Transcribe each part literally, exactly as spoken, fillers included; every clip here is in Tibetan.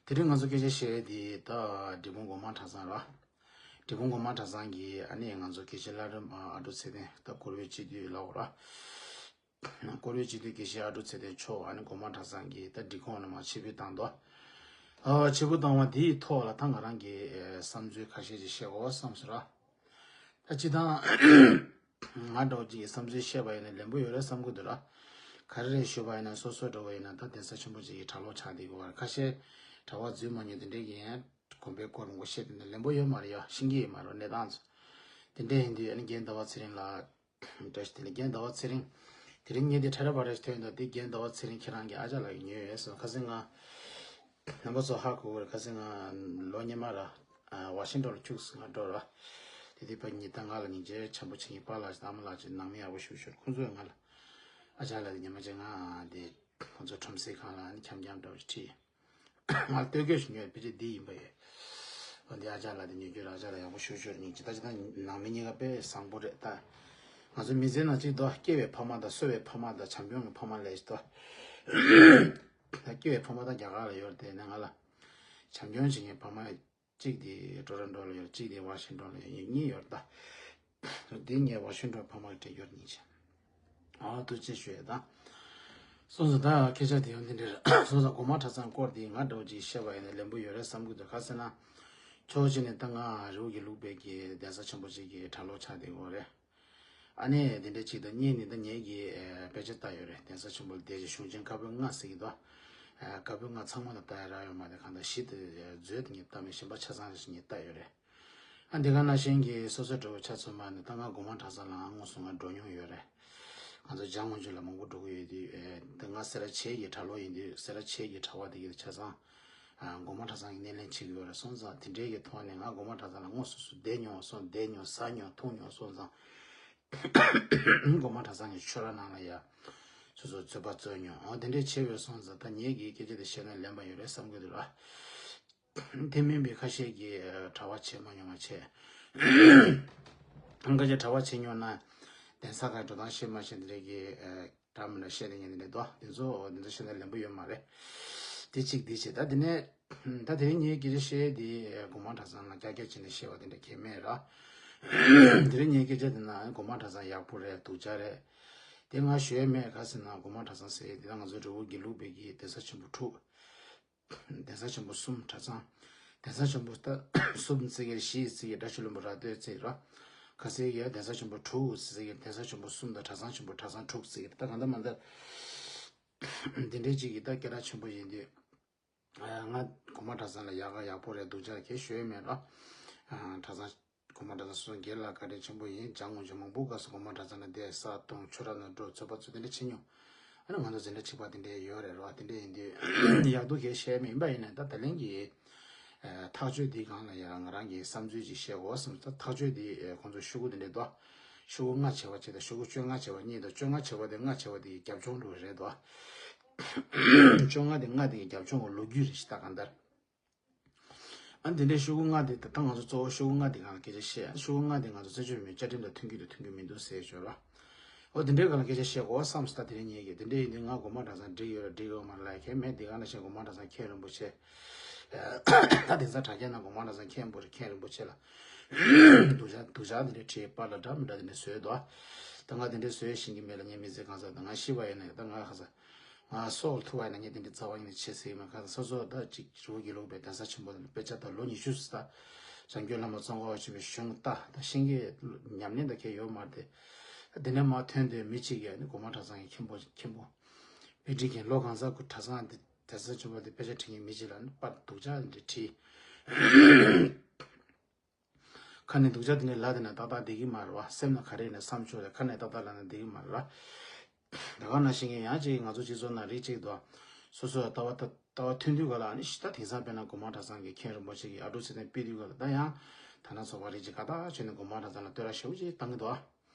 དེ་རིང་ང་ཚོ་སྐད་ཆ་བཤད་དེ་ད་འབྲས་སྤུངས་སྒོ་མང་གྲྭ་ཚང་ར། འབྲས་སྤུངས་སྒོ་མང་གྲྭ་ཚང་གི་ཨ་ནི་ང་ཚོ་སྐད་ཆ་བླ་རིམ་ཨ་ཨ་འབྲུག་ཚེ་བརྟན་ད་བཀུར་འོས་སྤྱི་འཐུས་ལགས་ར། བཀུར་འོས་སྤྱི་འཐུས་དགེ་བཤེས་ཨ་འབྲུག་ཚེ་བརྟན་མཆོག་ཨ་ནི་སྒོ་མང་གྲྭ་ཚང་གི་ད་སྒྲིག་ཁོངས་ནས་མར་ཕྱིར་འབུད་བཏང་དོ། ཨ་ཕྱིར་འབུད་བཏང་བ་དེའི་ཐོག་ལ་ད་ང་རང་གི་ཨེ་བསམ་ཚུལ་ཁ་ཤས་ཅིག་བཤད་དགོས་བསམ་སོང་ར། ད་སྤྱི་བཏང་ང་འདྲ་བོ་ཅིག་གིས་བསམ་ཚུལ་བཤད་པ་ཡིན་ན་ལན་པོ་ཡོད་རེད་བསམ་གི་འདུག་ར། ག་རེ་རེད་ཞུས་པ་ཡིན་ན་སོ་སོ་འདྲ་བོ་ཡིན་ན་ད་གདན་ས་ཆེན་པོ་ཅིག་གི་གྲྭ་ལོག་ཆགས་བསྡད་ཀྱི་ཡོད་རེད། ཁ་ཤས་གྲྭ་པ་འཛུལ་མ་མྱོང་དེ་འདྲས་ཀྱི་ཡང་དགོན་པའི་སྐོར་མང་པོ་བཤད་དེ་ནས་ལན་པོ་ཡོད་མ་རེད་ཡ། ཤེས་ཀྱི་ཡོད་མ་རེད་གནས་སྟངས་ཚོ། དེ་འདྲས་ཡིན་དུས་ཨ་ནི་རྒན་ཟླ་བ་ཚེ་རིང་ལགས། བཀྲ་ཤིས་བདེ་ལེགས་རྒན་ཟླ་བ་ཚེ་རིང་། དེ་རིང་ངས་དེ་ཁྲ་ར་བ་ར་ཞིག་ཐོན་འདུག་དེ་རྒན་ཟླ་བ་ཚེ་རིང་ཁྱེད་རང་གི་ཨ་ཅག་ལགས་ཀྱིས་ཉོས་ཡོད་ཟེར། ཁ་སང་ང་རྣམ་པ་ཚོ་ཧ་གོ་གི་རེད། ཁ་སང་ང་ལོ་སྔོན་མ་ར་ཝ་ཤིང་ཊོན་ལ་ཁྱུག་ཙམ་ང་འགྲོ་ར། དེ་དུས་ཕ་གི་ཉིན་ལྟར་ང་ལ་སྙིང་རྗེ་ཆེན་པོ་བྱེད་མཁན་པཱ་ལགས་ཅིག་དང་ཨ་མ་ལགས་ཅིག་ནང་མི་ཡག་པོ་ཞེ་པོ་ཅིག་ཡོད་རེད། ཁོང་ཚོས་ང་ལ་ཨ་ཅག་ལགས་དེ་ཉི་མ་གཅིག་ང་དེ་ཁོང་ཚོ་ཁྲོམ་སའི་ཁང་ལ་ཨ་ནི་འཁྱམ་འཁྱམ་འདྲ་བོ་ཞིག་ཁྲིད། ང་ལ་ལྟོས་སྐྱོ་ཞིག་ཉོས་ཕལ་ཆེར་འདི་ཡིན་པ་ཡོད། འོ་འདི་ཨ་ཅག་ལགས་དེ་ཉོ་རྒྱུ་ར་ཨ་ཅག་ལགས་ཡག་པོ་ཞེ་པོ་ཅིག་ཡོད་རེད། སྙིང་རྗེ། ད་ཅི་ད་ནང་མི་གཉིས་ཀ་དཔེ་བཟང་པོ་རེད། ད་ང་ཚོ་མི་ཚེ་ནང་གཅིག་ཏུ་སྐྱེ་བའི་ཕ་མ་དང་གསོ་བའི་ཕ་མ་དང་བྱམས་སྐྱོང་གི་ཕ་མ་ལས་ད་སྐྱེ་བའི་ཕ་མ་ད་རྒྱ་གར་ལ་ཡོད་རེད། དེ་ནས་ང་ལ་བྱམས་སྐྱོང་བྱེད་མཁན་ཕ་མ་གཅིག་དེ་ཊོ་རོན་ཊོ་ལ་ཡོད་རེད། གཅིག་དེ་ཝ་ཤིང་ཊོན་ལ་ཡོད། གཉིས་ཡོད་རེད་ད། དེ་ངས་ཝ་ཤིང་ཊོན་ཕ་མ་ལ་སྤྲད་རྒྱུར་སྙིང་རྗེ། ཨ་ཐུགས་རྗེ་ཆེ་ཞུ་ཡས་དང་། སོང་ཙང་ད་སྐད་ཆ་དེ་ཡང་འདི་འདྲ་རེད། སོང་ཙང་སྒོ་མང་གྲྭ་ཚང་སྐོར་དེ་ང་འདྲ་བོ་ཅིག་བཤད་པ་ཡིན་ན་ལན་པོ་ཡོད་རེད་བསམ་གི་འདུག་ག་ཟེར་ན། ཕྱོགས་གཅིག་ནས་ད་ང་རི་བོ་དགེ་ལུགས་པའི་གི་གདན་ས་ཆེན་པོ་ཅིག་གི་གྲྭ་ལོག་ཆགས་བསྡད་ཡོད་རེད། ཨ་ནི་དེ་འདྲ་ཅིག་དང་གཉིས་ནི་ད་ངེད་ཀྱིས་ཨེ་དཔེ་ཆ་ལྟ་ཡོད་རེད། གདན་ས་ཆེན་པོ་ལ་བསྡད་ཅིག་གཞུང་ཆེན་བཀའ་པོད་ལྔ་ཟེར་གི་འདུག་ཨ་བཀའ་པོད་ལྔ་ཚང་མ་ལ་ལྟ་ཡ་རག་ཡོད་མ་རེད། གང་ལྟར་བཞི་དེ་མཛོད་དེ་ངས་ལྟ་མེད། གཞན་པ་ཆ་ཚང་རེ་ཞིག་ངས་ལྟ་ཡོད་རེད། ཨ་འདི་ག་ནང་བཞིན་གྱི་སོ་སོ་འདྲ་བོ་ཆ་མཚོན་པ་ནི་ད་ང་སྒོ་མང་གྲྭ་ཚང་ལའང་དངོས་སུ་ང་འགྲོ་མྱོང་ཡོད་རེད། ང་ཚོ་འཇང་དངུལ་ཆུ་ལ་མང་པོ་འགྲོ་གི་ཡོད་དུས་ཨེ་ད་ང་སེ་ར་བྱེས་ཀྱི་གྲྭ་ལོག་ཡིན་དུས་སེ་ར་བྱེས་ཀྱི་གྲྭ་པ་དེ་གི་ཆ་ཚང་ཨ་སྒོ་མང་གྲྭ་ཚང་གི་སྣེ་ལེན་བྱེད་ཀྱི་ཡོད་རེད། སོང་ཙང་དེ་འདྲའི་གི་ཐོག་ནས་ང་སྒོ་མང་གྲྭ་ཚང་ལ་དངོས་སུ་སུ་བསྡད་མྱོང་སོང་། བསྡད་མྱོང་ཟ་མྱོང་འཐུང་མྱོང་སོང་ཙང་སྒོ་མང་གྲྭ་ཚང་གི་ཆོས་ར་ནང་ལ་ཡ་སོ་སོ་རྩོད་པ་རྩོད་མྱོང་། འོ་དེ་འདྲས་བྱས་ཡོད་སོང་ཙང་ད་ངེད་ཀྱིས་སྐད་ཆ་དེ་བཤད་ན་ལན་པ་ཡོད་རེད་བསམ་གྱི་འདུག་ལ། དེ་མིན་པའི་ཁ་ཤས་ཀྱིས་གྲྭ་པ་བྱེད་མ་མྱོང་བ་བྱས། ཁ་ཤས་གྲྭ་པ་བྱེད་མྱོང་ན་གདན་ས་ཁག་འགྲོ་སྟངས་ཤེས་མ་ཤེས་དེ་འདྲས་ཀྱི་འདྲ་མི་འདྲ་བཤད་དེ་ཉན་དེ་འདྲས་འདུག་དེ་ཚོ་དེ་ཚོ་བཤད་ན་ལན་པོ་ཡོད་མ་རེད། དེ་གཅིག་དེ་བྱས། ད་དེ་ནས་ད་དེ་རིང་ངའི་སྐད་ཆ་བཤད་དེ་སྒོ་མང་གྲྭ་ཚང་ལ་ཀྱག་ཀྱག་བྱས་ནས་བཤད་པ་དེ་འདྲ་གང་ཡང་མེད་ར། དེ་རིང་ངའི་སྐད་ཆ་དེ་ན་སྒོ་མང་གྲྭ་ཚང་ཡག་པོ་རེད། སྡུག་ཅག་རེད། དེ་ང་ཞུ་ཡས་མེད། ག་ཟེར་ན་སྒོ་མང་གྲྭ་ཚང་ཟེར་ཡས་དེ་ད་ང་ཚོ་རི་བོ་དགེ་ལུགས་པའི་གི་གདན་ས་ཆེན་པོ་དྲུག་གདན་ས་ཆེན་པོ་གསུམ་གྲྭ་ཚང་། གདན་ས་ཆེན་པོ་ད་གསུམ་བརྩི་གི་རེད། བཞི་བརྩི་གི་རེད། བཀྲ་ཤིས་ལྷུན་པོ་ར་སྟོད་བརྩི་ར། ཁ་སང་གི་གདན་ས་ཆེན་པོ་དྲུག་བརྩི་གི་རེད། གདན་ས་ཆེན་པོ་གསུམ་དང་གྲྭ་ཚང་ཆེན་པོ་གྲྭ་ཚང་དྲུག་བརྩི་གི་རེད། ད་གང་ལྟར་མ་ལྟར་འདི་འདྲའི་ཅིག་གི་ད་སྐད་གྲགས་ཆེན་པོ་ཡིན་དུས། ང་སྒོ་མང་གྲྭ་ཚང་ལ་ཡག་ག་ཡག་པོ་རེད། སྡུག་ཅག་གང་ཞུ་ཡས་མེད་ར། གྲྭ་ཚང་། སྒོ་མང་གྲྭ་ཚང་སོ་སོ་སྒེར་ལ་བཀའ་དྲིན་ཆེན་པོ་ཡིན། འཇང་དངུལ་ཆུ་མང་པོ་སྐབས་སུ་སྒོ་མང་གྲྭ་ཚང་ལ་བསྡད། ས་འཐུང་། ཆུ་ར་ནང་འགྲོ། ཚོད་དཔག་ཚོད་དེ་འདྲ་བྱེད་མྱོང་། ཨ་ནི་ང་ཚོ་འཛིན་གྲྭ་གཅིག་པ་དེ་འདྲ་ཡོད་རེད་ར། དེ་འདྲ་ཡིན་དུས་ཡག་སྡུག་གང་བཤད་མེད་ཡིན་པ་ཡིན་ན་ད་ད་ལན་གྱི་ཐག་གཅོད་འདི་སྒང་ལ་ཡང་ང་རང་གི་བསམ་ཚུལ་ཅིག་བཤད་དགོས་བསམ། ད་ཐག་གཅོད་འདི་ཁོང་ཚོ་ཤོག་གུ་འདི་འདྲ་འདུག་ཤོག་གུ་ལྔ་བྱས་པ་གཅིག་དང་ཤོག་གུ་བཅོ་ལྔ་བྱས་པ་གཉིས་དང་། བཅོ་ལྔ་བྱས་པ་དེ་ལྔ་བྱས་པ་དེ་གི་རྒྱབ་ལྗོངས་འགྲོ་གི་རེད་འདུག་བཅོ་ལྔ་དེ་ལྔ་དེ་གི་རྒྱབ་ལྗོངས་ཀྱི་ལོ་རྒྱུས་རེད་ཤག་ད་གང་ལྟར། ཨ་འདི་འདྲའི་ཤོག་གུ་ལྔ་དེ་ད་ལྟ་ང་ཚོ་གཙོ་བོ་ཤོག་གུ་ལྔ་དེ་སྒང་ལ་སྐད་ཆ་བཤད། ཤོག་གུ་ལྔ་དེ་ང་ཚོ་བཙན་བྱོལ་མི་བཅའ་ཁྲིམས་དང་མཐུན་གྱི་འདུག་མཐུན་གྱི་མི་འདུག་ཟེར་ཞོར་ལ། འོ་དེ་འདྲའི་སྒང་ལ་སྐད་ཆ་བཤད་དགོས་བསམ་སོང་། ད་དེ་རིང་ཉིད་ཀྱི་དེ་འདྲ་ཡིན་དུས་ང་སྒོ་མང་གྲྭ་ཚང་འགྲིག་ཡོད་ར་འགྲིག་ཡོད་མ་རེད་ལབ་མཁན་མེད། དེ་སྒང་ལ་བཤད་སྒོ་མང་གྲྭ་ཚང་མཁན་རིན་པོ་ཆེ། ད་དེང་སང་དྲ་རྒྱ་ནང་སྒོ་མང་གྲྭ་ཚང་མཁན་པོ་རེད། མཁན་རིན་པོ་ཆེ་ལ། སྡུག་ཅག་སྡུག་ཅག་དེ་འདྲ་བྲིས། པཱ་ལགས་འདྲ་མི་འདྲ་དེ་འདྲ་བཟོས་འདུག་ད་ང་དེ་འདྲ་བཟོས་ཤེས་ཀྱི་མེད་ལ། ངའི་མི་ཚེ་གང་ཟག་ད་ང་ཤི་བ་ཡིན་ན་ད་ང་ཁ་ས། ང་སྲོག་ལ་ཐུག་པ་ཡིན་ན་ངས་དེ་འདྲའི་རྩ་བ་ཉིད་ནས་བྱེད་སྲིད་ཀྱི་མེད། ཁ་སང་སོ་སོ་ད་ཅིག་རི་བོ་དགེ་ལུགས་པའི་གདན་ས་ཆེན་པོ་དེ་ལ་དཔེ་ཆ་ལྟ། ལོ་ཉི་ཤུ་ཙམ་ད་བྱམས་མགོན་བླ་མ་ཙོང་ཁ་པ་ཆེན་པོའི་གཞུང་ལྟ། ད་ཤེས་ཀྱི་ཉམས་ལེན་ད་གས་ཡོད་མ་རེད་དེ། ད་དེ་ནས་མར་ཐོན་དུས་མི་གཅིག་གིས་ཨ་ནི་སྒོ་མང་གྲྭ་ཚང་གི་མཁན་པོ་མཁན་པོ་དཔེ་ཁྲིད་མཁན། ལོ་གང་ཟག་གི་གྲྭ་ཚང་དེ་གདན་ས་ཆེན་པོ་དེ་དཔེ་ཆ་ཁྲིད་མཁན་མི་གཅིག་ལ་ཨ་ནི་པར་སྡུག་ཅག་འདི་བྲིས། ཁ་ནས་སྡུག་ཅག་དེ་འདྲ་ལབ་བསྡད་ན་ཏག་ཏག་བསྡད་ཀྱི་མ་རེད་བ། སེམས་ལ་ག་རེ་ཡིན་ན་བསམ་ཆོག་རེད། ཁ་ནས་ཏག་ཏག་ལབ་ན་བསྡད་ཀྱི་མ་རེད་བ། ད་ག་ནང་བཞིན་གྱི་ཡང་ཅིག་ང་ཚོ་སྤྱི་ཚོགས་ནང་རིགས་གཅིག་ཏུ་སོ་སོ་ལ་ལྟ་བ་ལྟ་བ་མཐུན་དུས་ག་ལ་ཨ་ནི་ཤི་ད་དེང་སང་དཔེར་ན་སྒོ་མང་གྲྭ་ཚང་གི་མཁན་རིན་པོ་ཆེ་གིས་ཨ་འབྲུག་ཚེ་བརྟན་ཕུད་དུས་ག་ལ་ད་ཡང་ད་ན་ཚོགས་པ་རིགས་གཅིག་ག་ད་བྱས་ནས་སྒོ་མང་གྲྭ་ཚང་ལ་བསྟོད་ར་ཞེ་པོ་ཅིག་བཏང་གི་འདུག་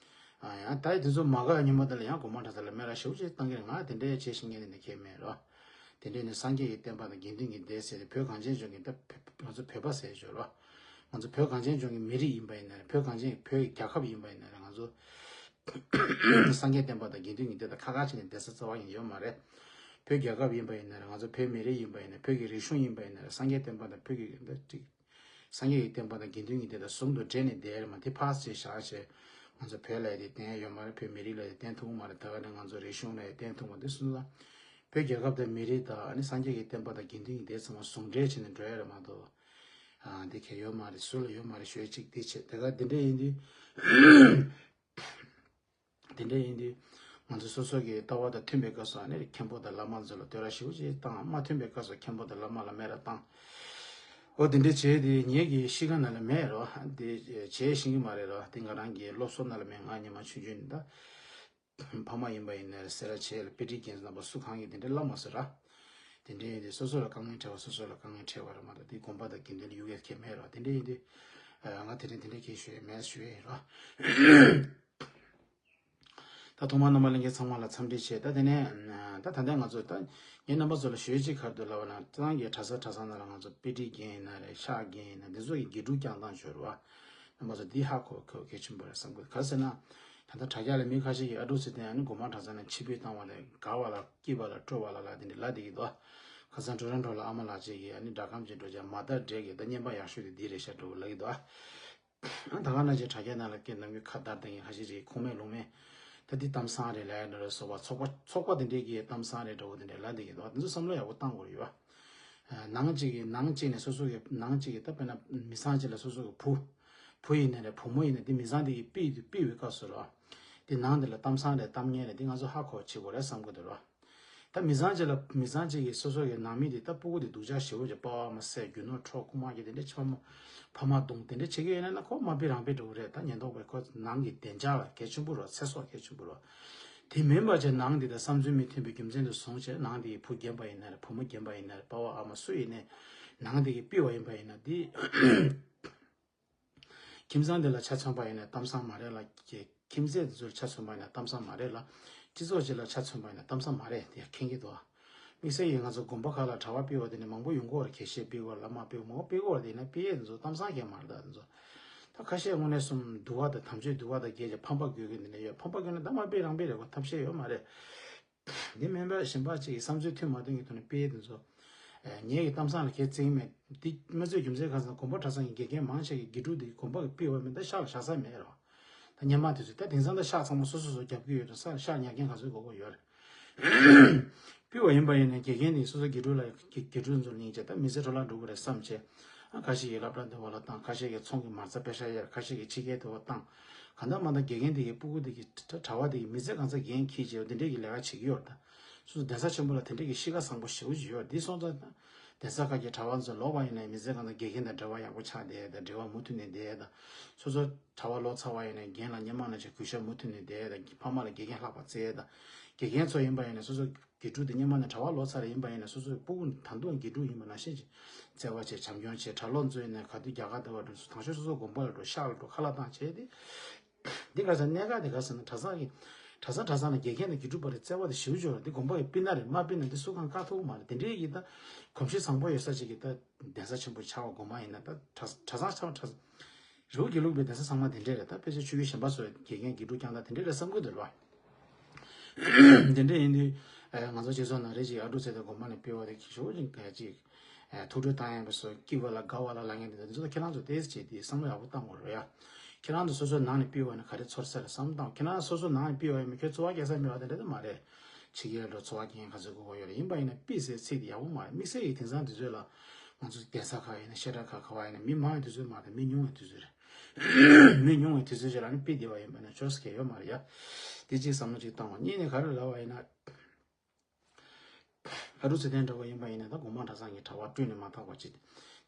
ཨ་ཡང་ད་དེ་ཚོ་མ་དགའ་ཡ་ཉིན་མོ་དེ་ལ་ཡང་སྒོ་མང་གྲྭ་ཚང་ལ་སྨད་ར་ཞེ་པོ་ཅིག་བཏང་གི་རེད། ང་དེ་འདྲའི་བྱེད་ཤེས་མཁན་དེ་འདྲ་གང་ཡང་མེད་རོ། དེ་འདྲས་ནི་སངས་རྒྱས་ཀྱི་བསྟན་པ་དང་དགེ་འདུན་གྱི་སྡེ་ཟེར་ཏེ་བོད་གངས་ཅན་ལྗོངས་ཀྱི་ད་ང་ཚོ་བོད་པ་ཟེར་ཞོར་ལ། ང་ཚོ་བོད་གངས་ཅན་ལྗོངས་ཀྱི་མི་རིགས་ཡིན་པ་ཡིན་ན་རེད། བོད་གངས་ཅན་བོད་ཀྱི་རྒྱལ་ཁབ་ཡིན་པ་ཡིན་ན་རེད། ང་ཚོ་སངས་རྒྱས་བསྟན་པ་དང་དགེ་འདུན་གྱི་སྡེ་དང་ཁ་ཁ་བྱས་ནས་གདན་ས་རྩ་བ་ཉིད་ཡོད་མ་རེད། བོད་རྒྱལ་ཁབ་ཡིན་པ་ཡིན་ན་རེད། ང་ཚོ་བོད་མི་རིགས་ཡིན་པ་ཡིན་ན། བོད་ཀྱི་རིག་གཞུང་ཡིན་པ་ཡིན་ན་རེད། སངས་རྒྱས་བསྟན་པ་དང་བོད་ཀྱི་འདི་གཅིག་སངས་རྒྱས་ཀྱི་བསྟན་པ་དང་དགེ་འདུན་གྱི་སྡེ་དང་ཟུང་དུ་འབྲེལ་ནས་བསྡད་རེད་མ། དེ་ཕར་ཅིག་བཞག་བྱས་ང་ཚོ་བོད་ལ་ཡི་དེ་བསྟན་ཡ་ཡོད་མ་རེད། བོད་མི་རིགས་ལ་ཡི་བསྟན་ཐུབ་ཀྱི་མ་རེད། ད་ག་ནས་ང་ཚོ་རིག་གཞུང་ལ་ཡི་བསྟན་ཐུབ་མ། དེ་སོང་ཙང་བོད་རྒྱལ་ཁབ་དང་མི་རིགས་དང་ཨ་ནི་སངས་རྒྱས་ཀྱི་བསྟན་པ་དང་དགེ་འདུན་གྱི་སྡེ་ཚང་མ་ཟུང་འབྲེལ་བྱས་ནས་འགྲོ་ཡ་རེད་མ་གཏོགས། ཨ་འདི་གས་ཡོད་མ་རེད། སུ་ལ་ཡོད་མ་རེད་ཞུ་ཡ་གཅིག་དེ་བྱས། དེ་ག་དེ་འདྲ་ཡིན་དུས། དེ་འདྲ་ཡིན་དུས་ང་ཚོ་སོ་སོ་གི་ལྟ་བ་དང་མཐུན་པའི་སྐབས་སུ་ཨ་ནི་མཁན་པོ་དང་བླ་མ་ཚོ་ལ་བསྟོད་ར་ཞེ་པོ་ཅིག་བཏང་། མ་མཐུན་པའི་སྐབས་སུ་མཁན་པོ་དང་བླ་མ་ལ་སྨད་ར་བཏང་། འོ་དེ་འདྲ་བྱས་དེ་ངེད་ཀྱི་གཤིས་ཀ་ནང་ལ་མེད་རོ། དེ་བྱས་ཤེས་ཀྱི་མ་རེད་རོ། དེ་ང་རང་གི་སློབ་གསོ་ནང་ལ་མེད། ང་ཉི་མ་ཆུང་ཆུང་ནས་ད་ཕ་མ་ཡིན་པ་ཡིན་ན་སེ་ར་བྱེས་ལ་དཔེ་ཁྲིད་རྒན་རྣམ་པ་སུ་གང་གིས་དེ་འདྲ་བསླབ་མ་སོང་ར། དེ་འདྲ་ཡིན་དུས་སོ་སོ་ལ་དཀའ་ངལ་འཕྲད་པ་སོ་སོ་ལ་དཀའ་ངལ་འཕྲད་པ་རེད་མ་གཏོགས། དེ་དགོན་པ་དང་དགེ་འདུན་ལ་གཡུག་ཡས་ཁྱད་མེད་རོ། དེ་འདྲ་ཡིན་དུས་ང་དེ་རིང་དེ་འདྲ་གས་ཞུ་ཡས་མེད་ཞུ་ཡས་ཡིན་རོ། ད་ཐོག་མར་རྣམ་པ་ལྷན་རྒྱས་ཚང་མ་ལ་འཚམས་འདྲི་བྱས། ད་དེ་ནས་ད་ད་ལྟ་ང་ཚོ་ད་ངས་རྣམ་པ་ཚོ་ལ་ཞུ་ཡས་གཅིག་ག་རེ་འདུག་ལབ་པ་ན། ད་ང་གི་གྲྭ་ས་གྲྭ་ཚང་ནང་ལ་ང་ཚོ་དཔེ་ཁྲིད་རྒན་ཡིན་ན་རེད། ཤག་རྒན་ཡིན་ན། འདི་ཚོ་ཡི་དགེ་ཕྲུག་བསྐྱངས་སྟངས་ཅིག་ཡོད་རེད་བ། རྣམ་པ་ཚོ་འདི་ཧ་གོ་གོ་གལ་ཆེན་པོ་རེད་བསམ་གི། ག་རེ་ཟེར་ན། ད་ལྟ་དྲ་རྒྱ་ལ་མི་ཁ་ཤས་ཀྱིས་ཨ་ཀྲུག་ཚེ་བརྟན་ཨ་ནི་དགོན་པ་གྲྭ་ཚང་ནས་ཕྱིར་འབུད་བཏང་བ་ལས་དགའ་བ་ལ་སྐྱིད་པ་ལ་སྤྲོ་བ་ལ་ལ་དེ་འདྲ་ལབ་བསྡད་ཀྱི་འདུག། ཁ་སང་ཊོ་རོན་ཊོ་ལ་ཨ་མ་ལགས་གཅིག་གིས་ཨ་ནི་སྒྲ་སྒམ་ཅིག་འགྲོ་བྱས་མ་དག་འདྲེ་གིས་ད་བརྙན་པ་ཡག་ཤོས་དེ་འདི་རེད་ཤག་འདྲ་པོ་ལབ་ཀྱི་འདུག་ཨ། ད་ག་ནང་བཞིན་དྲ་རྒྱ་ནང་ལ་སྐད་ནང་གི་ཁ་བརྡ་བཏང་མཁན་ཁ་ཤས་ཅིག་ཁུངས་མེད་ལུང་མེད། ད་འདི་གཏམ་བཟང་རེད་ལབ་ཡ་འདྲ་རེད་སོགས་པ། ཚོགས་པ་ཚོགས་པ་དེ་འདྲས་ཀྱི་གཏམ་བཟང་རེད་འདྲ་པོ་དེ་འདྲས་ལབ་བསྡད་ཀྱི་འདུག། དེ་ཚོ་བསམ་བློ་ཡག་པོ་བཏང་དགོས་ཡོད། ནང་གཅིག་གིས་ནང་གཅིག་ནས་སོ་སོ་གི་ནང་གཅིག་གིས་ད་དཔེར་ན་མི་ཚང་གཅིག་ལ་སོ་སོ་གི་བུ། བུ་ཡིན་ན་རེད། བུ་མོ་ཡིན་ན། དེ་མི་ཚང་དེ་གིས་ཕུད་དུས་ཕུད་པའི་སྐབས་སུ་རོ། དེ་ནང་དེ་ལ་གཏམ་བཟང་རེད་གཏམ་ངན་རེད་དེ་ང་ཚོ་ཧ་གོ་བྱེད་དགོས་རེད་བསམ་གི་འདུག་རོ། ད་མི་ཚང་གཅིག་ལ་མི་ཚང་གཅིག་གིས་སོ་སོ་གི་ནང་མི་དེ་ད་སྤུ་གུ་དེ་སྡུག་ཅག་ཞེ་པོ་ཅིག་པ་ཕ་མ་བསད་རྒྱུ་ནོར་འཕྲོག་རྐུ་མ་བྱེད་དེ་འདྲ་ཕྱི་ཕ་མ་ཕ་མ་རྡུང་དེ་འདྲ་བྱེད་ཀྱི་ཡོད་ན་ན་ཁོ་མ་ཕུད་རང་ཕུད་འགྲོ་གི་རེད། ད་ཉེན་རྟོག་པས་ཁོ་ནང་གི་བདེ་འཇགས་ལ་གལ་ཆེན་པོ་རོ། ཚེ་སྲོག་གལ་ཆེན་པོ་རོ། དེ་མིན་པ་བྱས་ནང་དེ་དང་བསམ་ཚུལ་མི་མཐུན་པའི་རྒྱུ་མཚན་དུ་བཟུང་བྱས་ནང་དེ་གི་བུ་རྒན་པ་ཡིན་ན་རེད། བུ་མོ་རྒན་པ་ཡིན་ན་རེད། པ་ཕ་ཨ་མ་སུ་ཡིན་ནའི་ནང་དེ་གིས་ཕུད་པ་ཡིན་པ་ཡིན་ན་དེ། ཁྱིམ་ཚང་དེ་ལ་ཆ་མཚོན་པ་ཡིན་ན་གཏམ་བཟང་མ་རེད་ལ། ཁྱིམ་མཚེས་དེ་ཚོར་ཆ་མཚོན་པ་ཡིན་ན་གཏམ་བཟང་མ་རེད་ལ། སྤྱི་ཚོགས་སྤྱི་ལ་ཆ་མཚོན་པ་ཡིན་ན་གཏམ་བཟང་མ་རེད་དེ་མཁྱེན་གྱི་འདུག། དམིགས་བསལ་གྱིས་ང་ཚོ་དགོན་པ་ཁག་ལ་གྲྭ་པ་ཕུད་པ་དེ་ནི་མང་པོ་ཡོང་གི་ཡོད་རེད། དགེ་བཤེས་ཕུད་ཀྱི་ཡོད་རེད། བླ་མ་ཕུད་ཀྱི་ཡོད་རེད། མང་པོ་ཕུད་ཀྱི་ཡོད་རེད་དེ་ཡིན་ན་ཕུད་ཡས་དེ་ཚོ་གཏམ་བཟང་གང་ཡང་མ་རེད། ད་དེ་ཚོ་ད་ཁ་ཤས་དངོས་གནས་སུ་འདུལ་བ་དང་དམ་ཆོས་འདུལ་བ་དང་འགལ་ཅིག་ཕམ་པ་དགོས་ཀྱི་འདི་འདྲ་ཡོད། ཕམ་པ་དགོས་ན་ད་མ་ཕུད་རང་ཕུད་རེད་གོ། ཐབས་ཤེས་ཡོད་མ་རེད། འདི་མིན་པ་གཞན་པ་གཅིག་གིས་བསམ་ཚུལ་མཐུན་མ་མཐུན་གྱི་ཐོག་ནས་ཕུད་ཡས་དེ་ཚོ། ཨེ། ངེད་ཀྱི་གཏམ་བཟང་ལ་ཁྱེད་བརྩི་གི་མེད། འདི་མ་ཚོད་རྒྱུ་མཚན་གང་ཟེར་ན་དགོན་པ་གྲྭ་ཚང་གི་དགེ་རྒན་མང་ཆེ་གིས་དགེ་ཕྲུག་འདི་དགོན་པ་གི་ཕུད་པ་མིན་ད་ཤག་ལ་བཞག་ས་མེད་རོ། ད་སྔོན་མ་དེ་ཚོ་ད་དེང་སང་ད་ཤག་ཚང་མ་སོ་སོ་སོ་རྒྱབ་ཀྱི་ཡོད་དུས་ས་ཤག་ཉར་མཁན་ག་ཚོད་དགོས་དགོས་ཡོད་རེད། ཕུད་པ་ཡིན་པ་ཡིན་ན་དགེ་རྒན་དེ་སོ་སོ་དགེ་ཕྲུག་ལ་དགེ་དགེ་ཕྲུག་ཚོ་སྙིང་རྗེ་ད་མི་ཚེ་འཕྲོ་བརླག་འགྲོ་གི་རེད་བསམ་བྱས། ཨ། ཁ་ཤས་ཀྱིས་སློབ་གྲྭ་འདི་བ་ལ་བཏང་། ཁ་ཤས་ཀྱིས་ཚོང་གི་མ་རྩ་པེ་ཤག་གཡར། ཁ་ཤས་ཀྱིས་ཕྱི་རྒྱལ་དུ་བ་བཏང་། གང་ལྟར་མ་ལྟར་དགེ་རྒན་དེ་གིས་སྤུ་གུ་དེ་གི་གྲྭ་པ་དེ་གི་མི་ཚེ་གང་ཚ་འགན་འཁྱེར་བྱས་དེ་འདྲས་ཀྱི་ལས་ཀ་བྱེད་ཀྱི་ཡོད་རེད། ད་སོ་སོ་གདན་ས་ཆེན་པོ་ལ་དེ་འདྲས་ཀྱི་གཤིས་ཀ་བཟང་པོ་ཞེ་པོ་ཅིག་ཡོད་རེད། འདི་སོང་ཙང་གདན་ས་ཁག་གི་གྲྭ་པ་ཚོ་ལོག་པ་ཡིན་ན་མི་ཚེ་གང་ཚ་དགེ་རྒན་དང་འབྲེལ་བ་ཡག་པོ་ཆགས་བསྡད་ཡས་དང་འབྲེལ་བ་མུ་མཐུད་ནས་བསྡད་ཡས་དང་། སོ་སོ་གྲྭ་པ་ལོག་ཚར་བ་ཡིན་ན་རྒན་ལ་སྔོན་མ་ནང་བཞིན་གུས་ཞབས་མུ་མཐུད་ནས་བསྡད་ཡས་དང་། ཕ་མ་ལ་དགེ་རྒན་ལྷག་པ་བརྩི་ཡས་དང་། དགེ་རྒན་ཚོ་ཡིན་པ་ཡིན་ན་སོ་སོ་དགེ་ཕྲུག་དེ་སྔོན་མ་ནས་གྲྭ་པ་ལོག་ཚར་ཡིན་པ་ཡིན་ན་སོ་སོའི་སྤུ་གུ་ད་དུང་དགེ་ཕྲུག་ཡིན་པ་ནང་བཞིན་གྱི་བརྩེ་བ་བྱས་བྱམས་སྐྱོང་བྱས། གྲྭ་ལོག་ཚོ་ཡིན་ན་ག་དུས་རྒྱ་གར་དུ་བ་འགྲོ་དང་ཤོས་སོ་སོ་དགོན་པ་ལ་འགྲོ། ཤག་ལ་འགྲོ། ཁ་ལག་བཏང་བྱས་ཏེ། འདི་ག་ས་གནད་འགག་དེ་ག་ས་ན་གྲྭ་ཚང་གི་གྲྭ་ས་གྲྭ་ཚང་ནས་དགེ་རྒན་དང་དགེ་ཕྲུག་བར་ལ་བརྩེ་བ་དེ་ཞེ་པོ་ཅིག་ཡོད་རེད། འདི་དགོན་པ་གིས་ཕུད་ན་རེད་མ་ཕུད་ན་འདི་སུ་གང་བཀག་ཐུབ་ཀྱི་མ་རེད། དེ་འདྲའི་གི་ད་གོམས་གཤིས་བཟང་པོ་ཡོད་ས་ཅིག་གི་ད་གདན་ས་ཆེན་པོ་ཆགས་པ་དགོན་པ་ཡིན་ན་ད་གྲྭ་གྲྭ་ཚང་ཆགས་པ་གྲྭ་རི་བོ་དགེ་ལུགས་པའི་གདན་ས་ཚང་མ་དེ་འདྲས་རེད། ད་ཕལ་ཆེར་ཆོས་བརྒྱུད་གཞན་པ་ཚོའི་དགེ་རྒན་དགེ་ཕྲུག་རྐྱང་ཐང་དེ་འདྲས་རེད་བསམ་གི་འདུག་ལ། དེ་འདྲས་ཡིན་དུས་ཨ་ང་ཚོ་སྤྱི་ཚོགས་ནང་རེ་ཅིག་ཨ་ཀྲུག་ཚེ་བརྟན་དགོན་པ་ནས་སྤེལ་བ་དེ་ཞེ་པོ་ཅིག་ག་ཅིག་ཨ་ཐུགས་སྤྲོ་བཏང་ཡག་པའི་བཟོ། སྐྱིད་པ་ལ་དགའ་བ་ལ་ལབ་མཁན་དེ་འདྲ་འདི་ཚོ་ཁྱེད་རང་ཚོ་ཏོག་ཙམ་བྱས་ཏེ་བསམ་བློ་ཡག་པོ་བཏང་དགོས་རེད་ཡ། ཁྱེད་རང་ཚོ་སོ་སོའི་ནང་ནས་སྤེལ་བ་ཡིན་ན་ག་རེ་ཚོར་སྲིད་རེད་བསམ་བློ་བཏང་། ཁྱེད་རང་སོ་སོའི་ནང་ནས་སྤེལ་བ་ཡིན་ན་ཁྱོད་འཚོ་བ་སྐྱེལ་ས་མེད་པ་དེ་འདྲ་དེ་མ་རེད། ཕྱི་རྒྱལ་འགྲོ་འཚོ་བ་སྐྱེལ་མཁན་ག་ཚོད་དགོས་ཀྱི་ཡོད་རེད། ཡིན་པ་ཡིན་ན་དཔེ་ཟེར་ཚིག་དེ་ཡག་པོ་མ་རེད། དམིགས་བསལ་གྱི་དེང་སང་དུས་ཚོད་ལ་ང་ཚོ་གདན་ས་ཁག་ཡིན་ན་བཤད་གྲྭ་ཁག་ག་བ་ཡིན་ན་མི་མང་བའི་དུས་ཚོད་མ་རེད། མི་ཉུང་བའི་དུས་ཚོད་རེད། མི་ཉུང་བའི་དུས་ཚོད་ཅིག་ལ་ནི་དཔེ་བདེ་བ་ཡིན་པ་ན་ཆོག་ས་གང་ཡང་ཡོད་མ་རེད་ཡ། དེ་གཅིག་བསམ་བློ་གཅིག་བཏང་བ། གཉིས་ནས་ག་རེ་ལབ་པ་ཡིན་ན། ཨ་ཀྲུག་ཚེ་བརྟན་འདྲ་བོ་ཡིན་པ་ཡིན་ན་ད་དགོན་པ་གྲྭ་ཚང་གི་གྲྭ་པ་སྤྲོད་ནས་མ་ཐག་པ་ཅིག་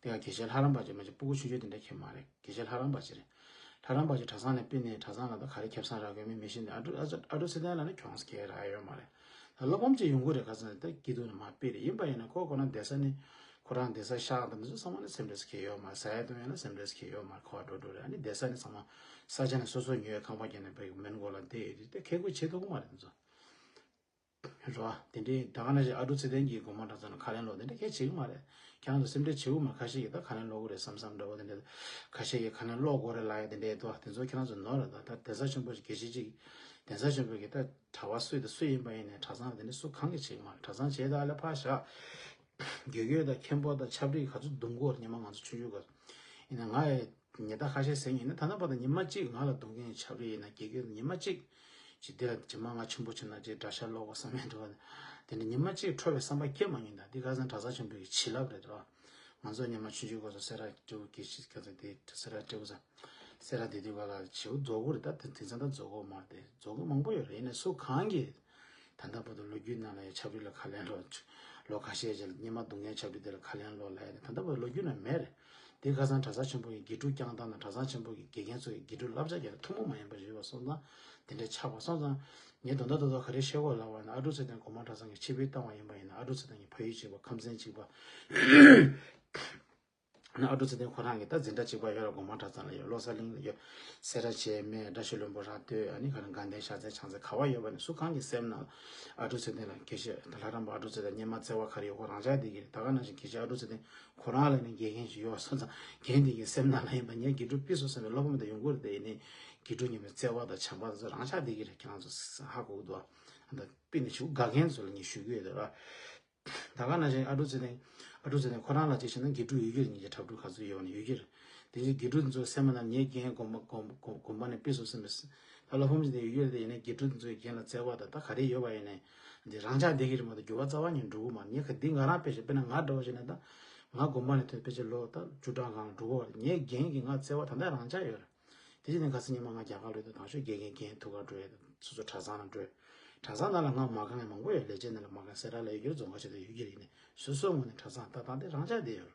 དེ་ག་དགེ་བཤེས་ལྷ་རམས་པ་ཅིག་མ་གཏོགས་སྤུ་གུ་ཆུང་ཆུང་དེ་འདྲ་ཁྱེར་མ་རེད། དགེ་བཤེས་ལྷ་རམས་པ་ཅིག་རེད། ལྷ་རམས་པ་ཅིག་གྲྭ་ཚང་ནས་ཕུད་ནས་གྲྭ་ཚང་ལ་ད་ག་རེ་ཁེ་བཟང་རག་གི་ཡོད་མེད་མི་ཤེས་ནས། ཨ་ཀྲུག་ཨ་ཀྲུག་ཨ་ཀྲུག་ཚེ་བརྟན་ལ་ནི་གྱོང་ས་ག་རེ་རག་ཡོད་མ་རེད། ད་བློ་ཕམ་ཅིག་ཡོང་གི་རེད། ག་ཚོད་ད་སྐྱིད་སྡུག་ནས་མར་ཕུད་རེད། ཡིན་པ་ཡིན་ན་ཁོ་ཁོ་རང་གདན་ས་ནི་ཁོ་རང་གདན་ས་ཤག་དང་མི་ཚོ་ཚང་མ་ནི་སེམས་ཁྲལ་ཟེར་མཁན་ཡོད་མ་རེད། ཟ་ཡ་འཐུང་ཡ་ལ་སེམས་ཁྲལ་ཟེར་མཁན་ཡོད་མ་རེད། ཁོ་བ་འགྲོ་འགྲོ་རེད། ཨ་ནི་གདན་ས་ནི་ཚང་མ་ས་ཆ་ནས་སོ་སོ་ཉོ་ཡ་ཁང་པ་བརྒྱབ་ནས་བའི་མོན་གྷོ་ལ་བསྡད་ཡོད་དུས་ད་ཁེ་ཁུར་བྱེད་ཐུབ་ཀྱི་མ་རེད། དེ་ཚོ་རེད་བ། དེ་འདྲའི་ད་ག་ནང་བཞིན་ཨ་ཀྲུག་ཚེ་བརྟན་གྱིས་དགོན་པ་གྲྭ་ཚང་ལ་ཁ་ལན་སློག་དེ་འདྲ་གལ་ཆེ་གི་མ་རེད། ཁྱེད་རང་ཚོ་སེམས་ཁྲལ་བྱེད་དགོས་མ་རེད། ཁ་ཤས་ཀྱིས་ད་ཁ་ལན་སློག་གི་རེད་བསམ་བསམ་འདྲ་བོ་དེ་འདྲ། ཁ་ཤས་ཀྱིས་ཁ་ལན་སློག་དགོས་རེད་ལབ་ཡ་དེ་འདྲ་འདུག། དེ་ཚོ་ཁྱེད་རང་ཚོ་ནོར་རེད། ད་ད་གདན་ས་ཆེན་པོ་ཞིག་དགེ་བཤེས་ཅིག་ གདན་ས་ཆེན་པོ་གི་ད་གྲྭ་པ་སུ་དང་སུ་ཡིན་པ་ཡིན་ནའི་གྲྭ་ཚང་དེ་འདྲ་སུ་གང་གིས་བྱེད་ཀྱི་མ་རེད། གྲྭ་ཚང་བྱས་ད་ལ་ཕར་བཞག་དགེ་བསྐོས་དང་མཁན་པོ་དང་ཆབ་རིགས་ག་ཚོད་རྡུང་དགོས་རེད། སྔོན་མ་ང་ཚོ་ཆུང་ཆུང་སྐབས་ཡིན་ན་ང་ཡི་ཉེས་དག་ཁ་ཤས་ཟེར་མཁན་ཡིན་ན། ད་ལྟ་བར་དུ་ཉི་མ་གཅིག་ང་ལ་རྡུང་མཁན་ཆབ་རིགས་ཡིན་ན་དགེ་བསྐོས་ཉི་མ་གཅིག་ཅིག་དེ་ལ་རྗེས་མ་ང་ཆེན་པོ་ཆེ་ན་ཅིག་དགྲ་ཤ་ལོག་པ་བསམ་ཡས་འགྲོ་བ་དེ་འདྲ་ཉི་མ་གཅིག་འཕྲོ་བའི་བསམ་པ་སྐྱེ་མ་མྱོང་། ད་འདི་ཁ་སང་གྲྭ་ཚང་ཆེན་པོ་གི་བྱིན་རླབས་རེད་དོ། ང་ཚོ་སྔོན་མ་ཆུང་ཆུང་སྐབས་སུ་སེ་ར་སྤྲེའུ་དགེ་བཤེས་སྐབས་སུ་དེ་སེ་ར་སྤྲེའུ་ཚང་སེ་ར་བདེ་སྡུག་ག་ལ་བྱིའུ་རྫོགས་དགོས་རེད། ད་དེ་དེང་སང་ད་རྫོགས་དགོས་མ་རེད། དེ་རྫོགས་དགོས་མང་པོ་ཡོད་རེད། ཡིན་ནའི་སུ་གང་གིས་ད་ལྟ་བར་དུ་ལོ་རྒྱུས་ནང་ལ་ཡང་ཆབ་རིགས་ལ་ཁ་ལན་སློག་ལོ་ཁ་ཤས་ཅིག་སྔོན་མ་རྡུང་མཁན་ཆབ་རིགས་དེ་ལ་ཁ་ལན་སློག་ལབ་ཡ་དེ་ད་ལྟ་བར་ལོ་རྒྱུས་ནང་མེད་རེད། དེ་ཁ་སང་གྲྭ་ཚང་ཆེན་པོ་གི་དགེ་ཕྲུག་བསྐྱངས་སྟངས་དང་གྲྭ་ཚང་ཆེན་པོ་གི་དགེ་རྒན་ཚོ་གི་དགེ་ཕྲུག་བསླབ་བྱ་རྒྱག་ཐུན་མོང་མ་ཡིན་པ་ཞིག་ཡོད་པ་སོང་ཙང་དེ་འདྲའི་ཆགས་པ་སོང་ཙང་ངས་དོན་དག་ཏག་ཏག་ག་རེ་བཤད་དགོས་ལབ་པ་ཡིན་ན། ཨ་ཀྲུག་ཚེ་བརྟན་གོང་མ་གྲྭ་ཚང་གི་ཆིབས་བསྒྱུར་བཏང་བ་ཡིན་པ་ཡིན་ན། ཨ་ཀྲུག་ཚེ་བརྟན་གྱི་ཕ་ཡུལ་གཅིག་པ་ཁམས་ཚན་གཅིག་པ། ཨ་ཀྲུག་ཚེ་བརྟན་ཁོ་རང་གི་ད་འཛིན་གྲྭ་གཅིག་པ་ཡོད་ར། གོང་མ་གྲྭ་ཚང་ལ་ཡོད། བློ་གསལ་གླིང་ལ་ཡོད། སེ་ར་བྱེས་སྨད་བཀྲ་ཤིས་ལྷུན་པོ་ར་སྟོད་ཨ་ནི་ག་རེ་དགའ་ལྡན་ཤར་རྩེ་བྱང་རྩེ་ག་བ་ཡོད་པ་ནི་སུ་གང་གི་སེམས་ནང་ཨ་ཀྲུག་ཚེ་བརྟན་ལ་དགེ་བཤེས་ད་ལྷ་རམས་པ་ཨ་ཀྲུག་ཚེ་བརྟན་སྔོན་མ་བརྩེ་བ་ག་རེ་ཡོད་ཁོ་རང་ཅག་བསྡད་ཀྱི་རེད། ད་ག་ནང་བཞིན་དགེ་བཤེས་ཨ་ཀྲུག་ཚེ་བརྟན་ཁོ་རང་ལ་ནི་དགེ་རྒན་ཞིག་ཡོད་པ་སོང་ཙང་རྒན་དེ་གི་སེམས་ནང་ལ་ཡིན་པ་ངས་དགེ་ཕྲུག་ཕུད་སོང་བསམ་པའི་བློ་ཕམ་དེ་ཡོང་གི་རེད། དེ་ཡིན་ནའི་དགེ་ཕྲུག་ཉིད་མའི་བརྩེ་བ་དང་བྱམས་པ་དེ་ཚོ་རང་ཅག་བསྡད་ཀྱི་རེད། ཁྱེད་རང་ཚོ་ཧ་གོ་གི་འདུག་ཨ། ད་དཔེ་ནི་ཞུ་དགའ་མཁན་ཚོ་ལ་ངས་ཞུ་གི་ཡོད་རེད་བ། ད་ག་ནང་བཞིན་ཨ་ཀྲུག་ཚེ་བརྟན་ཨ་ཀྲུག་ཚེ་བརྟན་ཁོ་རང་ལ་ཅིག་བྱས་ན་དགེ་ཕྲུག་ཡོད་ཀྱི་རེད། ཉིན་རྒྱབ་ཕྲུག་ག་ཚོད་ཡོད་ནི་ཡོད་ཀྱི་རེད། དེ་བཞིན་དགེ་ཕྲུག་ཚོའི་སེམས་ནང་ངའི་རྒན་དགོན་པ་དགོན་དགོན་པ་ནས་ཕུད་སོང་བསམ་པའི་ད་བློ་ཕམ་ཞིག་དེ་ཡོད་ཀྱི་རེད། དེ་ཡིན་ནའི་དགེ་ཕྲུག་ཚོའི་རྒན་ལ་བརྩེ་བ་དང་ད་ག་རེ་ཡོད་པ་ཡིན་ནའི་འདི་རང་ཅག་བསྡད་ཀྱི་རེད་མ་གཏོགས་འགྱུར་བ་རྩ་བ་ཉིད་འགྲོ་གི་མ་རེད། ངས་ག་འདི་ང་རང་དཔེ་བཞག་དཔེར་ན་ང་འདྲ་བོ་བྱས་ན་ད་ང་དགོན་པ་ནས་ཐོན་ཕལ་ཆེར་ལོ་ད་བཅུ་གྲངས་སྒང་ལ་འགྲོ་གི་རེད། ངའི་རྒན་གྱིས་ང་བརྩེ་བ་ད་ལྟ་རང་ཅག་ཡོད་རེད། དེ་བཞིན་ནས་ཁ་སང་ཉི་མ་ང་རྒྱ་གར་ལོག་དུས་དང་ཤོས་དགེ་རྒན་རྒན་ཐུག་གར་འགྲོ་ཡས་དང་སོ་སོ་གྲྭ་ཚང་ལ་འགྲོ། གྲྭ་ཚང་ནང་ལ་ང་མ་གང་ཡང་མང་པོ་ཡོད། ལས་བྱེད་ནང་ལ་མ་གང་སེ་ར་ལ་ཡོད་ཀྱི་རེད། རྫོང་ཁ་ཆེ་དུ་ཡོད་ཀྱི་རེད། ནས་སོ་སོའི་ངོས་ནས་གྲྭ་ཚང་ལྟ་སྟངས་དེ་རང་ཅག་དེ་ཡོད།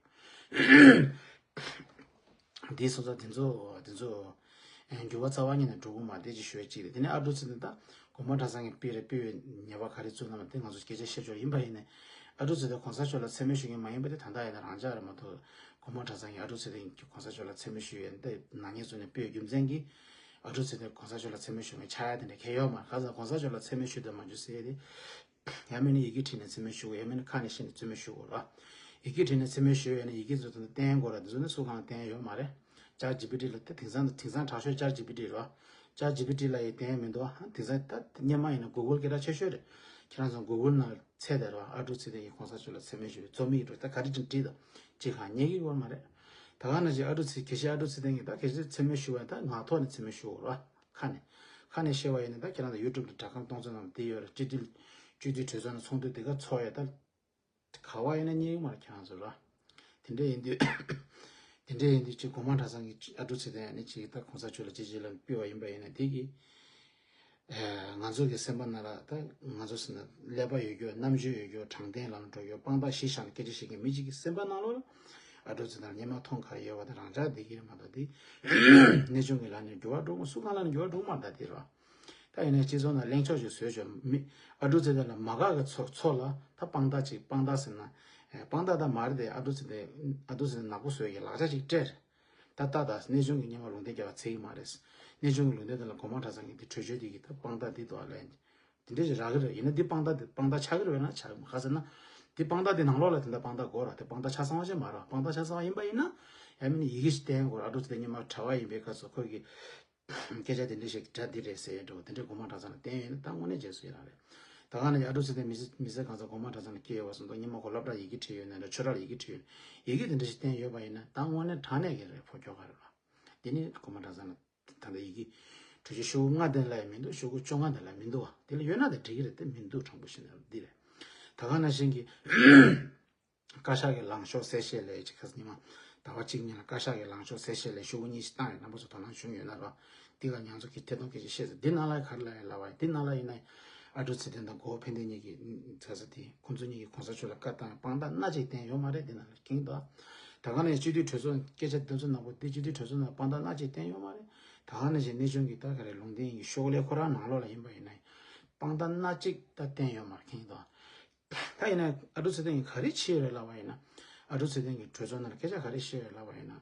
དེ་སོང་ཙང་དེ་ཚོ་དེ་ཚོ་འགྱུར་བ་རྩ་བ་ཉིད་ནས་འགྲོ་གི་མ་རེད་ཅེས་ཞུ་ཡས་གཅིག་རེད། དེ་ནས་ཨ་ཀྲུག་ཚེ་བརྟན་ད་གོང་མ་གྲྭ་ཚང་གི་དཔེ་རེད། དཔེ་ཡོད་ཉེས་པ་ག་རེ་བཙུགས་གནང་བ་དེ་ང་ཚོ་སྐད་ཆ་བཤད་ཆོག་ཡིན་པ་ཡིན་ནས་ཨ་ཀྲུག་ཚེ་བརྟན་གོང་ས་མཆོག་ལ་མཚན་སྨད་ཞུ་མཁན་མ་ཡིན་པ་དེ་ད་ལྟ་ཡིན་ན་རང་ཅག་རེད་མ་གཏོགས། གོང་མ་གྲྭ་ཚང་གིས་ཨ་ཀྲུག་ཚེ་བརྟན་གྱིས་གོང་ས་མཆོག་ལ་མཚན་སྨད་ཞུས་ཡོད་འདི་ནག་ཉེས་བཙུགས་ནས་སྤེལ་རྒྱུ་མཚན་གྱིས་ཨ་ཀྲུག་ཚེ་བརྟན་གོང་ས་མཆོག་ལ་མཚན་སྨད་ཞུ་མཁན་ཆགས་ཡ་དེ་འདྲ་གལ་ཡོད་མ་རེད། ག་ཚོད་གོང་ས་མཆོག་ལ་མཚན་སྨད་ཞུ་འདོད་མ་འཇུ་ཟེར་ཡ་དེ་ཡང་མིན་ན་ཡི་གེ་བྲིས་ནས་མཚན་སྨད་ཞུ་དགོས། ཡང་མིན་ན་ཁ་ནས་བཤད་ནས་མཚན་སྨད་ཞུ་དགོས་ར། ཡི་གེ་བྲིས་ནས་མཚན་སྨད་ཞུ་ཡ་ནས་ཡི་གེ་ཚོ་དེ་འདྲ་བསྟན་དགོས་ར། དེ་ཚོ་ནི་སུ་གང་བསྟན་ཡ་ཡོད་མ་རེད། ཅར་ཇི་པི་ཊི་ལ་དེ་དེང་སང་དེང་སང་དྲག་ཤོས་ཅར་ཇི་པི་ཊི་ར། ཅར་ཇི་པི་ཊི་ལ་ཡི་བསྟན་ཡ་མི་འདུག་ཨ། དེང་སང་ད་སྔོན་མ་ཡིན་ན་གུ་གུལ་སྐད་གྲགས་ཆེ་ཤོས་རེད། ཁྱེད་རང་ཚོ་གུ་གུལ་ནང་ཚད་དེ་རོ། ཨ་ཀྲུག་ཚེ་བརྟན་གྱིས་གོང་ས་མཆོག་ལ་མཚན་སྨད་ཞུས་པའི་རྩོམ་ཡིག་འགྲོ་ད་ག་རེ་ཅིག་བྲིས་དང་ཅིག་གང་རྙེད་ཀྱི་ཡོད་མ་རེད། ད་ག་ནང་བཞིན་ཨ་ཀྲུག་ཚེ་དགེ་བཤེས་ཨ་ཀྲུག་ཚེ་བརྟན་གྱིས་ད་གལ་སྲིད་མཚན་སྨད་ཞུ་བ་ཡིན་ད་ངག་ཐོག་ནས་མཚན་སྨད་ཞུ་དགོས་རོ། ཁ་ནས་ཁ་ནས་བཤད་པ་ཡིན་ན་ད་ཁྱེད་རང་ཚོ་ཡུ་ཊུབ་དུ་སྒྲ་སྒམ་གཏོང་ཚོད་ནང་དེ་ཡོད་རེད། སྤྱི་འཐུས་སྤྱི་འཐུས་གྲོས་ཚོགས་ནང་ཚོགས་འདུ་དེ་ག་ཚོགས་ཡོད་ད། ག་བ་ཡིན་ན་རྙེད་ཀྱི་མ་རེད་ཁྱེད་རང་ཚོ་རོ། དེ་འདྲ་ཡིན་དུས་དེ་འདྲ་ཡིན་དུས་ཅིག་གོང་མ་གྲྭ་ཚང་གི་ཨ་ཀྲུག་ཚེ་བརྟན་ནི་ཅིག་ད་གོང་ས་མཆོག་ལ་ཅིག་ཅིག་ལ་ཕུལ་བ་ཡིན་པ་ཡིན་ན་དེ་གི་ང་ཚོ་གི་སེམས་པ་ནང་ལ་ད་ང་ཚོ་ཟེར་ན་ཀླད་པ་ཡོད་རྒྱུ་རྣམ་དཔྱོད་ཡོད་རྒྱུ་དྲང་བདེན་ལམ་འགྲོ་རྒྱུ་དཔང་རྟགས་གཞི་བཞག་ནས་སྐད་ཆ་བཤད་མཁན་མི་གཅིག་གི་སེམས་པ་ནང་ལོགས་ལ་ཨ་ཀྲུག་ཚེ་བརྟན་སྔོན་མ་མཐོང་ག་རེ་ཡོད་པ་དེ་རང་ཅག་བསྡད་ཀྱི་རེད་མ་གཏོགས་དེ་གནས་ཆུང་གི་ལམ་ནས་འགྱུར་བ་འགྲོ་མ་སུ་གང་ལ་ནས་འགྱུར་བ་འགྲོ་མ་ད་དེ་རོ། ད་ཡིན་ནའི་སྤྱི་ཚོགས་ནང་གླེང་ཕྱོགས་ཤིག་བཟོས་ཆོག་མི་ཨ་ཀྲུག་ཚེ་བརྟན་ལ་མ་དགའ་གི་ཚོ་ཚོ་ལ་ད་དཔང་རྟགས་ཅིག་དཔང་རྟགས་ཟེར་ན་དཔང་རྟགས་ད་མ་རེད་དེ་ཨ་ཀྲུག་ཚེ་བརྟན་ཨ་ཀྲུག་ཚེ་བརྟན་ནག་པོ་བཟོས་ཀྱི་ལག་ཆ་ཅིག་སྤྲད། ད་ལྟ་ད་གནས་ཆུང་གི་སྔོན་མ་ལུང་བསྟན་རྒྱག་པ་ཚད་ཀྱི་མ་རེད། གནས་ཆུང་གི་ལུང་བསྟན་དེ་ལ་གོང་མ་གྲྭ་ཚང་གི་དེ་གྲོས་ཆོད་དེ་གི་ད་དཔང་རྟགས་དེ་དོ་ལན། དེ་འདྲས་ཞིག་རག་གི་རེད། ཡིན་ན་འདི་དཔང་རྟགས་དེ་དཔང་རྟགས་ཆགས་ཀྱི་རེད་བས་ན་ཆགས་མ་ག་ཟེར་ན། འདི་དཔང་རྟགས་དེ་ནང་ལོགས་ལ་དེ་འདྲ་དཔང་རྟགས་དགོས་ར། དེ་དཔང་རྟགས་ཆ་ཚང་བ་ཞིག་མ་རེད། དཔང་རྟགས་ཆ་ཚང་བ་ཡིན་པ་ཡིན་ན་ཡང་མིན་ན་ཡི་གེ་ཞིག་བསྟན་དགོས་ར། ཨ་ཀྲུག་ཚེ་བརྟན་སྔོན་མ་གྲྭ་པ་ཡིན་པའི་སྐབས་སུ་ཁོ་གི་སྐད་ཆ་དེ་འདྲས་ཞིག་གྲ་འདི་རེད་ཟེར་ཡས་འགྲོ་དེ་འདྲས་གོང་མ་གྲྭ་ཚང་ལ་བསྟན་ཡོད་ན་ད་དངོས་གནས་རྗེས་སུ་ཡི་རང་རེད། ད་ག་ནས་ཨ་ཀྲུག་ཚེ་བརྟན་མི་ཚེ་མི་ཚེ་གང་ཚང་གོང་མ་གྲྭ་ཚང་ལ་སྐྱེས་ཡོད་པ་སོང་ཙང་སྔོན་མ་གོ་སློབ་གྲྭར་ཡི་གེ་བྲིས་ཡོད་ན་འདྲ་ཆོས་གྲྭར་ཡི་གེ་བྲིས་ཡོད་ན་ཡི་གེ་དེ་འདྲ་ཞིག་བསྟན་ཡོད་པ་ཡིན་ན་ད་དངོས་གནས་དྲང་གནས་ཀྱི་རེད་ཕོ་ཁྱོ་ག་རེད་ལ། དེ་ནི་གོང་མ་གྲྭ་ཚང་ལ་ད་ལྟ་ཡི་གེ་གྲོས་ཆོད་ཤོག་བུ་ལྔ་ལྡན་ལ་ཡང་མི་འདུག་ཤོག་གུ་བཅོ་ལྔ་ལྡན་ལ་མི་འདུག་བ། དེ་ལ་ཡོད་ན་དེ་འགྲིག་གི་རེད་དེ་མི་འདུག་དྲང་པོ་བཤད་ན་འདི་རེད། ད་ག་ནང་བཞིན་གྱི་བཀའ་ཤག་གི་ལངས་ཕྱོགས་གསལ་བཤད་ལས་ཅིག་ཁ་སང་ཉི་མ་ཟླ་བ་གཅིག་ཉིན་ལ་བཀའ་ཤག་གི་ལངས་ཕྱོགས་གསལ་བཤད་ལས་ཤོག་གུ་གཉིས་ཤིག་བཏང་ཡོད། རྣམ་པ་ཚོ་དོ་སྣང་བྱུང་ཡོད་ན་རོགས། འདི་ག་ང་ཚོ་གི་ཐད་གཏོང་སྐད་ཆ་བཤད་ཚེ་འདི་ནང་ལ་ག་རེ་ལབ་ཡ་ལབ་པ་ཡིན། འདི་ནང་ལ་ཡིན་ན་ཨ་ཀྲུག་ཚེ་བརྟན་དང་གོ་བོ་ཕན་བདེ་གཉིས་ཀྱིས་ཚ་ཚ་དེ་ཁོང་ཚོ་གཉིས་ཀྱིས་གོང་ས་མཆོག་ལ་བཀའ་བཏང་དཔང་རྟགས་སྣ་གཅིག་བསྟན་ཡོད་མ་རེད། འདི་ནང་ལ་ཀིང་དང་། ད་ག་ནས་སྤྱི་འཐུས་གྲོས་ཚོགས་སྐད་ཆ་དེ་ཚོ་ནང་པོ་དེ་སྤྱི་འཐུས་གྲོས་ཚོགས་ནང་དཔང་རྟགས་སྣ་གཅིག་བསྟན་ཡོད་མ་རེད། ད་ག་ནང་བཞིན་གནས་ཆུང་གི་ད་ག་རེ་ལུང་བསྟན་གྱི་ཤོག་ལས་ཁོ་རང་ནང་ལོགས་ལ་ཡིན་པ་ཡིན་ན་དཔང་རྟགས་སྣ་གཅིག་ད་བསྟན་ཡོད་མ་རེད་ཀིང་དང་། ད་ཡིན་ན་ཨ་ཀྲུག་ཚེ་བརྟན་གྱིས་ག་རེ་བྱས་ཡོད་རེད་ལབ་པ་ཡིན་ན། ཨ་ཀྲུག་ཚེ་བརྟན་གྱིས་གྲོས་ཚོགས་ནང་ལ་སྐད་ཆ་ག་རེ་བཤད་ཡོད་ལབ་པ་ཡིན་ན།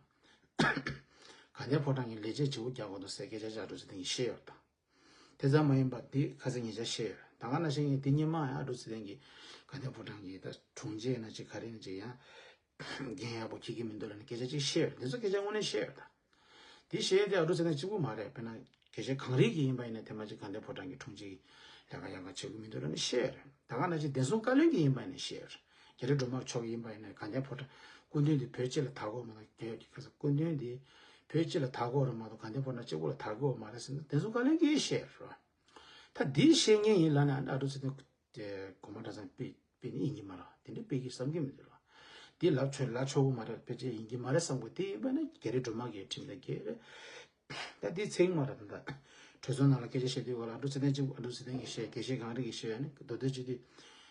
དགའ་ལྡན་ཕོ་བྲང་གི་ལས་བྱེད་བྱེད་པོ་རྒྱག་དགོས་འདུག་ཟེར་སྐད་ཆ་ཅིག་ཨ་ཀྲུག་ཚེ་བརྟན་གྱིས་བཤད་ཡོད་རེད་ད། དེ་ཙམ་མ་ཡིན་པ་འདི་ཁ་སང་ཉེ་ཆར་བཤད་ཡོད་རེད། ད་ག་ནང་བཞིན་འདི་སྔོན་མ་ཡང་ཨ་ཀྲུག་ཚེ་བརྟན་གྱིས་དགའ་ལྡན་ཕོ་བྲང་གི་ད་དྲུང་ཆེ་ཡིན་ན་ཅིག་ག་རེ་ཡིན་ན་ཅིག་ཡང་འགན་ཡག་པོ་འཁྱེར་གྱི་མི་འདུག་ལབ་ནས་སྐད་ཆ་ཅིག་བཤད་ཡོད་རེད། འདི་ཚོ་སྐད་ཆ་དངོས་གནས་བཤད་ཡོད་རེད་ད། དེ་བཤད་དེ་ཨ་ཀྲུག་ཚེ་བརྟན་གཅིག་པུ་མ་རེད། དཔེར་ན་ གལ་སྲིད་གངས་རི་གི་ཡིན་པ་ཡིན་ན་དེ་མ་གཅིག་དགའ་ལྡན་ཕོ་བྲང་གི་དྲུང་ཆེ་ལས་ཀ་ཡག་ག་བྱེད་ཀྱི་མི་འདུག་ལབ་ནས་བཤད་རེད། ད་ག་ནང་བཞིན་བདེ་སྲུང་བཀའ་བློན་གྱི་ཡིན་པ་ཡིན་ན་བཤད་རེད། རྒྱ་རི་སྒྲོལ་མ་མཆོག་གི་ཡིན་པ་ཡིན་ན་དགའ་ལྡན་ཕོ་བྲང་སྐུ་མདུན་དེ་བོད་སྤྱི་ལ་དར་དགོས་མ་གཏོགས་རྒྱ་ཁ་ས་སྐུ་མདུན་དེ་བོད་སྤྱི་ལ་དར་དགོས་རེད་མ་གཏོགས་དགའ་ལྡན་ཕོ་བྲང་གཅིག་པོ་ལ་དར་དགོས་མ་རེད་ཟེར་ན་བདེ་སྲུང་བཀའ་བློན་གྱིས་བཤད་རེད། ད་འདི་བཤད་མཁན་ཡིན་ལབ་ན་ཨ་འབྲུག་ཚེ་བརྟན་དེ་གོང་མ་གྲྭ་ཚང་དཔེ་དཔེ་ནི་ཡིན་གྱི་མ་རེད། དེ་འདྲ་དཔེ་གི་བསམ་གྱི་མི་འདུག་ལ། དེ་ལབ་ཆོག་ལབ་ཆོག་གི་མ་རེད། དཔེ་ཆ་ཡིན་གྱི་མ་རེད་བསམ་གི་དེ་ཡིན་པ་ན་རྒྱ་རི་སྒྲོལ་མ་གི་ཁྲིམས་དང་འགལ་རེད། ད་དེ་ཚིག་མ་རེད། ད་གྲོས་ཚོགས་ནང་ལ་སྐད་ཆ་བཤད་དུས་ག་ལ་ཨ་འབྲུག་ཚེ་བརྟན་གཅིག་ཨ་འབྲུག་ཚེ་བརྟན་གྱིས་བཤད། དགེ་བཤེས་གངས་རི་གིས་བཤད་ཡ་ནི་མདོ་སྟོད་སྤྱི་འཐུས་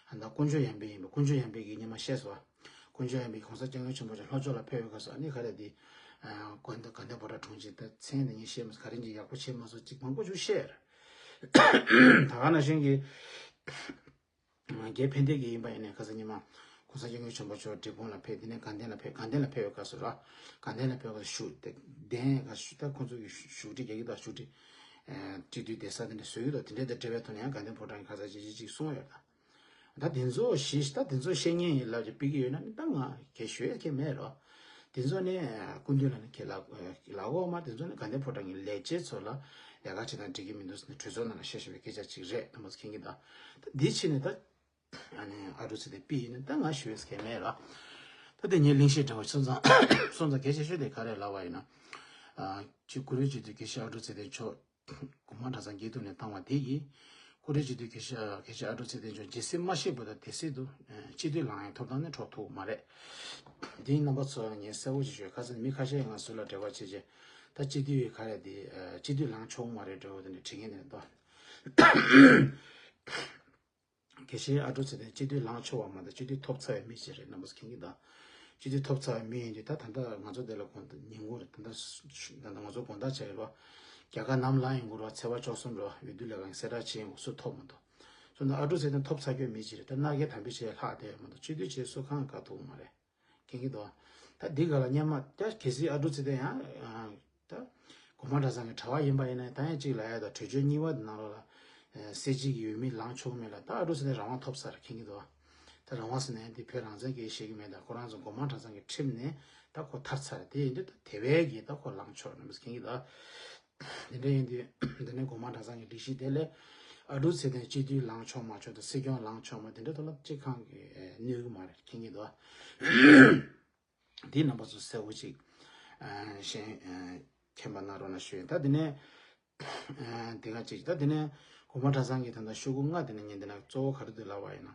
ཨ་ད་དཀོན་མཆོག་ཡང་པའི་ཡིན་པ། དཀོན་མཆོག་ཡང་པའི་གིས་སྔོན་མ་བཤད་སོང་། དཀོན་མཆོག་ཡང་པའི་གོང་ས་སྐྱབས་མགོན་ཆེན་པོ་མཆོག་ལྷོ་ཕྱོགས་ལ་ཕེབས་པའི་སྐབས་སུ་ཨ་ནི་ག་རེ་དེ་དགའ་ལྡན་དགའ་ལྡན་ཕོ་བྲང་དྲུང་ཆེ་ད་མཚན་དེ་ངས་བཤད་མ་སོང་། ག་རེ་ཅིག་ཡག་པོ་བྱས་མ་སོང་ཅིག་མང་པོ་ཅིག་བཤད་རེད། ད་ག་ནང་བཞིན་གྱི་རྒྱའི་ཕན་བདེ་གི་ཡིན་པ་ཡིན་ནའི་ཁ་སང་ཉི་མ་གོང་ས་སྐྱབས་མགོན་ཆེན་པོ་མཆོག་འབྲས་སྤུངས་ལ་ཕེབས། དེ་ནས་དགའ་ལྡན་ལ་ཕེབས། དགའ་ལྡན་ལ་ཕེབས་པའི་སྐབས་སུ་ར་དགའ་ལྡན་ལ་ཕེབས་པའི་སྐབས་སུ་བཞུགས་དེ་གདན་ག་ཞུ་ད་ཁོང་ཚོ་གི་བཞུགས་ཁྲི་རྒྱ་གི་དང་བཞུགས་ཁྲི་སྤྱི་འཐུས་བསྡད་ས་དེ་འདྲ་བཟོ་གི་འདུག་དེ་འདྲ་དང་འབྲེལ་བའི་ཐོག་ནས་ཡང་དགའ་ལྡན་ཕོ་བྲང་གི་ཁ་ས་ཅིག་ཅིག་ཅིག་གསུངས་ཡོད་ད། ད་དེ་ཚོ་ཞིག་ད་དེ་ཚོ་བཤད་མཁན་ཡིན་ལབ་ཀྱི་ཕ་གི་ཡོད་ན་ནི་ད་ང་གལ་ཞུ་ཡ་གལ་མེད་རོ། དེ་ཚོ་ནི་སྐུ་མདུན་ལ་ནི་གལ་ལ་ལ་འོག་མ་དེ་ཚོ་ནི་དགའ་ལྡན་ཕོ་བྲང་གི་ལས་བྱེད་ཚོ་ལ་ལས་ཀ་བྱེད་སྟངས་འགྲིག་གི་མི་འདུག་ཟེར་ནས་གྲོས་ཚོགས་ནང་ལ་བཤད་བཞིན་པའི་སྐད་ཆ་ཅིག་རེད། ད་མོ་ཚོ་མཁྱེན་གྱི་ད། ད་འདི་ཕྱིན་ནས་ད་ཨ་ནི་ཨ་འབྲུག་ཚེ་བརྟན་པི་ཡིན་ན་ད་ང་ཞུ་ཡ་གལ་མེད་རོ། ད་དེ་ངའི་གླེང་གཞི་འདྲ་བ་སོང་ཙང་སོང་ཙང་གལ་ཆེ་ཤོས་དེ་ག་རེ་ལབ་པ་ཡིན་ན། ཨ་ཅིག་ཀུ་རེ་ཅིག་དུས་དགེ་བཤེས་ཨ་འབྲུག་ཚེ་བརྟན་མཆོག་གོང་མ་གྲྭ་ཚང་སྐྱིད་སྡུག་ནས་བཏང་བ་དེ་ཡིས། ཀུ་རེ་ཅིག་དུས་དགེ་བཤེས་དགེ་བཤེས་ཨ་འབྲུག་ཚེ་བརྟན་མཆོག་ཇི་སྲིད་མ་གཤེགས་བར་དུ་དེ་སྲིད་དུ་སྤྱི་འཐུས་ལངས་ཡག་ཐོབ་ཐང་ནི་འཕྲོག་ཐུབ་མ་རེད། དེ་ཡིན་རྣམ་པ་ཚོ་ངས་གསལ་བོ་ཞིག་ཞུ། ཁ་སང་མི་ཁ་ཤས་ང་ཚོ་ལ་འབྲེལ་བ་བྱེད་ཆེད་ད་སྤྱི་འཐུས་ཡོད་ག་རེ་དེ་སྤྱི་འཐུས་ལངས་ཆོག་མ་རེད་འདྲ་བོ་དེ་འདྲ་དྲི་མཁན་དེ་འདུག་དགེ་བཤེས་ཨ་འབྲུག་ཚེ་བརྟན་སྤྱི་འཐུས་ལངས་ཆོག་པ་མ་གཏོགས་སྤྱི་འཐུས་ཐོབ་ཚར་བའི་མི་ཞིག་རེད། རྣམ་པ་ཚོ་མཁྱེན་གྱི་ད། སྤྱི་འཐུས་ཐོབ་ཚར་བའི་མི་ཡིན་དུས་ད་ད་ལྟ་ང་ཚོ་དེ་ལ་དགོངས་ད་ཉིན་གུང་རེད། ད་ལྟ་ད་ལྟ་ང་ཚོ་དགོངས་དག་བྱས་ཡོད་རོ། རྒྱ་གར་ནམ་ལངས་ཡོང་གི་རོ། ཚེས་པ་བཅུ་གསུམ་རོ། འོས་བསྡུ་ལས་ཁང་གསལ་བསྒྲགས་བྱས་ཡོང་གི་སུ་ཐོབ་མ་ཐོབ། སོང་ཙང་ཨ་འབྲུག་ཚེ་བརྟན་ཐོབ་ཚར་རྒྱུའི་མི་ཞིག་རེད། ད་མནའ་སྐྱེལ་དམ་འབུལ་བྱས་ལྷག་བསྡད་ཡོད་མ་གཏོགས་སྤྱི་འཐུས་བྱས་སུ་གང་ག་ཐུག་མ་རེད། མཁྱེན་གྱི་འདུག་ད་འདི་ག་ལ་སྔོན་མ་ད་གལ་སྲིད་ཨ་འབྲུག་ཚེ་བརྟན་ཡང་ད་གོང་མ་གྲྭ་ཚང་གི་གྲྭ་བ་ཡིན་པ་ཡིན་ན་ད་ཡང་གཅིག་ལ་ཡ་ད་གྲོས་ཆོད་གཉིས་པ་དེ་ནང་ལོགས་ལ་སྲིད་སྤྱི་གི་འོས་མི་ལངས་ཆོག་མེད་ལ་ད་ཨ་འབྲུག་ཚེ་བརྟན་རང་དབང་ཐོབ་ཚར། མཁྱེན་གྱི་འདུག་ད་རང་དབང་ཟེར་ན་ཡང་འདི་བོད་རང་བཙན་གྱི་བཤད་ཀྱི་མེད། ད་ཁོ་རང་ཚོ་གོང་མ་གྲྭ་ཚང་གི་ཁྲིམས་ནས་ད་ཁོ་ཐར་ཚར། དེ་ཡིན་དུས་ད་དེ་བས་ཀྱི་ད་ཁོ་ལངས་ཆོག་རྣམ་པ་མཁྱེན་གྱི་འདུག་དེ་འདྲ་ཡིན་དུས་འདི་ནས་གོང་མ་གྲྭ་ཚང་གི་སྒྲིག་གཞི་དེ་ལས་ཨ་འབྲུག་ཚེ་བརྟན་སྤྱི་འཐུས་ལངས་ཆོག་མ་ཆོག་དང་སྲིད་སྐྱོང་ལངས་ཆོག་མ་དེ་འདྲ་ཐོག་ལ་གཅིག་གང་གི་གནོད་གི་མ་རེད། མཁྱེན་གྱི་འདུག་འདི་རྣམ་པ་ཚོ་གསལ་བོ་ཅིག་ཨ་ཤེས་ཨ་མཁྱེན་པ་གནང་རོགས་གནང་ཞུ་ཡིན། ད་འདི་ནས་ཨ་འདི་ག་ཅིག་ད་འདི་ནས་གོང་མ་གྲྭ་ཚང་གི་ད་ལྟ་ཤོག་གུ་ལྔ་འདི་ནས་ཉན་འདི་ན་གཙོ་བོ་ག་རེ་འདུག་ལབ་པ་ཡིན་ན།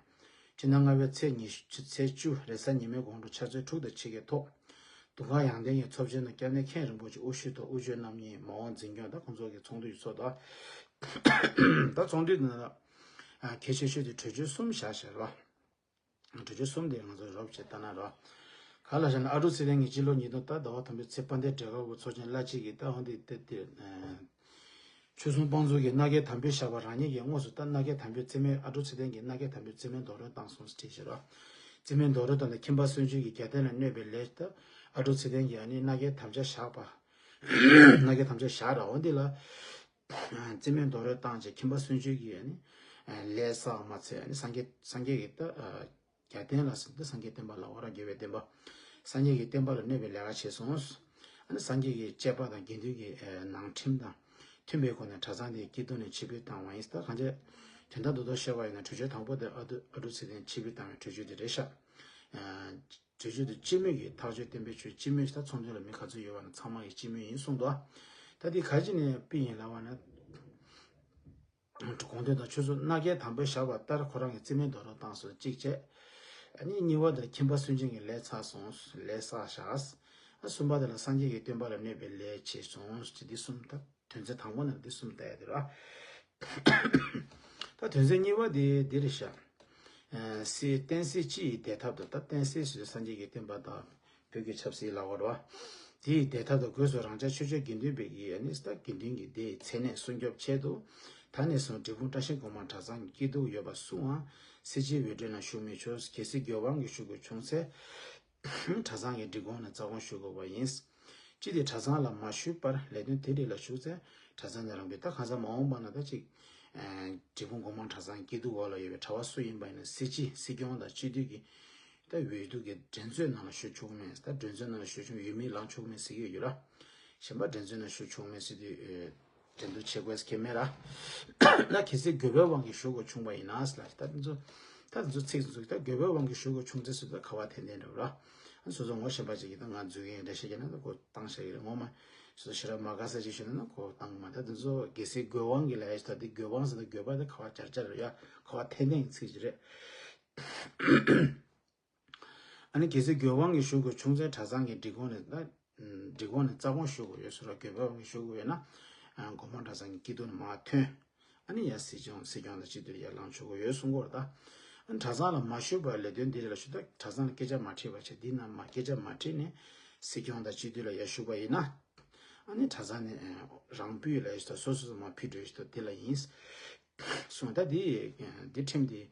སྤྱི་ཟླ་ལྔ་པའི་ཚེས་ཉི་ཤུ་ཚེས་བཅུ་རེས་གཟའ་ཉི་མའི་དགོང་དྲོ་ཆུ་ཚོད་དྲུག་དང་ཕྱེད་ཀའི་ཐོག་དུང་དཀར་ཡང་སྟེང་གི་ཚོགས་ཆེན་ནང་སྐྱབས་གནས་མཁན་རིན་པོ་ཆེ་དབུ་བཞུགས་ཐོག་དབུ་ཆོས་རྣམ་གཉིས་མ་འོངས་འཛིན་སྐྱོང་དང་ཁོང་ཚོ་གི་ཚོགས་འདུ་ཡོད་ཚོགས་དང་། ད་ཚོགས་འདུ་འདི་ནང་ལ་གལ་ཆེ་ཤོས་དེ་གྲོས་ཆོད་གསུམ་བཞག་བཞག་རེད་བ། གྲོས་ཆོད་གསུམ་དེ་ང་ཚོ་རོབ་ཅིག་ལྟ་ན་རོ། ག་ལ་ཞེ་ན་ཨ་འབྲུག་ཚེ་བརྟན་གྱི་སྤྱི་ལོ་ཉིས་སྟོང་ད་ཟླ་བ་དང་པོའི་ཚེས་དཔལ་ལྡན་འབྲས་དཀར་པོ་ཚོགས་ཆེན་བླ་སྤྱི་གི་ད་འོན་ཏེ་དེ་དེ་ཆོས་སྲུང་དཔང་འཛུགས་ཀྱི་མནའ་སྐྱེལ་དམ་འབུལ་བཞག་པ་རང་ཉིད་ཀྱིས་དངོས་སུ་ད་མནའ་སྐྱེལ་དམ་འབུལ་རྩིས་མེད། ཨ་འབྲུག་ཚེ་བརྟན་གྱིས་མནའ་སྐྱེལ་དམ་འབུལ་རྩིས་མེད་རྡོག་རོལ་བཏང་སོང་ཟེར་བྲིས་ཤག་རོ། རྩིས་མེད་རྡོག་རོལ་བཏང་ནས་ཁྱིམ་པ་གསོན་མཆོད་ཀྱི་རྒྱབ་རྟེན་ལ་གནོད་པའི་ལས་ད་ཨ་འབྲུག་ཚེ་བརྟན་གྱིས་ཨ་ནི་མནའ་སྐྱེལ་དམ་བཅའ་བཞག་པ། མནའ་སྐྱེལ་དམ་བཅའ་བཞག་ར་འོན་ཏེ་ལ། རྩིས་མེད་རྡོག་རོལ་བཏང་བྱས་ཁྱིམ་པ་གསོན་མཆོད་ཀྱིས་ཨ་ནི་ལས་བསགས་མ་ཚད་ཨ་ནི་སངས་རྒྱས་སངས་རྒྱས་ཀྱི་ད་རྒྱབ་རྟེན་ལ་ཟེར་ཏེ་སངས་རྒྱས་བསྟན་པ་ལ་འོ་ར་རྒྱལ་བའི་བསྟན་པ། སངས་རྒྱས་ཀྱི་བསྟན་པ་ལ་གནོད་པའི་ལས་ཀ་བྱས་སོང་། ཨ་ནི་སངས་རྒྱས་ཀྱི་བཅས་པ་དང་དགེ་འདུན་གྱི་ནང་ཁྲིམས་དང་མཐུན་པའི་སྒོ་ནས་གྲྭ་ཚང་དེ་སྐྱིད་སྡུག་ནས་ཕྱིར་འབུད་བཏང་བ་ཡིན། ད་གང་ཅི་དོན་དག་རྡོག་རྡོག་བཤད་པ་ཡིན་ན་གྲོས་ཆོད་དང་པོ་དེ་ཨ་འབྲུག་ཨ་འབྲུག་ཚེ་བརྟན་ཕྱིར་འབུད་བཏང་བའི་གྲོས་ཆོད་དེ་རེད་ཤག་གྲོས་ཆོད་དེ་སྤྱི་མོས་ཀྱི་ཐག་གཅོད་བསྟན་པའི་ཆོས་སྤྱི་མོས་ད་ཚོགས་འདུ་ལ་མི་ག་ཚོད་ཡོད་པ་ན་ཚང་མ་གི་སྤྱི་མོས་ཡིན་གསུངས་འདུག་ད་དེ་ག་ཅི་ནས་དཔེ་ཡིན་ལབ་པ་ན། གོང་དོན་དང་ཆོས་སྲུང་མནའ་སྐྱེལ་དམ་པོས་བཞག་པ་ལྟར་ཁོ་རང་གི་རྩིས་མེད་རྡོག་རོལ་བཏང་སོང་གཅིག་བྱས། ཨ་ནི་གཉིས་པ་དེ་ཁྱིམ་པ་སུན་འབྱིན་གྱི་ལས་ཚར་སོང་ལས་བསགས་བཞག་ཨ་གསུམ་པ་དེ་ལ་སངས་རྒྱས་ཀྱི་བསྟན་པ་ལ་གནོད་པའི་ལས་བྱས་སོང་ཟེར་འདི་གསུམ་ད་དོན་ཚན་དང་པོ་ནང་འདི་གསུམ་བལྟ་ཡ་དེ་རེད་བ། ད་དོན་ཚན་གཉིས་པ་དེ་འདི་རེད་ཤག་སྲིད་བསྟན་སྲིད་སྤྱི་ཡི་བདེ་ཐབས་དང་ད་བསྟན་སྲིད་ཟེར་སངས་རྒྱས་ཀྱི་བསྟན་པ་དང་། བོད་ཀྱི་ཆབ་སྲིད་ལ་འོར་བ། དེའི་བདེ་ཐབས་དང་སྒོས་སུ་རང་ཅག་ཆོས་བྱེད་དགེ་འདུན་པའི་ཡི་ཨ་ནི་ད་དགེ་འདུན་གྱི་སྡེ་ཡི་མཚན་གནས་སྲུང་སྐྱོབ་ཆེད་དུ། ད་ནས་བཟུང་འབྲས་སྤུངས་བཀྲ་ཤིས་སྒོ་མང་གྲྭ་ཚང་གི་སྐྱིད་སྡུག་ཡོད་པ་སུའང་སྲིད་སྤྱིའི་འོས་སྒྲོན་ལ་ཞུགས་མི་ཆོག་གལ་སྲིད་དགེ་དབང་གི་ཞུ་དགོས་བྱུང་ཚེ། གྲྭ་ཚང་གི་སྒྲིག་ཁོངས་ནས་རྩ་དགོངས་ཞུ་དགོས་པ་ཡིན། སྤྱི་དེ་གྲྭ་ཚང་ལ་མ་ཞུགས་པར་ལས་དོན་དེ་རིགས་ལ་ཞུགས་ཚེ་གྲྭ་ཚང་ནས་རང་འབུལ་ད་གང་ཟག་མ་འོངས་པ་ན་ད་ཅིག་འབྲས་སྤུངས་སྒོ་མང་གྲྭ་ཚང་གི་སྐྱིད་སྡུག་འོག་ལ་ཡོད་པའི་གྲྭ་བ་སུ་ཡིན་པ་ཡིན་ན་སྲིད་སྤྱི་སྲིད་སྐྱོང་དང་སྤྱི་འཐུས་ཀྱི། ད་འོས་བསྡུ་གི་འགྲན་རྩོད་ནང་ལ་ཞུགས་ཆོག་མེད་ད་འགྲན་རྩོད་ནང་ལ་ཞུགས་ཆོག་འོས་མི་ལངས་ཆོག་མེད་ཟེར་གྱི་ཡོད་ར། གཞན་པ་འགྲན་རྩོད་ནང་ཞུགས་ཆོག་མེད་ཟེར་དུས་ འགྲན་བསྡུར་བྱེད་དགོས་ཀྱི་མེད་ར། ད་གལ་སྲིད་དགོས་པའི་དབང་གིས་ཞུ་དགོས་བྱུང་བ་ཡིན་ན་ལ། ད་དེ་ཚོ་ད་དེ་ཚོ་ཚིག་ཚོ་ད་དགོས་པའི་དབང་གིས་ཞུ་དགོས་བྱུང་ཚེ་སུ་ད་ཁ་བ་འཐེན་འཐེན་འགྲོ་ར། སོ་སོ་ངོ་ཤེས་པ་ཅིག་གིས་ད་ང་འཛུལ་གི་ཡིན་འདྲ་བཤད་ཀྱི་ན་ད་ཁོ་བཏང་བཞག་གི་རེད། ངོ་མ་སོ་སོ་ཞེ་དྲག་མ་དགའ་ས་ཅིག་ཞུ་ན་ན་ཁོ་བཏང་གི་མ། ད་དེ་ཚོ་གལ་སྲིད་དགོས་དབང་གིས་ལ་ཡ་ཞུ་ད་དེ་དགོས་དབང་ཟེར་ན་དགོས་པ་ད་ཁ་བ་འཇར་འཇར་རེད་ཡ། ཁ་བ་འཐེན་འཐེན་གྱི་ཚིག་ཅིག་རེད། ཨ་ནི་གལ་སྲིད་དགོས་དབང་གིས་ཞུ་དགོས་བྱུང་ཚེ་གྲྭ་ཚང་གི་སྒྲིག་ཁོངས་ནས་ད་སྒྲིག་ཁོངས་ནས་རྩ་དགོངས་ཞུ་དགོས་ཡོད་ཟེར་ར། དགོས་པའི་དབང་གིས་ཞུ་དགོས་ཡོད་ན་སྒོ་མང་གྲྭ་ཚང་གི་སྐྱིད་སྡུག་ནས་མར་ཐོན། ཨ་ནི་ཡ་སྲིད་སྐྱོང་སྲིད་སྐྱོང་དང་སྤྱི་འཐུས་ཡར་ལངས་ཆོག་གི་ཡོད་གསུང་གི་ཡོད་རེད་ད། ཨ་ནི་གྲྭ་ཚང་ལ་མ་ཞུས་པར་ལས་དོན་འདི་རིགས་ལ་ཞུ་ད་གྲྭ་ཚང་ལ་སྐད་ཆ་མ་དྲིས་པ་བྱས་འདི་ནང་མ་སྐད་ཆ་མ་དྲིས་ནས་སྲིད་སྐྱོང་དང་སྤྱི་འཐུས་ལ་ཡར་ཞུས་པ་ཡིན་ན། ཨ་ནི་གྲྭ་ཚང་ནས་རང་སྤུས་ལ་ཞུ་ད་སོ་སོ་སོ་མ་ཕུད་འགྲོ་ཞུ་ད་འདི་ལ་ཡིན། སོང་ད་འདི་འདི་ཁྲིམས་འདི་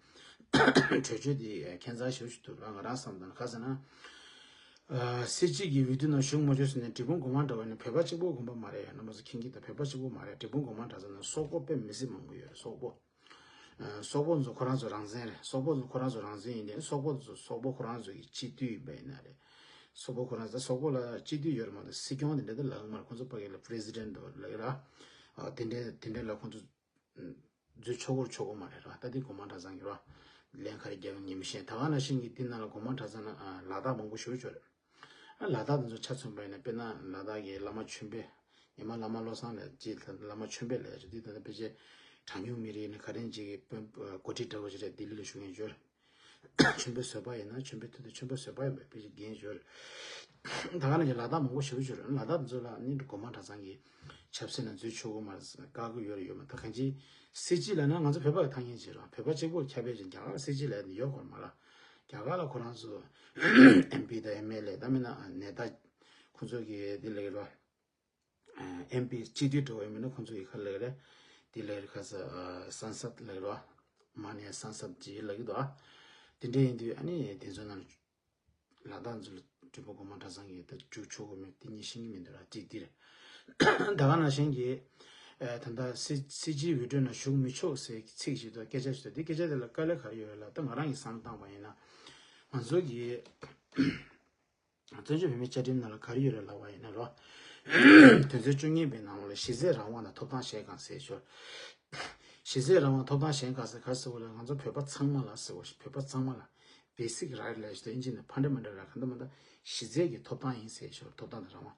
གྲོས་ཆོད་འདི་ཁྱད་མཚར་ཞེ་པོ་ཞིག་འདུག་ལ། ང་རང་བསམ་ད་ན་ག་ཟེར་ན། ཨ་སྲིད་སྤྱི་གི་འོས་བསྡུ་ནང་ཞུགས་མ་བཅུག་ཟེར་ནས་འབྲས་སྤུངས་སྒོ་མང་གྲྭ་པ་ནི་བོད་པ་གཅིག་པོ་དགོན་པ་མ་རེད་ཡ། རྣམ་པ་ཚོ་མཁྱེན་གྱི་ད་བོད་པ་གཅིག་པོ་མ་རེད། འབྲས་སྤུངས་སྒོ་མང་གྲྭ་ཚང་ནང་སོག་པོ་དཔེ་མི་སྲིད་མང་པོ་ཡོད་རེད། སོག་པོ། ཨ་སོག་པོ་ཚོ་ཁོ་རང་ཚོ་རང་བཙན་རེད། སོག་པོ་ཚོ་ཁོ་རང་ཚོ་རང་བཙན་ཡིན་ནའི་སོག་པོ་ཚོ་སོག་པོ་ཁོ་རང་ཚོ་གི་སྤྱི་འཐུས་ཡིན་པ་ཡིན་ན་རེད། སོག་པོ་ཁོ་རང་ཚོ་སོག་པོ་ལ་སྤྱི་འཐུས་ཡོད་རེད་མ་གཏོགས་སྲིད་སྐྱོང་དེ་འདྲ་ད་ལབ་ཀྱི་མ་རེད། ཁོ་ཚོ་ཕ་གི་ལ་པི་རེ་སི་ཌེན་ཊི་ལབ་ཀྱི་ར། ཨ་དེ་འདྲ་དེ་འདྲ་ལ་ཁོ་ཚོ་འཛུལ་ཆོག་གོ་ཆོག་གོ་མ་རེད་ར། ད་དེ་སྒོ་མང་གྲྭ་ཚང་གི་ར། ལན་ག་རེ་རྒྱབ་ཡོང་ངས་མི་ཤེས། ད་ག་ནང་བཞིན་གྱི་དེ་ནང་ལ་སྒོ་མང་གྲྭ་ཚང་ན་ཨ་ལ་དྭགས་མང་པོ་ཞེ་པོ་ཅིག་ཡོད་རེད། ཨ་ལ་དྭགས་དེ་ཚོ་ཆ་མཚོན་པ་ཡིན་ན་དཔེར་ན་ལ་དྭགས་ཀྱི་བླ་མ་ཆོས་འཕེལ། ཉི་མ་བླ་མ་བློ་བཟང་ལགས་ཅེས་བླ་མ་ཆོས་འཕེལ་ལགས་ཅེས་འདི་ད་ལྟ་ཕལ་ཆེར་གྲངས་ཉུང་མི་རིགས་ནི་ག་རེ་ཅིག་གི་དཔོན་འགོ་ཁྲིད་འདྲ་བོ་ཞིག་རེད། ལྡི་ལི་ལ་བཞུགས་མཁན་ཅིག་ཡོད་རེད། ཆོས་འཕེལ་བཟོད་པ་ཡིན་ན་ཆོས་འཕེལ་དུས་དུ་ཆོས་འཕེལ་བཟོད་པ་ཡིན་པའི་དཔེ་ཆ་འགན་ཡོད་རེད། ད་ག་ནང་བཞིན་ལ་དྭགས་མང་པོ་ཞེ་པོ་ཅིག་ཡོད་རེད། ལ་དྭགས་དེ་ཚོ་ལ་ནི་སྒོ་མང་གྲྭ་ཚང་གི་ཆབ་སྲིད་ནང་འཛུལ་ཆོག་གི་མ་རེད་བཀག་གི་ཡོད་རེད། ཡོད་མ་ད་གང་ཅི་སྲིད་སྤྱི་ལབ་ན་ང་ཚོ་བོད་པ་གི་ཐག་ཉེ་ཅིག་རེད། བོད་པ་གཅིག་པོ་ཁྱབ་པའི་ཅིག་རྒྱ་གར་སྲིད་སྤྱི་ལབ་ནི་ཡོད་དགོས་མ་རེད། རྒྱ་གར་ལ་ཁོ་རང་ཚོ་ཨེམ་པི་དང་ཨེམ་ཨེལ་ཨེ་ད་མིན་ན་ནེ་ད་ཁོ་ཚོ་གི་དེ་ལས་རོ། ཨེམ་པི་སྤྱི་འཐུས་འགྲོ་བའི་མི་ནི་ཁོང་ཚོ་ཡི་ཁ་ལག་རེད། དེ་ལག་རེད་ཁ་ས་སན་སད་ལག་རོ། མ་ནེ་སན་སད་ཅི་ལག་གི་འདུག་ཨ། དེ་འདྲ་ཡིན་དུས་ཨ་ནི་དེ་ཚོ་ནང་ལ་དྭགས་ཚོ་ལ་སྤྲུལ་པ་སྒོ་མང་གྲྭ་ཚང་གི་ད་བཅུག་ཆོག་གི་མེད་དེ་གཉིས་ཤེས་ཀྱི་མི་འདུག་ར་གཅིག་འདིར། ད་ག་ནང་བཞིན་གྱི་ད་ལྟ་སྲིད་སྲིད་སྤྱིའི་འོས་བསྡུ་ནང་ཞུགས་མི་ཆོག་ཟེར་ཚིག་ཞིག་འདུག་སྐད་ཆ་ཞིག་འདུག་དེ་སྐད་ཆ་དེ་ལ་དཀའ་ལས་ག་རེ་ཡོད་རེད་ལ། ད་ང་རང་གི་བསམ་བློ་བཏང་པ་ཡིན་ན་ང་ཚོ་གི་བཙན་བྱོལ་བོད་མིའི་བཅའ་ཁྲིམས་ནང་ལ་ག་རེ་ཡོད་རེད་ལབ་པ་ཡིན་ན་རོ། དོན་ཚན་བཅུ་གཉིས་པའི་ནང་ལ་གཞི་རྩའི་རང་དབང་དང་ཐོབ་ཐང་གཞན་གང་ཟེར་ཞོར། གཞི་རྩའི་རང་དབང་ཐོབ་ཐང་གཞན་གང་ཟེར་ག་རེ་ཟེར་བ་ལ་ང་ཚོ་བོད་པ་ཚང་མ་ལ་ཟེར་བ་ཞིག་བོད་པ་ཚང་མ་ལ་basic right ལབ་ཞིག་ད་ཨིན་ཇི་ནས་ཕ་འདྲ་མ་འདྲ་ར་ག་འདྲ་མ་འདྲ་གཞི་རྩའི་གི་ཐོབ་ཐང་ཡིན་ཟེར་ཞོར་ཐོབ་ཐང་དང་རང་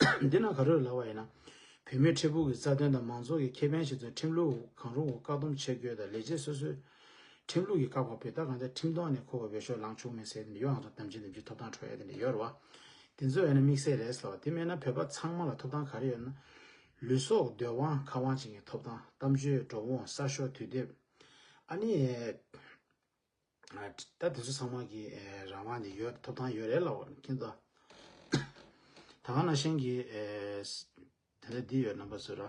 དབང་། འདི་ན་ག་རེ་ལབ་པ་ཡིན་ན། བོད་མིའི་འཕྲལ་ཕུགས་ཀྱི་རྩ་དོན་དང་མང་ཚོགས་ཀྱི་ཁེ་ཕན་ཆེད་དུ་ཁྲིམས་ལུགས་གང་རུང་བཀག་སྡོམ་བྱེད་དགོས་དང་ལས་བྱེད་སོ་སོའི་ཁྲིམས་ལུགས་ཀྱི་བཀག་པ་བས་ད་གང་ལྟར་ཁྲིམས་ཐོག་ནས་ཁོ་བ་འོས་ཤོག་ལངས་ཆོག་མེད་ཟེར་དེ་འདྲ་ཡོད། ང་ཚོ་དམ་བཅའ་འདེམས་ཀྱི་ཐོབ་ཐང་འཕྲོག་ཡ་དེ་འདྲ་ཡོད་རེད་བ། དེ་ཚོ་ཡོད་ན་དམིགས་བསལ་རེད་ཟེར་བ་དེ་མེད་ན་བོད་པ་ཚང་མ་ལ་ཐོབ་ཐང་ག་རེ་ཡོད་ན། ལུས་སྲོག་འདོད་དབང་ཁ་དབང་བྱེད་མཁན་ཐོབ་ཐང་གཏམ་བརྗོད་འགྲོ་འོང་གསར་ཤོག་དུས་དེབ། ཨ་ནི། ད་དེ་ཚོ་ཚང་མ་གི་རང་དབང་དེ་ཡོད་ཐོབ་ཐང་ཡོད་རེད་ལབ་པ་མཁྱེན་ཙང་། ད་ག་ནང་བཞིན་གྱི་དེ་འདྲ་འདི་ཡོད་རྣམ་པ་ཚོ་ར།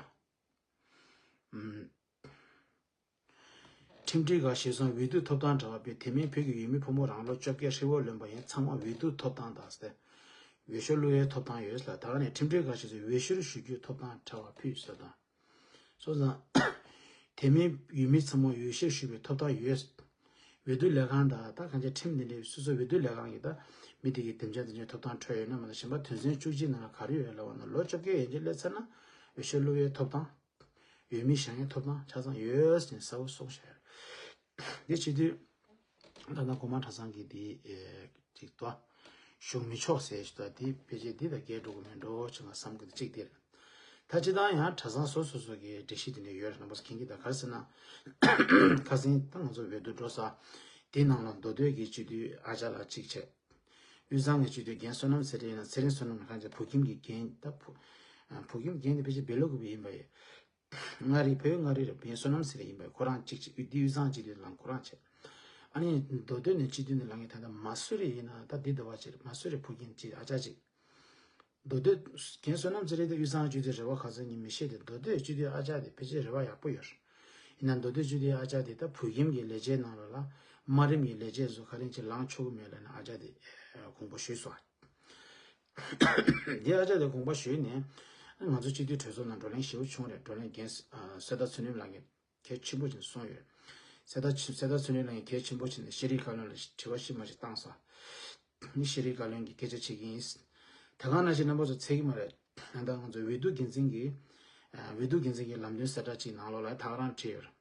ཁྲིམས་སྒྲིག་ཁག་གཞིར་བཟུང་འོས་བསྡུ་ཐོབ་ཐང་བྲལ་བ་ཕུད་དེ་མིན་བོད་ཀྱི་ཡུལ་མི་ཕོ་མོ་རང་ལོ་བཅོ་བརྒྱད་ཧྲིལ་བོ་ལོན་པ་ཡིན་ཚང་མ་འོས་བསྡུ་ཐོབ་ཐང་དང་ཟེར། འོས་ཤོག་བླུག་ཡའི་ཐོབ་ཐང་ཡོད་ལ་ད་ག་ནས་ཁྲིམས་སྒྲིག་ཁག་གཞིར་བཟུང་འོས་ཤོག་ཞུ་རྒྱུའི་ཐོབ་ཐང་བྲལ་བ་ཕུད་ཟེར་དང་། སོང་ཙང་། དེ་མིན་ཡུལ་མི་ཚང་མ་འོས་ཤོག་ཞུ་བའི་ཐོབ་ཐང་ཡོད། འོས་བསྡུ་ལས་ཁང་དང་ད་གང་ཅི་ཁྲིམས་འདི་འདྲའི་སོ་སོ་འོས་བསྡུ་ལས་ཁང་གིས་ད་མི་དེ་གའི་དེམ་ཅན་དེ་ཅན་ཐོབ་ཐང་འཕྲོད་ཡོད་ན་མ་གཏོགས་གཞན་པ་དོན་ཚན་བཅུ་གཅིག་ནང་ལ་ག་རེ་ཡོད་ལབ་པ་ན་ལོ་བཅོ་བརྒྱད་ཡན་ཆད་སླེབས་ཚར་ན་འོས་ཤོག་བླུག་ཡའི་ཐོབ་ཐང་། འོས་མི་བཞེངས་ཡའི་ཐོབ་ཐང་ཆ་ཚང་ཡོད་ཟེར་ནས་གསལ་པོ་གསུངས་བཞག་ཡོད། འདི་བྱེད་དུས། ད་ལྟ་སྒོ་མང་གྲྭ་ཚང་གི་འདི་ཅིག་ཏོ། ཞུགས་མི་ཆོག་ཟེར་ཞུ་ད་འདི་ཕལ་ཆེར་འདི་དང་འགལ་འགྲོ་གི་མེད་འགྲོ་ཅེས་ང་བསམ་གི་འདུག་གཅིག་འདིར། ད་སྤྱི་བཏང་ཡང་གྲྭ་ཚང་སོ་སོ་སོ་གི་སྒྲིག་གཞི་དེ་འདྲ་ཡོད་རེད་རྣམ་པ་ཚོ་མཁྱེན་གྱི་ད་ག་རེ་ཟེར་ན། ཁ་སང་ད་ང་ཚོ་འོས་བསྡུ་འགྲོ་ས། དེའི་ནང་ལ་མདོ་སྟོད་ཀྱི་སྤྱི་འཐུས་ཨ་ཅག་ལགས་གཅིག་བྱས། དབུས་གཙང་གི་སྤྱི་འཐུས་རྒན་བསོད་ནམས་ཟེར་རེད་ཡིན་ན་ཚེ་རིང་བསོད་ནམས་གང་ཅི་བོད་ཁྱིམ་གྱི་རྒན་ད་བོད་ཁྱིམ་རྒན་དེ་ཕལ་ཆེར་བལ་ལུགས་ཀྱི་བུ་ཡིན་པ་ཡིན། མངའ་རིས་བོད་མངའ་རིས་རེད་བན་བསོད་ནམས་ཟེར་ཡིན་པས་ཁོ་རང་གཅིག་བྱས། འོས་བསྡུ་དབུས་གཙང་སྤྱི་འཐུས་ལ་ཁོ་རང་བྱས། ཨ་ནི་མདོ་སྟོད་ནས་སྤྱི་འཐུས་ནས་ལངས་ཡིན་ད་ལྟ་མ་སུ་རི་ཡིན་ན་ད་འདི་འདི་བ་ཅིག་རེད། མ་སུ་རི་ཕུག་གིན་གཅིག་ཨ་ཅག་གཅིག་མདོ་སྟོད་རྒན་བསོད་ནམས་ཟེར་རེད་དེ་དབུས་གཙང་སྤྱི་འཐུས་རེད་བ་ག་ཚོད་ཡིན་མི་ཤེས་ཏེ་མདོ་སྟོད་སྤྱི་འཐུས་ཨ་ཅག་དེ་ཕལ་ཆེར་རེ་བ་ཡག་པོ་ཡོད་རེད། ཡིན་ན་མདོ་སྟོད་སྤྱི་འཐུས་ཨ་ཅག་དེ་ད་བོད་ཁྱིམ་གྱི་ལས་བྱེད་ནང་ལོགས་ལ་དམའ་རིམ་གྱི་ལས་བྱེད་ཚོ་ག་རེ་ཅིག་ལངས་ཆོག་གི་མེད་ལབ་ནས་ཨ་ཅག་དེ་དགོངས་པ་ཞུས་སོང་། འདི་ཨ་ཅག་དེ་དགོངས་པ་ཞུས་ནས་ང་ཚོ་སྤྱི་འཐུས་གྲོས་ཚོགས་ནང་བགྲོ་གླེང་ཞེ་པོ་བྱུང་རེད། བགྲོ་གླེང་རྒན་གསེར་རྟ་ཚུལ་ཁྲིམས་ལགས་ཀྱིས་གལ་ཆེན་པོ་ཅིག་གསུངས་ཡོད། གསེར་རྟ་གསེར་རྟ་ཚུལ་ཁྲིམས་ལགས་ཀྱིས་གལ་ཆེན་པོ་བྱས་ནས་ཤེས་རིག་བཀའ་བློན་ལ་དྲི་བ་ཞིབ་མ་ཞིག་བཏང་སོང་། ནི་ཤེས་རིག་བཀའ་བློན་གྱིས་སྐད་ཆ་བྱེད་ཀྱི་ཡིན། ད་ག་ནང་བཞིན་རྣམ་པ་ཚོ་ཚད་ཀྱི་མ་རེད། ད་ལྟ་ང་ཚོ་འོས་བསྡུ་འགན་འཛིན་གྱིས་ ཨ་འོས་བསྡུ་འགན་འཛིན་གྱི་ལམ་སྟོན་གསལ་བསྒྲགས་ཅིག་ནང་ལོགས་ལ་ད་ག་རང་བྲིས་ཡོད་རེད།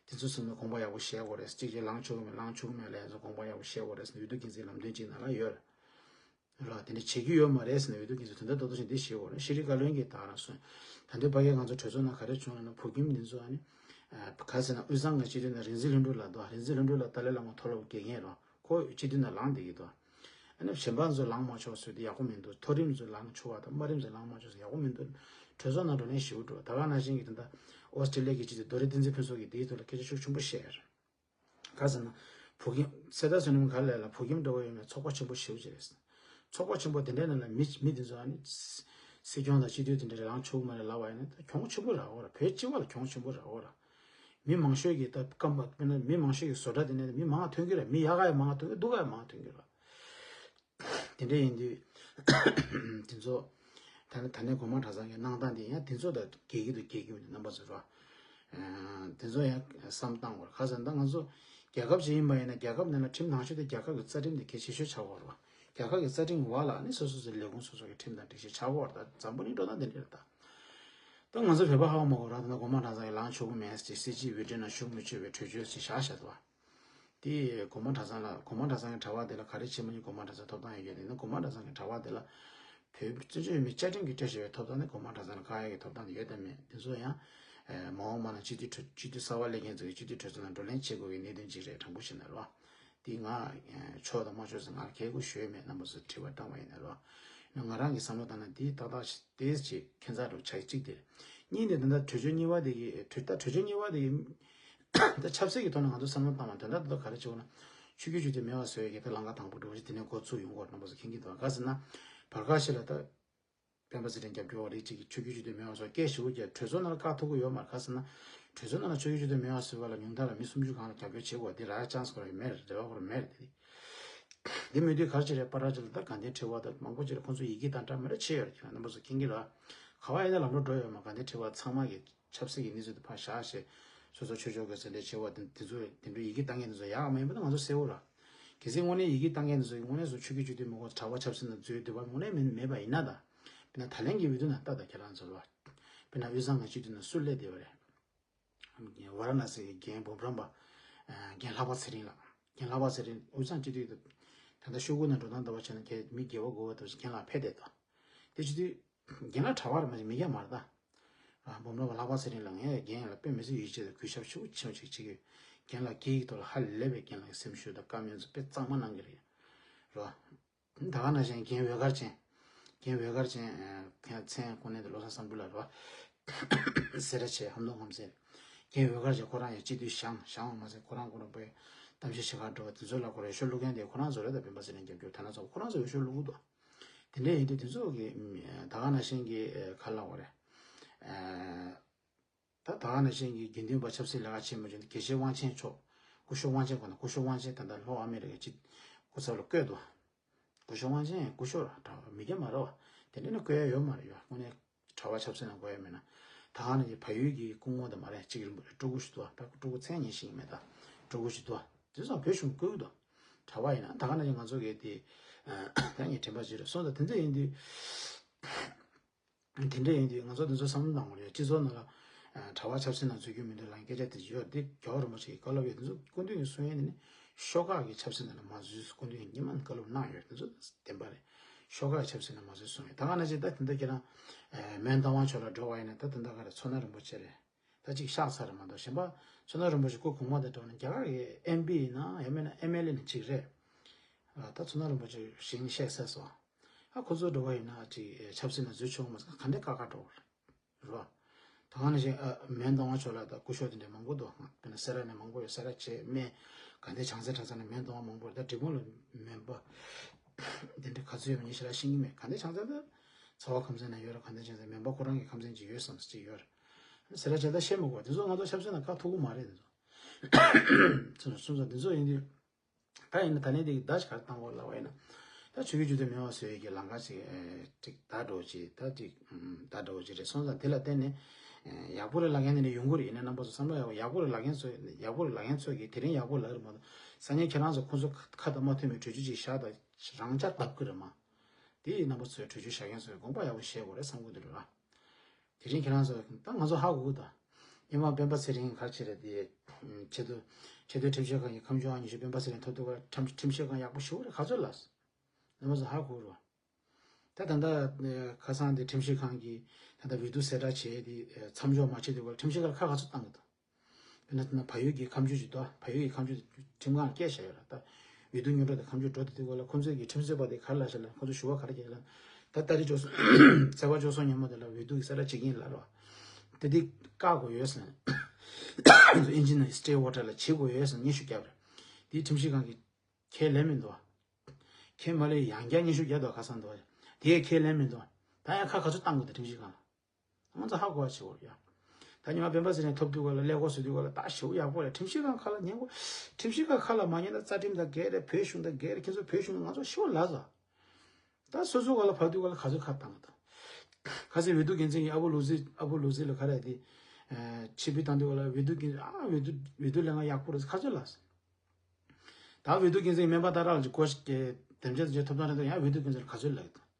དེ་ཚོ་སོང་ན་དགོངས་པ་ཡག་པོ་བཞེས་དགོས་རེད། གཅིག་གིས་ལངས་ཆོག་གི་མེད་ལངས་ཆོག་གི་མེད་ལ་ཡ་ཚོ་དགོངས་པ་ཡག་པོ་བཞེས་དགོས་རེད་ཟེར་ནས་འོས་བསྡུ་འགན་འཛིན་ལམ་སྟོན་ཅིག་ནང་ལ་ཡོད་རེད། ར་དེ་འདྲ་བྱེད་ཀྱི་ཡོད་མ་རེད་ཟེར་ནས་འོས་བསྡུ་འགན་འཛིན་དོན་དག་རྡོག་རྡོག་བཞིན་འདི་བཞེས་དགོས་རེད། ཤེས་རིག་བཀའ་བློན་གྱིས་ད་ག་རང་གསུངས། ད་འདོད་ཕ་གིའི་ང་ཚོ་གྲོས་ཚོགས་ནང་ག་རེ་བྱུང་ལབ་ན་བོད་ཁྱིམ་འདི་ཚོ་ཨ་ནི་ག་ཟེར་ན་དབུས་གཙང་གི་སྤྱི་འཐུས་ནང་རིག་འཛིན་ལྷུན་གྲུབ་ལགས་འདུག་རིག་འཛིན་ལྷུན་གྲུབ་ལགས་ཏཱ་ལའི་བླ་མ་མཐོ་སློབ་དགེ་རྒན་རེད། ཁོ་སྤྱི་འཐུས་ནང་ལངས་བསྡད་ཀྱི་འདུག་ཨ་ནི་གཞན་པ་ཚོ་ལངས་མ་ཆོག་ཟེར་དེ་ཡག་པོ་མི་འདུག་མཐོ་རིམ་ཚོ་ལངས་ཆོག་པ་དང་དམའ་རིམ་ཚོ་ལངས་མ་ཆོག་ཟེར་ཡག་པོ་མི་འདུག་གྲོས་ཚོགས་ནང་བགྲོ་གླེང་ཞེ་པོ་འགྲོ། ད་ག་ནང་བཞིན་གྱི་དེ་འདྲ་ཨོ་སི་ཀྲི་ལི་ཡ་གི་སྤྱི་འཐུས་རྡོ་རི་བསྟན་འཛིན་ཕུན་ཚོགས་ཀྱིས་དེའི་ཐོག་ལ་སྐད་ཆ་ཤུགས་ཆེན་པོ་བཤད་ཡོད་རེད། ག་ཟེར་ན། བོད་ཁྱིམ་གསེར་རྟ་བསོད་ནམས་ག་ལས་ལ་བོད་ཁྱིམ་འདྲ་བོ་ཡོད་མེད་ཚོགས་པ་ཆེན་པོ་ཞེ་པོ་ཅིག་རེད། ཚོགས་པ་ཆེན་པོ་དེ་འདྲའི་ནང་ལ་མི་མི་དེ་ཚོ་ཨ་ནི། སྲིད་སྐྱོང་དང་སྤྱི་འཐུས་དེ་འདྲ་ལངས་ཆོག་གི་མ་རེད་ལབ་པ་ཡིན་ན་ད་གྱོང་ཆེན་པོ་རག་གོ་ར། བོད་སྤྱི་པ་ལ་གྱོང་ཆེན་པོ་རག་གོ་ར། མི་མང་ཤོས་ཀྱིས་ད་སྐམ་པ་དཔེར་ན་མི་མང་ཤོས་ཀྱི་བཟོ་གྲྭ་དེ་ནས་མི་མང་ཐོན་གྱི་རེད། མི་ཡག་ག་ཡང་མང་ཐོན་གྱི་འདུག་ག་ཡང་མང་ཐོན་གྱི་རེད། དེ་འདྲ་ཡིན་དུས། དེ་ཚོ། ད་ནི་ད་ནི་གོང་མ་གྲྭ་ཚང་གི་གནང་སྟངས་དེ་ཡང་དེ་ཚོ་ད་འགལ་གྱི་འདུག་འགལ་གྱི་མི་འདུག་རྣམ་པ་ཚོ་རོ། དེ་ཚོ་ཡང་བསམ་བཏང་དགོས་རེད། ག་ཟེར་ན་ད་ང་ཚོ་རྒྱལ་ཁབ་ཅིག་ཡིན་པ་ཡིན་ན་རྒྱལ་ཁབ་ནང་ལ་ཁྲིམས་ནང་ཆོས་དེ་རྒྱལ་ཁབ་ཀྱི་རྩ་ཁྲིམས་དེ་གལ་ཆེ་ཤོས་ཆགས་དགོས་རེད་བ། རྒྱལ་ཁབ་ཀྱི་རྩ་ཁྲིམས་འོག་ལ་ནི་སོ་སོ་སོའི་ལས་ཁུངས་སོ་སོ་གི་ཁྲིམས་དང་སྒྲིག་གཞི་ཆགས་དགོས་རེད། ད་འཛམ་བུ་གླིང་འགྲོ་སྟངས་དེ་འདྲ་རེད་ད། ད་ང་ཚོ་བོད་པ་ཧ་གོ་མ་གོ་ར། ད་ནི་གོང་མ་གྲྭ་ཚང་གི་ལངས་ཆོག་གི་མེད་ཅེས་སྲིད་སྤྱིའི་འོས་བསྡུ་ནང་ཞུགས་མི་ཆོག་པའི་གྲོས་ཆོད་ཅིག་བཞག་བཞག་འདུག་བ། དེ་གོང་མ་གྲྭ་ཚང་ལ་གོང་མ་གྲྭ་ཚང་གི་གྲྭ་པ་དེ་ལ་ག་རེ་བྱེད་མ་ཉན། གོང་མ་གྲྭ་ཚང་ཐོབ་ཐང་ཡོད་ཀྱི་ཡོད་ན་གོང་མ་གྲྭ་ཚང་གི་གྲྭ་པ་དེ་ལ་བོད་བཙན་བྱོལ་བོད་མིའི་བཅའ་ཁྲིམས་ཀྱིས་སྤྲོད་བཞག་པའི་ཐོབ་ཐང་དེ་གོང་མ་གྲྭ་ཚང་ལ་བཀག་ཡག་གི་ཐོབ་ཐང་དེ་ཡོད་དམ་མེད། དེ་ཚོ་ཡང་མ་འོངས་པ་ན་སྤྱི་འཐུས་གྲོས་སྤྱི་འཐུས་གསར་པ་སླེབས་མཁན་ཚོ་གིས་སྤྱི་འཐུས་གྲོས་ཚོགས་ནང་བགྲོ་གླེང་བྱེད་དགོས་ཀྱི་གནད་དོན་ཅིག་རེད། དྲང་པོ་བཤད་ན་རེད་བ། དེ་ང་ཆོག་དང་མ་ཆོག་ཟེར་ང་ལ་ཁེ་གུ་ཞུ་ཡས་མེད། རྣམ་པ་ཚོ་དྲི་བ་བཏང་བ་ཡིན་ན་རེད་བ། ང་རང་གི་བསམ་བློ་བཏང་ན་དེ་ཏག་ཏག་ཞིག་དེ་ཅིག་ཁྱད་མཚར་འདྲ་བོ་ཆགས་གཅིག་དེ་རེད། གཉིས་ནས་ད་ལྟ་གྲོས་ཆོད་གཉིས་པ་དེ་གི་གྲོས་ད་གྲོས་ཆོད་གཉིས་པ་དེ་གི་ད་ཆབ་སྲིད་ཀྱི་ཐོག་ནས་ང་ཚོ་བསམ་བློ་བཏང་བ་དོན་དག་དེ་ཚོ་ག་རེ་བྱེད་དགོས་ན། ཆོས་བརྒྱུད་སྤྱི་འཐུས་མེད་པ་བཟོ་ཡས་ཀྱི་ད་ལམ་ཁ་དང་པོ་འགྲོ་བ་ཞིག་དེ་ནས་འགོ་ཚུགས་ཡོང་གི་ཡོད་རེད། རྣམ་པ་ཚོ་མཁྱེན་གྱི་འདུག་ག་ཟེར་ན། བར་སྐབས་ཤིག་ལ་ད་སྤེན་པ་ཚེ་རིང་རྒྱབ་སྐྱོར་བ་རིགས་གཅིག་གིས་ཆོས་བརྒྱུད་སྤྱི་འཐུས་མེད་པ་བཟོ་སྐད་ཞེ་པོ་རྒྱག་གྲོས་ཚོགས་ནང་ལ་བཀག་ཐུབ་ཀྱི་ཡོད་མ་རེད། ག་ཟེར་ན། གྲོས་ཚོགས་ནང་ལ་ཆོས་བརྒྱུད་སྤྱི་འཐུས་མེད་པ་བཟོས་པ་ལ་ཉུང་མཐའ་ལ་མི་སུམ་ཅུ་སྒང་ལ་རྒྱབ་སྐྱོར་བྱེད་དགོས་དེ་རག་ཡ་ཅན་སི་ཁོ་རང་ཡོད་མེད་རེད། རེ་བ་ཁོ་རང་མེད་རེད་དེ། དེ་མི་དུས་ག་རེ་བྱེད་རེད། པ་ར་ཅིག་ལ་ད་དགའ་ལྡན་ཁྲི་པ་ད་མང་པོ་ཅིག་ལ་ཁོང་ཚོ་ཡི་གེ་བཏང་འདྲ་མི་འདྲ་བྱས་ཡོད་རེད། ཁྱེད་རང་རྣམ་པ་ཚོ་མཁྱེན་གྱི་རེད། ག་བ་ཡིན་ན་ལམ་འགྲོ་འགྲོ་ཡོད་མ། དགའ་ལྡན་ཁྲི་པ་ཚང་མ་གི་ཆབ་སྲིད་ཀྱི་གནས་ཚུལ་དེ་ཕར་བཞག་བྱས། སོ་སོ་ཆོས་ཕྱོགས་ཀྱི་ཟིན་བྲིས་བྱས་པ་དེ་དེ་ཚོས་དེ་འདྲའི་ཡི་གེ་བཏང་མཁན་དེ་ཚོ་ཡག་མ་ཡིན་པ་ད་ང་ཚོ་གསལ་པོ་རེད། གལ་སྲིད་དངོས་གནས་ཡི་གེ་བཏང་མཁན་དེ་ཚོ་དངོས་གནས་སུ་ཆོས་བརྒྱུད་སྤྱི་འཐུས་མི་དགོས། གྲྭ་པ་ཆབ་སྲིད་ནང་འཛུལ་འདོད་པ་དངོས་གནས་མེད་མེད་པ་ཡིན་ན་ད། དཔེར་ན་ད་ལན་གྱི་འོས་བསྡུ་ནང་ལྟ་ད་ཁྱེད་རང་ཚོ་ལ། དཔེར་ན་དབུས་གཙང་གི་སྤྱི་འཐུས་ནང་སུ་སླེབས་བསྡད་པ་རེད། ཝཱ་ར་ཎ་སི་གི་རྒན་འབུམ་རམས་པ། རྒན་ལྷག་པ་ཚེ་རིང་ལགས། རྒན་ལྷག་པ་ཚེ་རིང་དབུས་གཙང་སྤྱི་འཐུས་དེ། ད་ལྟ་ཤོག་གུ་ནང་འགྲོ་སྟངས་ལྟ་བ་བྱས་ན་ཁྱེད་མི་དགེ་བ་དགོས་པ་ལྟ་བུ་ཞིག་རྒན་ལགས་ཕེབས་བསྡད་དོ། དེ་སྤྱི་འཐུས། རྒན་ལགས་གྲྭ་པ་རེད་མ་གཞི་མི་སྐྱ་མ་རེད་ད། ཨ་འབུམ་རམས་པ་ལྷག་པ་ཚེ་རིང་ལགས་ངས་རྒན་ལ་དཔེ་མི་སྲིད་ཡིད་ཆེས་དང་གུས་ཞབས་ཆེན་པོ་ཆེན་པོ་ཅིག་བྱེད་ཀྱི་ཡོད། རྒན་ལགས་སྐད་ཡིག་ཐོག་ལ་ཧ་ལས་པའི་རྒན་ལགས་ཀྱི་སེམས་ཤུགས་དང་བཀའ་མོལ་ཚོ་དཔེ་གཙང་མ་གནང་གི་རེད། རོ། ད་ག་ནང་བཞིན་རྒན་འོད་དཀར་ཅན། རྒན་འོད་དཀར་ཅན་ཨ་ཁྱེད་མཚན་ཁོ་ནའི་དེ་བློ་བཟང་བསམ་གྲུབ་ལགས་རོ། སེ་ར་བྱེས་ཧམ་ནོ་ཧམ་སེ། རྒན་འོད་དཀར་ཅན་ཁོ་རང་ཡང་སྤྱི་འཐུས་བཞེངས་བཞེངས་པ་མ་ཟད་ཁོ་རང་ཁོ་རང་པའི་གཏམ་བཤད་བྱེད་གར་འགྲོ་བ་དེ་ཚོ་ལ་ཁོ་རང་འོས་ཤོག་བླུག་མཁན་དེ་ཁོ་རང་ཚོ་རེད། ད་སྤེན་པ་ཚེ་རིང་རྒྱབ་སྐྱོར་ཐ་ན་ཚོ་ཁོ་རང་ཚོ་འོས་ཤོག་བླུག་གི་འདུག་དེ་འདྲ་ཡིན་དུས་དེ་ཚོ་གི་ད་ག་ནང་བཞིན་གྱི་ཨ་ག་ལབ་དགོས་རེད། ཨ་ད་ད་ག་ནང་བཞིན་གྱི་དགེ་འདུན་པ་ཆབ་སྲིད་ལས་ཀ་བྱེད་མ་བྱུང་དགེ་བཤེས་དབང་ཆེན་མཆོག་སྐུ་ཞབས་དབང་ཆེན་ཁོ་ན་སྐུ་ཞབས་དབང་ཆེན་ད་ལྟ་ལྷོ་ཨ་མེ་རི་ཀའི་སྤྱི་སྐུ་ཚབ་ལ་བསྐོས་འདུག་སྐུ་ཞབས་དབང་ཆེན་སྐུ་ཞབས་ར་གྲྭ་པ་མི་སྐྱ་མ་རེད་བ། དེ་འདྲ་ནི་བསྐོས་ཡ་ཡོད་མ་རེད་ཡ། དངོས་གནས་གྲྭ་པ་ཆབ་སྲིད་ནང་བསྐོས་ཡ་མེད་ན། ད་ག་ནང་བཞིན་བལ་ཡུལ་གྱི་སྐུ་ངོ་དང་མ་རེད་གཅིག་རིན་པོ་ཆེ་སྤྲུལ་སྐུ་ཞིག་འདུག་ད་སྤྲུལ་སྐུ་མཚན་ངས་ཤེས་ཀྱི་མེད། ད་སྤྲུལ་སྐུ་ཞིག་འདུག་དེ་ཚོ་བོད་གཞུང་བསྐོས་ཀྱི་འདུག་གྲྭ་པ་ཡིན་ན་ད་ག་ནང་བཞིན་ང་ཚོ་གི་དེ་ད་ངས་དྲན་པ་བརྗེད་རེད་སོང་ཙང་དེ་འདྲ་ཡིན་དུས། དེ་འདྲ་ཡིན་དུས་ང་ཚོ་འདི་ཚོ་བསམ་བློ་གཏང་དགོས་རེད། སྤྱི་ཚོགས་ནང་ལ་ཨ་གྲྭ་པ་ཆབ་སྲིད་ནང་འཛུལ་རྒྱུ་མི་འདུག་ལབ་སྐད་ཆ་དེ་ཡོད་དེ་རྒྱལ་བ་རིན་པོ་ཆེ་གི་བཀའ་སློབ་ཡོད། དེ་ཚོ་སྐུ་མདུན་གྱིས་གསུང་ཡས་དེ་ནི་ཤོག་ཁག་གི་ཆབ་སྲིད་ནང་ལ་མ་འཛུལ་སྐུ་མདུན་གྱིས་སྔོན་མ་ནས་བཀའ་སློབ་གནང་ཡོད། དེ་ཚོ་བདེན་པ་རེད། ཤོག་ཁག་གི་ཆབ་སྲིད་ནང་མ་འཛུལ་གསུང་ཡས། ད་ག་ནང་བཞིན་ད་དེ་འདྲ་ཁྱེད་རང་ཨ་མོན་རྟ་དབང་ཕྱོགས་ལ་འགྲོ་བ་ཡིན་ན་ད་དེ་འདྲ་ག་རེ་མཚོ་སྣ་རིན་པོ་ཆེ་རེད། ད་ཅིག་གཤེགས་ཚར་རེད་མ་གཏོགས་གཞན་པ་མཚོ་སྣ་རིན་པོ་ཆེ་སྐུ་གོང་མ་དང་འགྲོགས་ནས་རྒྱ་གར་གྱི་ཨེམ་པི་ཡིན་ན་ཡང་མིན་ན་ཨེམ་ཨེལ་ཨེ་ནས་གཅིག་རེད། ཨ་ད་མཚོ་སྣ་རིན་པོ་ཆེ་ཞིག་ནས་གཤེགས་ཚར་སོང་། ཨ་ཁོ་ཚོ་འགྲོ་བ་ཡིན་ན་ཅིག་ཆབ་སྲིད་ནང་འཛུལ་ཆོག་མ་སོང་ག་འདྲས་ཁག་ཁག་འགྲོ་གི་རེད་བ། ད་ག་ནང་བཞིན་ཨ་མོན་རྟ་དབང་ཕྱོགས་ལ་ད་སྐུ་ཞབས་དེ་འདྲས་མང་པོ་འདུག་དཔེར་ན་སེ་ར་ནས་མང་པོ་ཡོད། སེ་ར་བྱེས་སྨད་དགའ་ལྡན་བྱང་རྩེ་གྲྭ་ཚང་ནས་མོན་རྟ་དབང་མང་པོ་ཡོད། ད་འབྲས་སྤུངས་ལ་མོན་པ་དེ་འདྲས་ག་ཚོད་ཡོད་མེད་ངས་ཞེ་དྲག་ཤེས་ཀྱི་མེད། དགའ་ལྡན་བྱང་རྩེ་ད་ཚ་བ་ཁམས་ཚན་ནས་ཡོད་རེད། དགའ་ལྡན་བྱང་རྩེ་མོན་པ་ཁོ་རང་གི་ཁམས་ཚན་ཅིག་ཡོད་བསམ་ཅིག་ཡོད་རེད། སེ་ར་བྱེས་ད་བཤད་མི་དགོས། དེ་ཚོ་ང་ཚོ་ཆབ་སྲིད་ནང་ཁ་ཐུག་གི་མ་རེད། དེ་ཚོ་སོང་ཙང་དེ་ཚོ་ཡིན་དུས་ད་ཡིན་ན་ད་ལན་དེ་གི་ད་ཅི་ག་རེ་བཏང་དགོས་ལབ་པ་ཡིན་ན། ད་ཆོས་བརྒྱུད་སྤྱི་འཐུས་མེད་པ་བཟོ་ཡས་ཀྱི་ལམ་ཁ་ཅིག་ཨེ་ཅིག་ད་འགྲོ་ཅིག་ད་ཅིག་ཨམ་ད་འགྲོ་ཅིག་རེད། སོང་ཙང་དེ་ལ་བརྟེན་ནས་ཨེ་ཡག་པོ་རེད་ལབ་མཁན་དེ་འདྲ་ཡོང་གི་རེད། ཡིན་ན་རྣམ་པ་ཚོ་བསམ་བློ་ཡག་པོ་ཡག་པོ་རེད་ལབ་མཁན་ཚོ་ཡག་པོ་རེད་ལབ་མཁན་ཚོ་གིས་དེ་རིང་ཡག་པོ་ལབ་རེད་མ་གཏོགས་སང་ཉིན་ཁྱེད་རང་ཚོ་ཁོ་ཚོ་ཁ་དང་མ་མཐུན་པའི་གྲོས་ཆོད་ཅིག་བཞག་ད་རང་འཇགས་ལབ་གི་རེད་མ། དེ་ཡིན་རྣམ་པ་ཚོས་གྲོས་ཆོད་བཞག་མཁན་ཚོས་དགོངས་པ་ཡག་པོ་བཞེས་དགོས་རེད་བསམ་གི་འདུག་ར། དེ་རིང་ཁྱེད་རང་ཚོ་ད་ང་ཚོ་ཧ་གོ་གི་ད། ཉི་མ་སྤེན་པ་ཚེ་རིང་ག་རེ་བྱས་རེད་དེ། ཆེས་མཐོ་ཆེས་མཐོའི་ཁྲིམས་ཞིབ་ཁང་གི་ཁ་མཆུ་ཨང་ཉི་ཤུ་སྤེན་པ་ཚེ་རིང་ཐོབ་དུས་ཁྲིམས་ཁྲིམས་ཞིབ་ཁང་ཡག་པོ་ཞེ་པོ་རེད། ག་ཚོད་ལབ་སོང་། རྣམ་པ་ཚོ་ཧ་གོ་རོགས། ད་ད་ལྟ་ཁ་སང་དེ་ཁྲིམས་ཞིབ་ཁང་གིས་ད་ལྟ་འོས་བསྡུ་གསལ་བསྒྲགས་བྱས་དེ་མཚམས་འཇོག་མ་བྱས་དུས་ཁྲིམས་ཞིབ་ཁང་ལ་ཁ་ག་ཚོད་བཏང་གི་འདུག་དཔེར་ན་ད་ལྟ་བལ་ཡུལ་གྱི་ཁ་མཆུ་ཅིག་འདུག་བལ་ཡུལ་གྱི་ཁ་མཆུ་དེ་ཁྲིམས་ཁང་ལ་བསྐྱལ་བཞག་ཡོད་ར། ད་འོས་བསྡུ་སྔོན་འགྲོ་དེ་ཁ་མཆུ་འགྲོ་དེ་དུས་སྐབས་ལ་ཁོང་ཚོས་ཀྱི་ཁྲིམས་རྩོད་པ་དེ་ག་རེ་ལབ་བཞག་ལབ་ཁོང་ཚོ་ཞུ་བ་ག་རེ་བྱས་ལབ་ད་ད་རེས་ཚེས་པ་བཅུ་གསུམ་ཚེས་པ་བཅུ་གསུམ་ཉིན་མོ་དེ་ལ་འོས་བསྡུ་གི་གསལ་བསྒྲགས་བྱེད་ཀྱི་ཡིན་ལབ་ར། དེ་དེ་བཀག་དགོས་ཡོད་ཟེར། ཨིན་ཇི་ནི་stay order ལ་བྱེད་དགོས་ཡོད་ཟེར་སྙན་ཞུ་བརྒྱབ་ར། དེའི་ཁྲིམས་ཞིབ་ཁང་གིས་ཁས་ལེན་མི་འདུག་ཁས་མ་ལེན་ཡང་བསྐྱར་སྙན་ཞུ་བརྒྱབ་འདུག་ཁ་སང་འདུག་དེས་ཁས་ལེན་མི་འདུག་ད་ཡང་ཁ་ག་ཚོད་བཏང་དགོས་འདུག་ཁྲིམས་ཞིབ་ཁང་ལ། ང་ཚོ་ཧ་གོ་བ་བྱེད་དགོས་ཡ། ད་ཉི་མ་སྤེན་པ་ཚེ་རིང་ཐོབ་དུས་སྐབས་ལ་ཀླད་ཀོར་བཟོ་དུས་སྐབས་ལ་ད་ཞེ་པོ་ཡག་པོ་རེད། ཁྲིམས་ཞིབ་ཁང་ཁ་ལ་ཉན་དགོས། ཁྲིམས་ཞིབ་ཁང་ཁ་ལ་མ་ཉན་ན་རྩ་ཁྲིམས་དང་འགལ་རེད། བོད་གཞུང་དང་འགལ་རེད། ཁྱེད་ཚོ་བོད་གཞུང་ང་ཚོ་ཞེ་པོ་ལབ་ཟ། ད་སོ་སོ་ག་ལ་བབས་དུས་ག་ལ་ག་ཚོད་ཁ་བཏང་གི་འདུག་ཁ་སང་འོས་བསྡུ་འགན་འཛིན་གྱི་ཨ་བུ་ལུ་ཟི་ཨ་བུ་ལུ་ཟི་ལ་ག་རེ་དེ། ཕྱིར་འབུད་བཏང་དུས་ག་ལ་འོས་བསྡུ་འགན་ཨ་འོས་བསྡུ་འོས་བསྡུ་ལས་ཀ་ཡག་པོ་རེད་ག་ཚོད་ལབ། ད་འོས་བསྡུ་འགན་འཛིན་སྨན་པ་ཏཱ་ར་ལ་ཅིག་བསྐོ་བཞག་དེམ་བྱ་དེ་ཐོབ་ཐང་རེད་འདུག་ཡང་འོས་བསྡུ་འགན་འཛིན་ལ་ག་ཚོད་ལབ་ཀྱི་འདུག་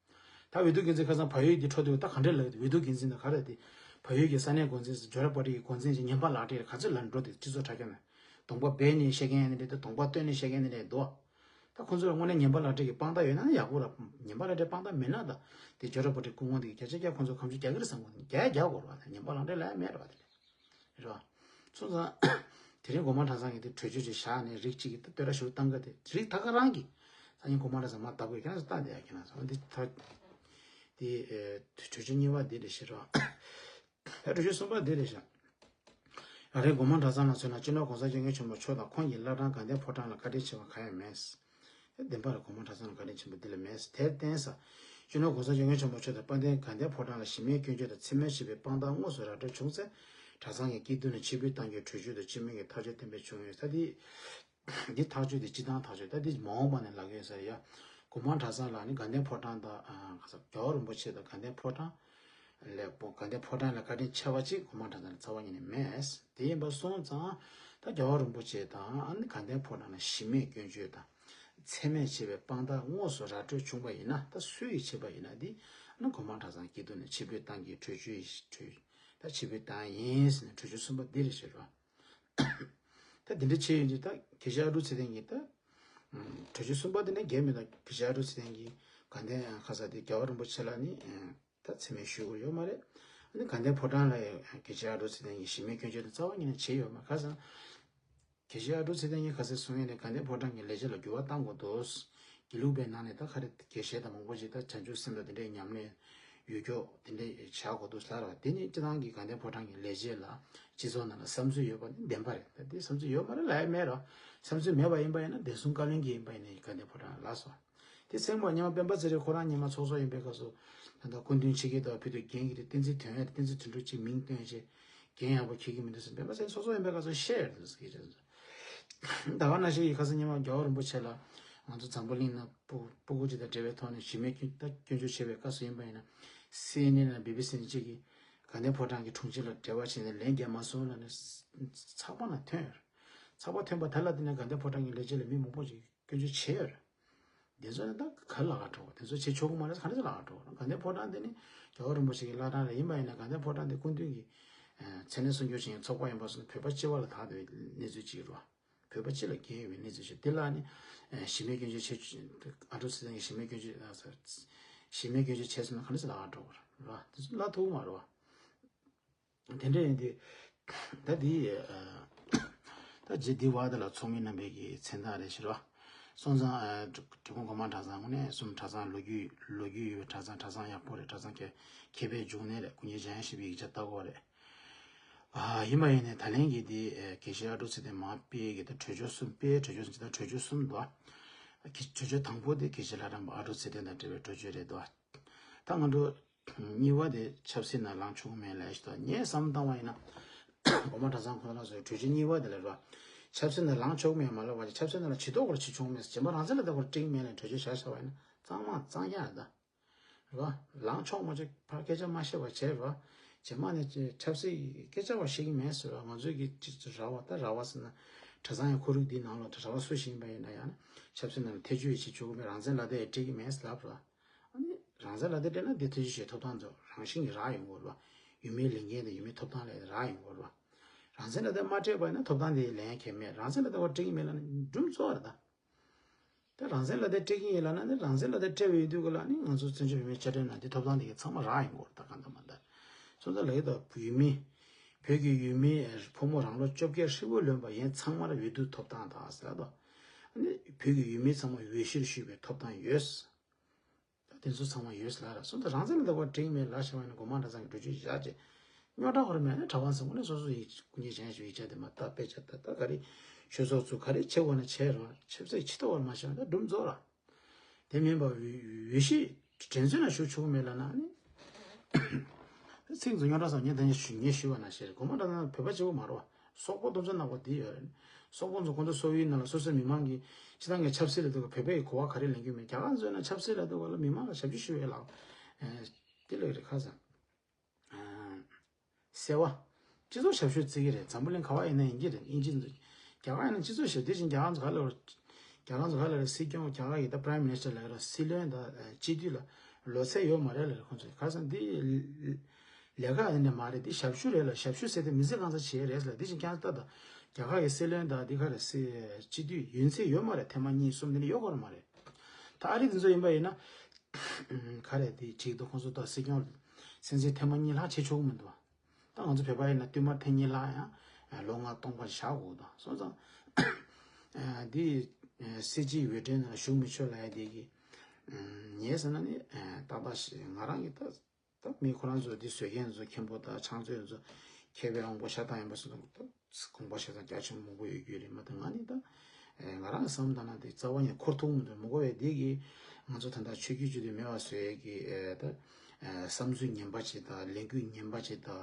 ད་འོས་བསྡུ་འགན་འཛིན་ཁ་སང་བལ་ཡུལ་འདི་འཕྲོ་དུས་ད་ག་འདྲས་ལབ་ཀྱི་འདུག་འོས་བསྡུ་འགན་འཛིན་དང་ག་རེ་དེ་བལ་ཡུལ་གྱི་ས་གནས་འགོ་འཛིན་ཇོ་ར་པ་ཏི་གི་འགོ་འཛིན་ཅིག་ཉན་པ་ལག་སྤྲད་ག་ཚོད་ལབ་འགྲོ་དེ་སྤྱི་ཚོགས་དྲ་རྒྱ་ནས་གདོང་པ་སྦས་ནས་བཤད་མཁན་ཡང་ནི་རེད་དེ་གདོང་པ་སྟོན་ནས་བཤད་མཁན་ནི་རེད་འདུག་ད་ཁོང་ཚོར་དངོས་གནས་ཉན་པ་ལག་སྤྲད་ཀྱི་དཔང་རྟགས་ཡོད་ན་ཡག་པོ་ར། ཉན་པ་ལག་སྤྲད་དཔང་རྟགས་མེད་ན་ད་དེ་ཇོ་ར་པ་ཏི་སྐུ་ངོ་འདི་གི་སྐད་ཆ་བརྒྱ་ཁོང་ཚོ་ཁ་མཆུ་རྒྱག་གི་རེད་བསམ་གི་འདུག་རྒྱ་རྒྱག་དགོས་རེད་བ། ད་ཉན་པ་ལག་སྤྲད་ལབ་ཡ་མེད་རེད་བ། དེ་རེད་བ། སོང་ཙང་། དེ་རིང་གོང་མ་གྲྭ་ཚང་གིས་དེ་གྲོས་ཆོད་ཅིག་བཞག་ནས་རིགས་གཅིག་གིས་ད་བསྟོད་ར་ཞུ་བཏང་ག་དེ་རིགས་ད་ག་རང་གིས། སང་ཉིན་གོང་མ་གྲྭ་ཚང་མ་བདག་པོས་ཁྱེད་རང་ཚོ་བལྟ་བསྡད་ཡ་ཁྱེད་རང་ཚོ་འདི་ད། དེ། གྲོས་ཆོད་གཉིས་པ་འདི་རེད་ཤག་ར། ད་གྲོས་ཆོད་གསུམ་པ་འདི་རེད་ཤག་ཡང་རེད། གོང་མ་གྲྭ་ཚང་ལ་མཚོན་ན་སྤྱི་ནོར་༸གོང་ས་༸སྐྱབས་མགོན་ཆེན་པོ་མཆོག་དང་ཁོང་གི་བླ་བྲང་དགའ་ལྡན་ཕོ་བྲང་ལ་བཀའ་དྲིན་ཆེ་བ་གང་ཡང་མེད། དེ་བདེན་པ་རེད། གོང་མ་གྲྭ་ཚང་ལ་བཀའ་དྲིན་ཆེན་པོ་འདི་ལས་མེད། དེར་བརྟེན་ས། སྤྱི་ནོར་༸གོང་ས་༸སྐྱབས་མགོན་ཆེན་པོ་མཆོག་དང་དཔལ་ལྡན་དགའ་ལྡན་ཕོ་བྲང་ལ་གཞི་མེད་སྐྱོན་བརྗོད་དང་མཚན་སྨད་བྱེད་པའི་དཔང་རྟགས་དངོས་སུ་ར་སྤྲོད་བྱུང་ཚེ། གྲྭ་ཚང་གི་སྐྱིད་སྡུག་ནས་ཕྱིར་འབུད་གཏང་རྒྱུའི་གྲོས་ཆོད་དང་སྤྱི་མོས་ཀྱི་ཐག་གཅོད་གཏན་འབེབས་བྱུང་ཡོད་ས་དེ། འདི་ཐག་གཅོད་དེ་སྤྱི་བཏང་ཐག་གཅོད་ད་དེ་མ་འོངས་པ་ནས་ལབ་ཀྱི་ཡོད་ས་རེད་ཡ། གོང་མ་གྲྭ་ཚང་ལ་ནི་དགའ་ལྡན་ཕོ་བྲང་དང་ཨ་ག་ས་རྒྱལ་བ་རིན་པོ་ཆེ་དང་དགའ་ལྡན་ཕོ་བྲང་། ལས་པོ་དགའ་ལྡན་ཕོ་བྲང་ལ་བཀའ་དྲིན་ཆེ་བ་ཅིག་གོང་མ་གྲྭ་ཚང་ལ་རྩ་བ་ཉིད་ནས་མེད། དེ་ཡིན་པ་སོང་ཙང་ད་རྒྱལ་བ་རིན་པོ་ཆེ་དང་ཨ་ནི་དགའ་ལྡན་ཕོ་བྲང་ལ་གཞི་མེད་སྐྱོན་བརྗོད་དང་། མཚན་སྨད་བྱེད་པའི་དཔང་རྟགས་དངོས་སུ་ར་སྤྲོད་བྱུང་བ་ཡིན་ན་ད་སུ་ཡིས་བྱས་པ་ཡིན་ན་འདི་ཨ་ནི་གོང་མ་གྲྭ་ཚང་སྐྱིད་སྡུག་ནས་ཕྱིར་འབུད་གཏང་རྒྱུའི་གྲོས་ཆོད་ཡིན་གྲོས་ད་ཕྱིར་འབུད་བཏང་ཡིན་ཟེར་ནས་གྲོས་ཆོད་གསུམ་པ་འདི་རེད་ཟེར་བ། ད་འདི་འདྲ་བྱས་ཡོད་འདི་ད་དགེ་བཤེས་ཨ་ཀྲུག་ཚེ་བརྟན་གྱིས་ད། གྲོས་ཆོད་གསུམ་པ་འདི་ནས་འགལ་མེད་ད་དགེ་བཤེས་ཨ་ཀྲུག་ཚེ་བརྟན་གྱིས་དགའ་ལྡན་ཁ་ས་དེ་རྒྱལ་བ་རིན་པོ་ཆེ་ལ་ནི། ད་མཚན་སྨད་ཞུ་དགོས་ཡོད་མ་རེད། ཨ་ནི་དགའ་ལྡན་ཕོ་བྲང་ལ་ཡང་དགེ་བཤེས་ཨ་ཀྲུག་ཚེ་བརྟན་གྱིས་གཞི་མེད་སྐྱོན་བརྗོད་དེ་རྩ་བ་ཉིད་ནས་བྱས་ཡོད་མ་རེད། ཁ་སང་། དགེ་བཤེས་ཨ་ཀྲུག་ཚེ་བརྟན་གྱིས་ཁ་སང་གསུང་ཡས་ནས་དགའ་ལྡན་ཕོ་བྲང་གི་ལས་བྱེད་ལ་འགྱུར་བ་གཏང་དགོས་འདུག་དགེ་ལུགས་པའི་ནང་ནས་ད་ག་རེ་དགེ་བཤེས་དང་མང་པོ་ཞིག་ད་བྱང་ཆུབ་སེམས་དང་དེ་འདྲའི་ཉམས་ལེན་ཡོད་ཀྱོག་དེ་འདྲའི་བྱ་དགོས་འདུག་ལབ་ར། དེ་ནི་སྤྱི་བཏང་གི་དགའ་ལྡན་ཕོ་བྲང་གི་ལས་བྱེད་ལ་སྤྱི་ཚོགས་ནང་ལ་བསམ་ཚུལ་ཡོད་པ་ནི་བདེན་པ་རེད། ད་དེ་བསམ་ཚུལ་ཡོད་མ་རེད་ལབ་ཡ་མེད་ར། བསམ་ཚུལ་མེད་པ་ཡིན་པ་ཡིན་ན་བདེ་སྲུང་བཀའ་བློན་གྱི་ཡིན་པ་ཡིན་ན་དགའ་ལྡན་ཕོ་བྲང་ལ་སོང་། དེ་སེང་མོ་ཉི་མ་སྤེན་པ་ཚེ་རིང་ཁོ་རང་ཉི་མ་ཚོགས་གཙོ་ཡིན་པའི་སྐབས་སུ། ད་ལྟ་སྐུ་མདུན་ཆེད་མཁས་དང་ཕུལ་དུ་རྒན་གྱི་རེད། བསྟན་འཛིན་དོན་ཡོད་རེད། བསྟན་འཛིན་དོན་གྲུབ་ཅིག་མིང་བཏོན་བྱས། རྒན་ཡག་པོ་འཁྱེར་གྱི་མི་འདུག་ཟེར་སྤེན་པ་ཚེ་རིང་ཚོགས་གཙོ་ཡིན་པའི་སྐབས་སུ་བཤད་ཡོད་འདུག་ཟེར་གྱི་རེད། ད་ག་ནང་བཞིན་གྱི་ཁ་སང་ཉི་མ་རྒྱལ་བ་རིན་པོ་ཆེ་ལ་ང་ཚོ་འཛམ་བུ་གླིང་ན་སྤུ་སྤུ་གུ་ཅིག་དང་འབྲེལ་བའི་ཐོག་ནས་གཞི་མེད་སྐྱོན་ད་སྐྱོན་བརྗོད་བྱས་པའི་སྐབས་སུ་ཡིན་པ་ཡིན་ན། སི་ཨེན་ཨེན་དང་བི་བི་སི་ནས་གཅིག་གིས་དགའ་ལྡན་ཕོ་བྲང་གི་དྲུང་ཆེ་ལ་འབྲེལ་བ་བྱས་ནས་ལན་རྒྱག་མ་སོང་ལབ་ནས་ཚགས་པར་ནང་ཐོན་ཡོད་རེད། ཚགས་པར་ཐོན་པ་དེ་ལ་བརྟེན་ནས་དགའ་ལྡན་ཕོ་བྲང་གི་ལས་བྱེད་ལ་མི་མང་པོ་ཞིག་སྐྱོན་བརྗོད་བྱས་ཡོད་རེད། དེ་ཚོ་ནི་ད་ག་རེ་ལབ་ག་འགྲོ། དེ་ཚོ་བྱེད་ཆོག་གི་མ་རེད། ག་རེ་ལབ་ག་འགྲོ། དགའ་ལྡན་ཕོ་བྲང་དེ་ནི་རྒྱལ་བ་རིན་པོ་ཆེ་གི་བླ་བྲང་རེད། ཡིན་པ་ཡིན་ན་དགའ་ལྡན་ཕོ་བྲང་དེ་སྐུ་མདུན་གྱི་མཚན་གནས་སྲུང་སྐྱོབ་བྱེད་མཁན་ཚོགས་པ་ཡིན་པ་སོགས་བོད་པ་སྤྱི་པ་ལ་དག་པའི་གནས་ཚུལ་ཅིག་རེད་བ། བོད་པ་སྤྱི་ལ་འགན་ཡོད་པའི་གནས་ཚུལ་ཞིག་དེ་ལ་ནི་གཞི་མེད་སྐྱོན་བརྗོད་བྱེད། ཨ་ཀྲུག་ཚེ་བརྟན་གྱིས་གཞི་མེད་སྐྱོན་བརྗོད་གཞི་མེད་སྐྱོན་བརྗོད་བྱས་སོང་ན་ག་རེ་ལབ་ག་འགྲོ་བ་རེད་བ། དེ་ཚོ་ལབ་ཐུབ་ཀྱི་མ་རེད་བ། དེ་འདྲ་ཡིན་དུས། ད་འདི། ད་རྗེ་འདི་བར་དེ་ལ་ཚོགས་མི་རྣམ་པའི་གི་མཚན་རྟགས་རེད་ཟེར་བ། སོང་ཙང་། འབྲི་གུང་གོང་མ་གྲྭ་ཚང་དངོས་གནས་གསུམ་གྲྭ་ཚང་ལོ་རྒྱུས་ལོ་རྒྱུས་ཡོད་པའི་གྲྭ་ཚང་གྲྭ་ཚང་ཡག་པོ་རེད། གྲྭ་ཚང་མཁས་མཁས་པའི་འབྱུང་གནས་རེད། སྐུ་ཉིད་འཇམ་དབྱངས་བཞད་པའི་ཡིག་ཆ་ལྟ་དགོས་རེད། ཡིན་པ་ཡིན་ནའི་ད་ལན་གྱི་འདི་དགེ་བཤེས་ཨ་ཀྲུག་ཚེ་བརྟན་མར་སྤེལ་གྱི་ད་གྲོས་ཆོད་གསུམ་སྤེལ་གྲོས་ཆོད་གསུམ་ཅི་ད་གྲོས་ཆོད་གསུམ་འདུག་གྲོས་ཆོད་དང་པོ་དེ་དགེ་བཤེས་ལྷ་སྒྲོན་པ་ཨ་ཀྲུག་ཚེ་བརྟན་དང་འབྲེལ་བའི་གྲོས་ཆོད་རེད་འདུག་ད་ང་ཚོ། གཉིས་པ་དེ་ཆབ་སྲིད་ནང་ལངས་ཆོག་མེད་ལབ་ཞིག་ད་ངས་བསམ་བཏང་བ་ཡིན་ན། འོ་མ་གྲྭ་ཚང་ཁོ་ན་ཚོའི་གྲོས་ཆོད་གཉིས་པ་དེ་ལ་ར། ཆབ་སྲིད་ནང་ལངས་ཆོག་མེད་མ་ལབ་པ་ཅིག་ཆབ་སྲིད་ནང་ལ་ཇུས་གཏོགས་སྐོར་བྱེད་ཆོག་མེད་ཟེར་རྗེས་མ་རང་བཙན་ལ་ལྟ་བུར་སྤྲིང་མེད་ལ་གྲོས་ཆོད་བཞག་བཞག་པ་ཡིན་ན་གཙང་མ་གཙང་རྐྱང་རེད་ད། རེད་བ། ལངས་ཆོག་མ་ཆོག་ཕར་སྐད་ཆ་མ་བཤད་པ་བྱས་རེད་བ། རྗེས་མ་ནས་ཆབ་སྲིད་སྐད་ཆ་བ་བཤད་ཀྱི་མེད་ཟེར་བ། ང་ཚོས་ཀྱི་ཅིག་ཅིག་ར་བ་ད་ར་བ་ཟེར་ན་གྲྭ་ཚང་ཡང་ཁོར་ཡུག་འདིའི་ནང་ལ་ད་ར་བ་སུ་ཞིག་ཡིན་པ་ཡིན་ན་ཡང་ན་ཆབ་སྲིད་ནང་ལ་ཐེ་བྱུས་བྱེད་ཆོག་གི་མེད། རང་བཙན་ལ་ད་ཡང་སྤྲད་ཀྱི་མེད་ཟེར་ལབ་རེད་བ། ཨ་ནི་རང་བཙན་ལ་དེ་སྤྲད་ན་དེ་ཐེ་བྱུས་བྱེད་ཐོབ་ཐང་ཚོ་རང་བཞིན་གྱིས་རག་ཡོང་གི་རེད་བ། ཡུལ་མིའི་ལས་འགན་དང་ཡུལ་མིའི་ཐོབ་ཐང་ལ་རག་ཡོང་གི་རེད་བ། རང་བཙན་ལ་དེ་མ་སྤྲད་པ་ཡིན་ན་ཐོབ་ཐང་དེ་ལེན་མཁན་མེད། རང་བཙན་ལ་དེ་བ་སྤྲད་ཀྱི་མེད་ལབ་ན་སྒྲུང་རྫོགས་རེད་ད། དེ་རང་བཙན་ལ་དེ་སྤྲད་ཀྱི་ཡིན་ལབ་ན་ནི་རང་བཙན་ལ་དེ་སྤྲད་པའི་དུས་ཀ་ལ་ནི་ང་ཚོ་བཙན་བྱོལ་བོད་མིའི་བཅའ་ཁྲིམས་ནང་དེ་ཐོབ་ཐང་དེ་ག་ཚང་མ་རག་ཡོང་གི་རེད་ད། གང་ལྟར་མ་ལྟར་སོང་ཙང་ལབ་ཀྱི་འདུག་ཡུལ་མི། བོད་ཀྱི་ཡུལ་མི་ཕོ་མོ་རང་ལོ་བཅོ་བརྒྱད་ཧྲིལ་པོ་ལོན་པ་ཡན་ཚང་མར་འོས་བསྡུ་ཐོབ་ཐང་དང་ཟེར་ཏོ། ཨ་ནི་བོད་ཀྱི་ཡུལ་མི་ཚང་མ་འོས་གཞིར་ཞུགས་པའི་ཐོབ་ཐང་ཡོད། ད་དེ་ཚོ་ཚང་མ་ཡོད་ལ་ར་སོང་ཙང་རང་བཙན་ལ་དེ་བ་སྤྲད་ཀྱི་མེད་ལབ་བྱས་པ་ཡིན་ན་སྒོ་མང་གྲྭ་ཚང་གི་གྲོས་ཆོད་བཞག་བྱས། རྙོག་དྲ་ཧོར་མེད་ན་གྲྭ་པ་ཚང་མ་ནས་སོ་སོ་ཡི་སྐུ་ཉིད་གཞན་ཞིག་ཡིག་ཆ་དེ་མ་ལྟ་དཔེ་ཆ་ལྟ་ད་ག་རེ་ཆོས་ཚོགས་ཚུགས་ག་རེ་བྱེད་དགོས་ན་བྱེད་རོགས། ཆབ་སྲིད་ཕྱི་ཐོག་བར་མ་བྱས་པ་ད་སྒྲུང་རྫོགས་ར། དེ་མིན་པ་འོས་འོས་གཞི་དྲན་གསོའི་ནང་ཞུགས་ཆོག་གི་མེད་ལབ་ན་ནི། ཚིག་འཛུགས་རྙོག་དྲ་སོགས་ངས་ད་ཉེ་ཞུ་ངས་ཞུས་པ་ནང་བཞིན་རེད། སྒོ་མང་གྲྭ་ཚང་བོད་པ་གཅིག་པོ་མ་རེད་བ། སོག་པོ་སྟོབས་ཆེན་ནག་པོ་འདི་ཡོད་རེད། སོག་པོ་ཚོ་ཁོང་ཚོ་སོག་པོའི་ནང་ལ་སོ་སོའི་མི་མང་གིས་སྤྱི་བཏང་གི་ཆབ་སྲིད་ལ་དུ་བོད་པའི་གོ་བ་ག་རེ་ལེན་གྱི་མེད། རྒྱ་གར་ཚོའི་ནང་ཆབ་སྲིད་ལ་དུ་བ་ལ་མི་མང་ལ་ཞབས་ཕྱི་ཞུ་བའི་ལག་དེ་ལས་རེད་ཁ་སང་། སེ་བ། སྤྱི་ཚོགས་ཞབས་ཞུ་བརྩི་གི་རེད། འཛམ་བུ་གླིང་ག་བ་ཡིན་ན་ཡིན་གྱི་རེད། དབྱིན་ཇི་ཚོ། རྒྱ་གར་ཡིན་ན་སྤྱི་ཚོགས་ཞབས་དེ་བཞིན་རྒྱ་གར་ཚོ་ག་ལ་རྒྱ་གར་ཚོ་ག་ལ་རེད། སྲིད་སྐྱོང་རྒྱ་གར་གི་ད་Prime Minister་ལ་རེད། སྲིད་བློན་དང་སྤྱི་འཐུས་ལ་ལོ་ཚད་ཡོད་མ་རེད་ལ་རེད། ཁོང་ཚོ་ག་སང་འདི་ལས་ཀ་ཡིན་ནས་མ་རེད། འདི་ཞབས་ཞུ་རེད་ལ་ཞབས་ཞུ་ཟེར་ཏེ་མི་ཚེ་གང་ཚ་བྱེད་རེད་ལ། འདི་བཞིན་ཀྱང་ལྟ་ད་རྒྱ་གར་གི་སྲིད་བློན་དང་འདི་ག་རེད། སྲིད་སྤྱི་འཐུས་ཡུན་ཚད་ཡོད་མ་རེད། ཐེངས་མ་གཉིས་གསུམ་འདི་ནས་ཡོད་གོ་ར་མ་རེད། ད་ཨ་རི་འདི་ཚོ་ཡིན་པ་ཡིན་ན། ག་རེ་དེ་གཅིག་ཏུ་ཁོང་ཚོ་ད་སྲིད་སྐྱོང་སྲིད་འཛིན་ཐེངས་མ་གཉིས་ལྷག་བྱེད་ཆོག་གི་མི་འདུག་ད་ང་ཚོ་བོད་པ་ཡིན་ན་བསྟུད་མར་ཐེངས་གཉིས་ལྷག་ཡང་ལོ་ལྔ་སྟོང་པ་བཞག་དགོས་དང་སོང་ཙང་། འདི་སྲིད་སྤྱིའི་འོས་འགྲན་ནང་ཞུགས་མི་ཆོག་ལབ་ཡ་དེ་གི་ངས་ཟེར་ན་ནི་ཏག་ཏག་ཞིག་ང་རང་གི་ད་ད་མི་ཁོ་རང་ཚོ་འདི་བཟོས་མཁན་ཚོ་མཁན་པོ་དང་ཕྱག་མཛོད་ཚོ་མཁས་པའི་དབང་པོ་ཤ་སྟག་ཡིན་པ་སོང་ཙང་ད། དགོངས་པ་བཞེས་སྟངས་རྒྱ་ཆེན་པོ་མང་པོ་ཡོད་རྒྱུ་རེད་མ་གཏོགས་ང་ནི་ད། ང་རང་གི་བསམ་བློ་བཏང་ན་དེ་རྩ་བ་ནས་འཁོར་ཐུབ་མི་འདུག་མི་དགོས་པའི་དེ་གིས་ང་ཚོ་ད་ལྟ་ཆོས་བརྒྱུད་སྤྱི་འཐུས་མེད་པ་བཟོ་ཡས་ཀྱི་ད། བསམ་ཚུལ་ངན་པ་ཅིག་དང་ལས་འགུལ་ངན་པ་ཅིག་དང་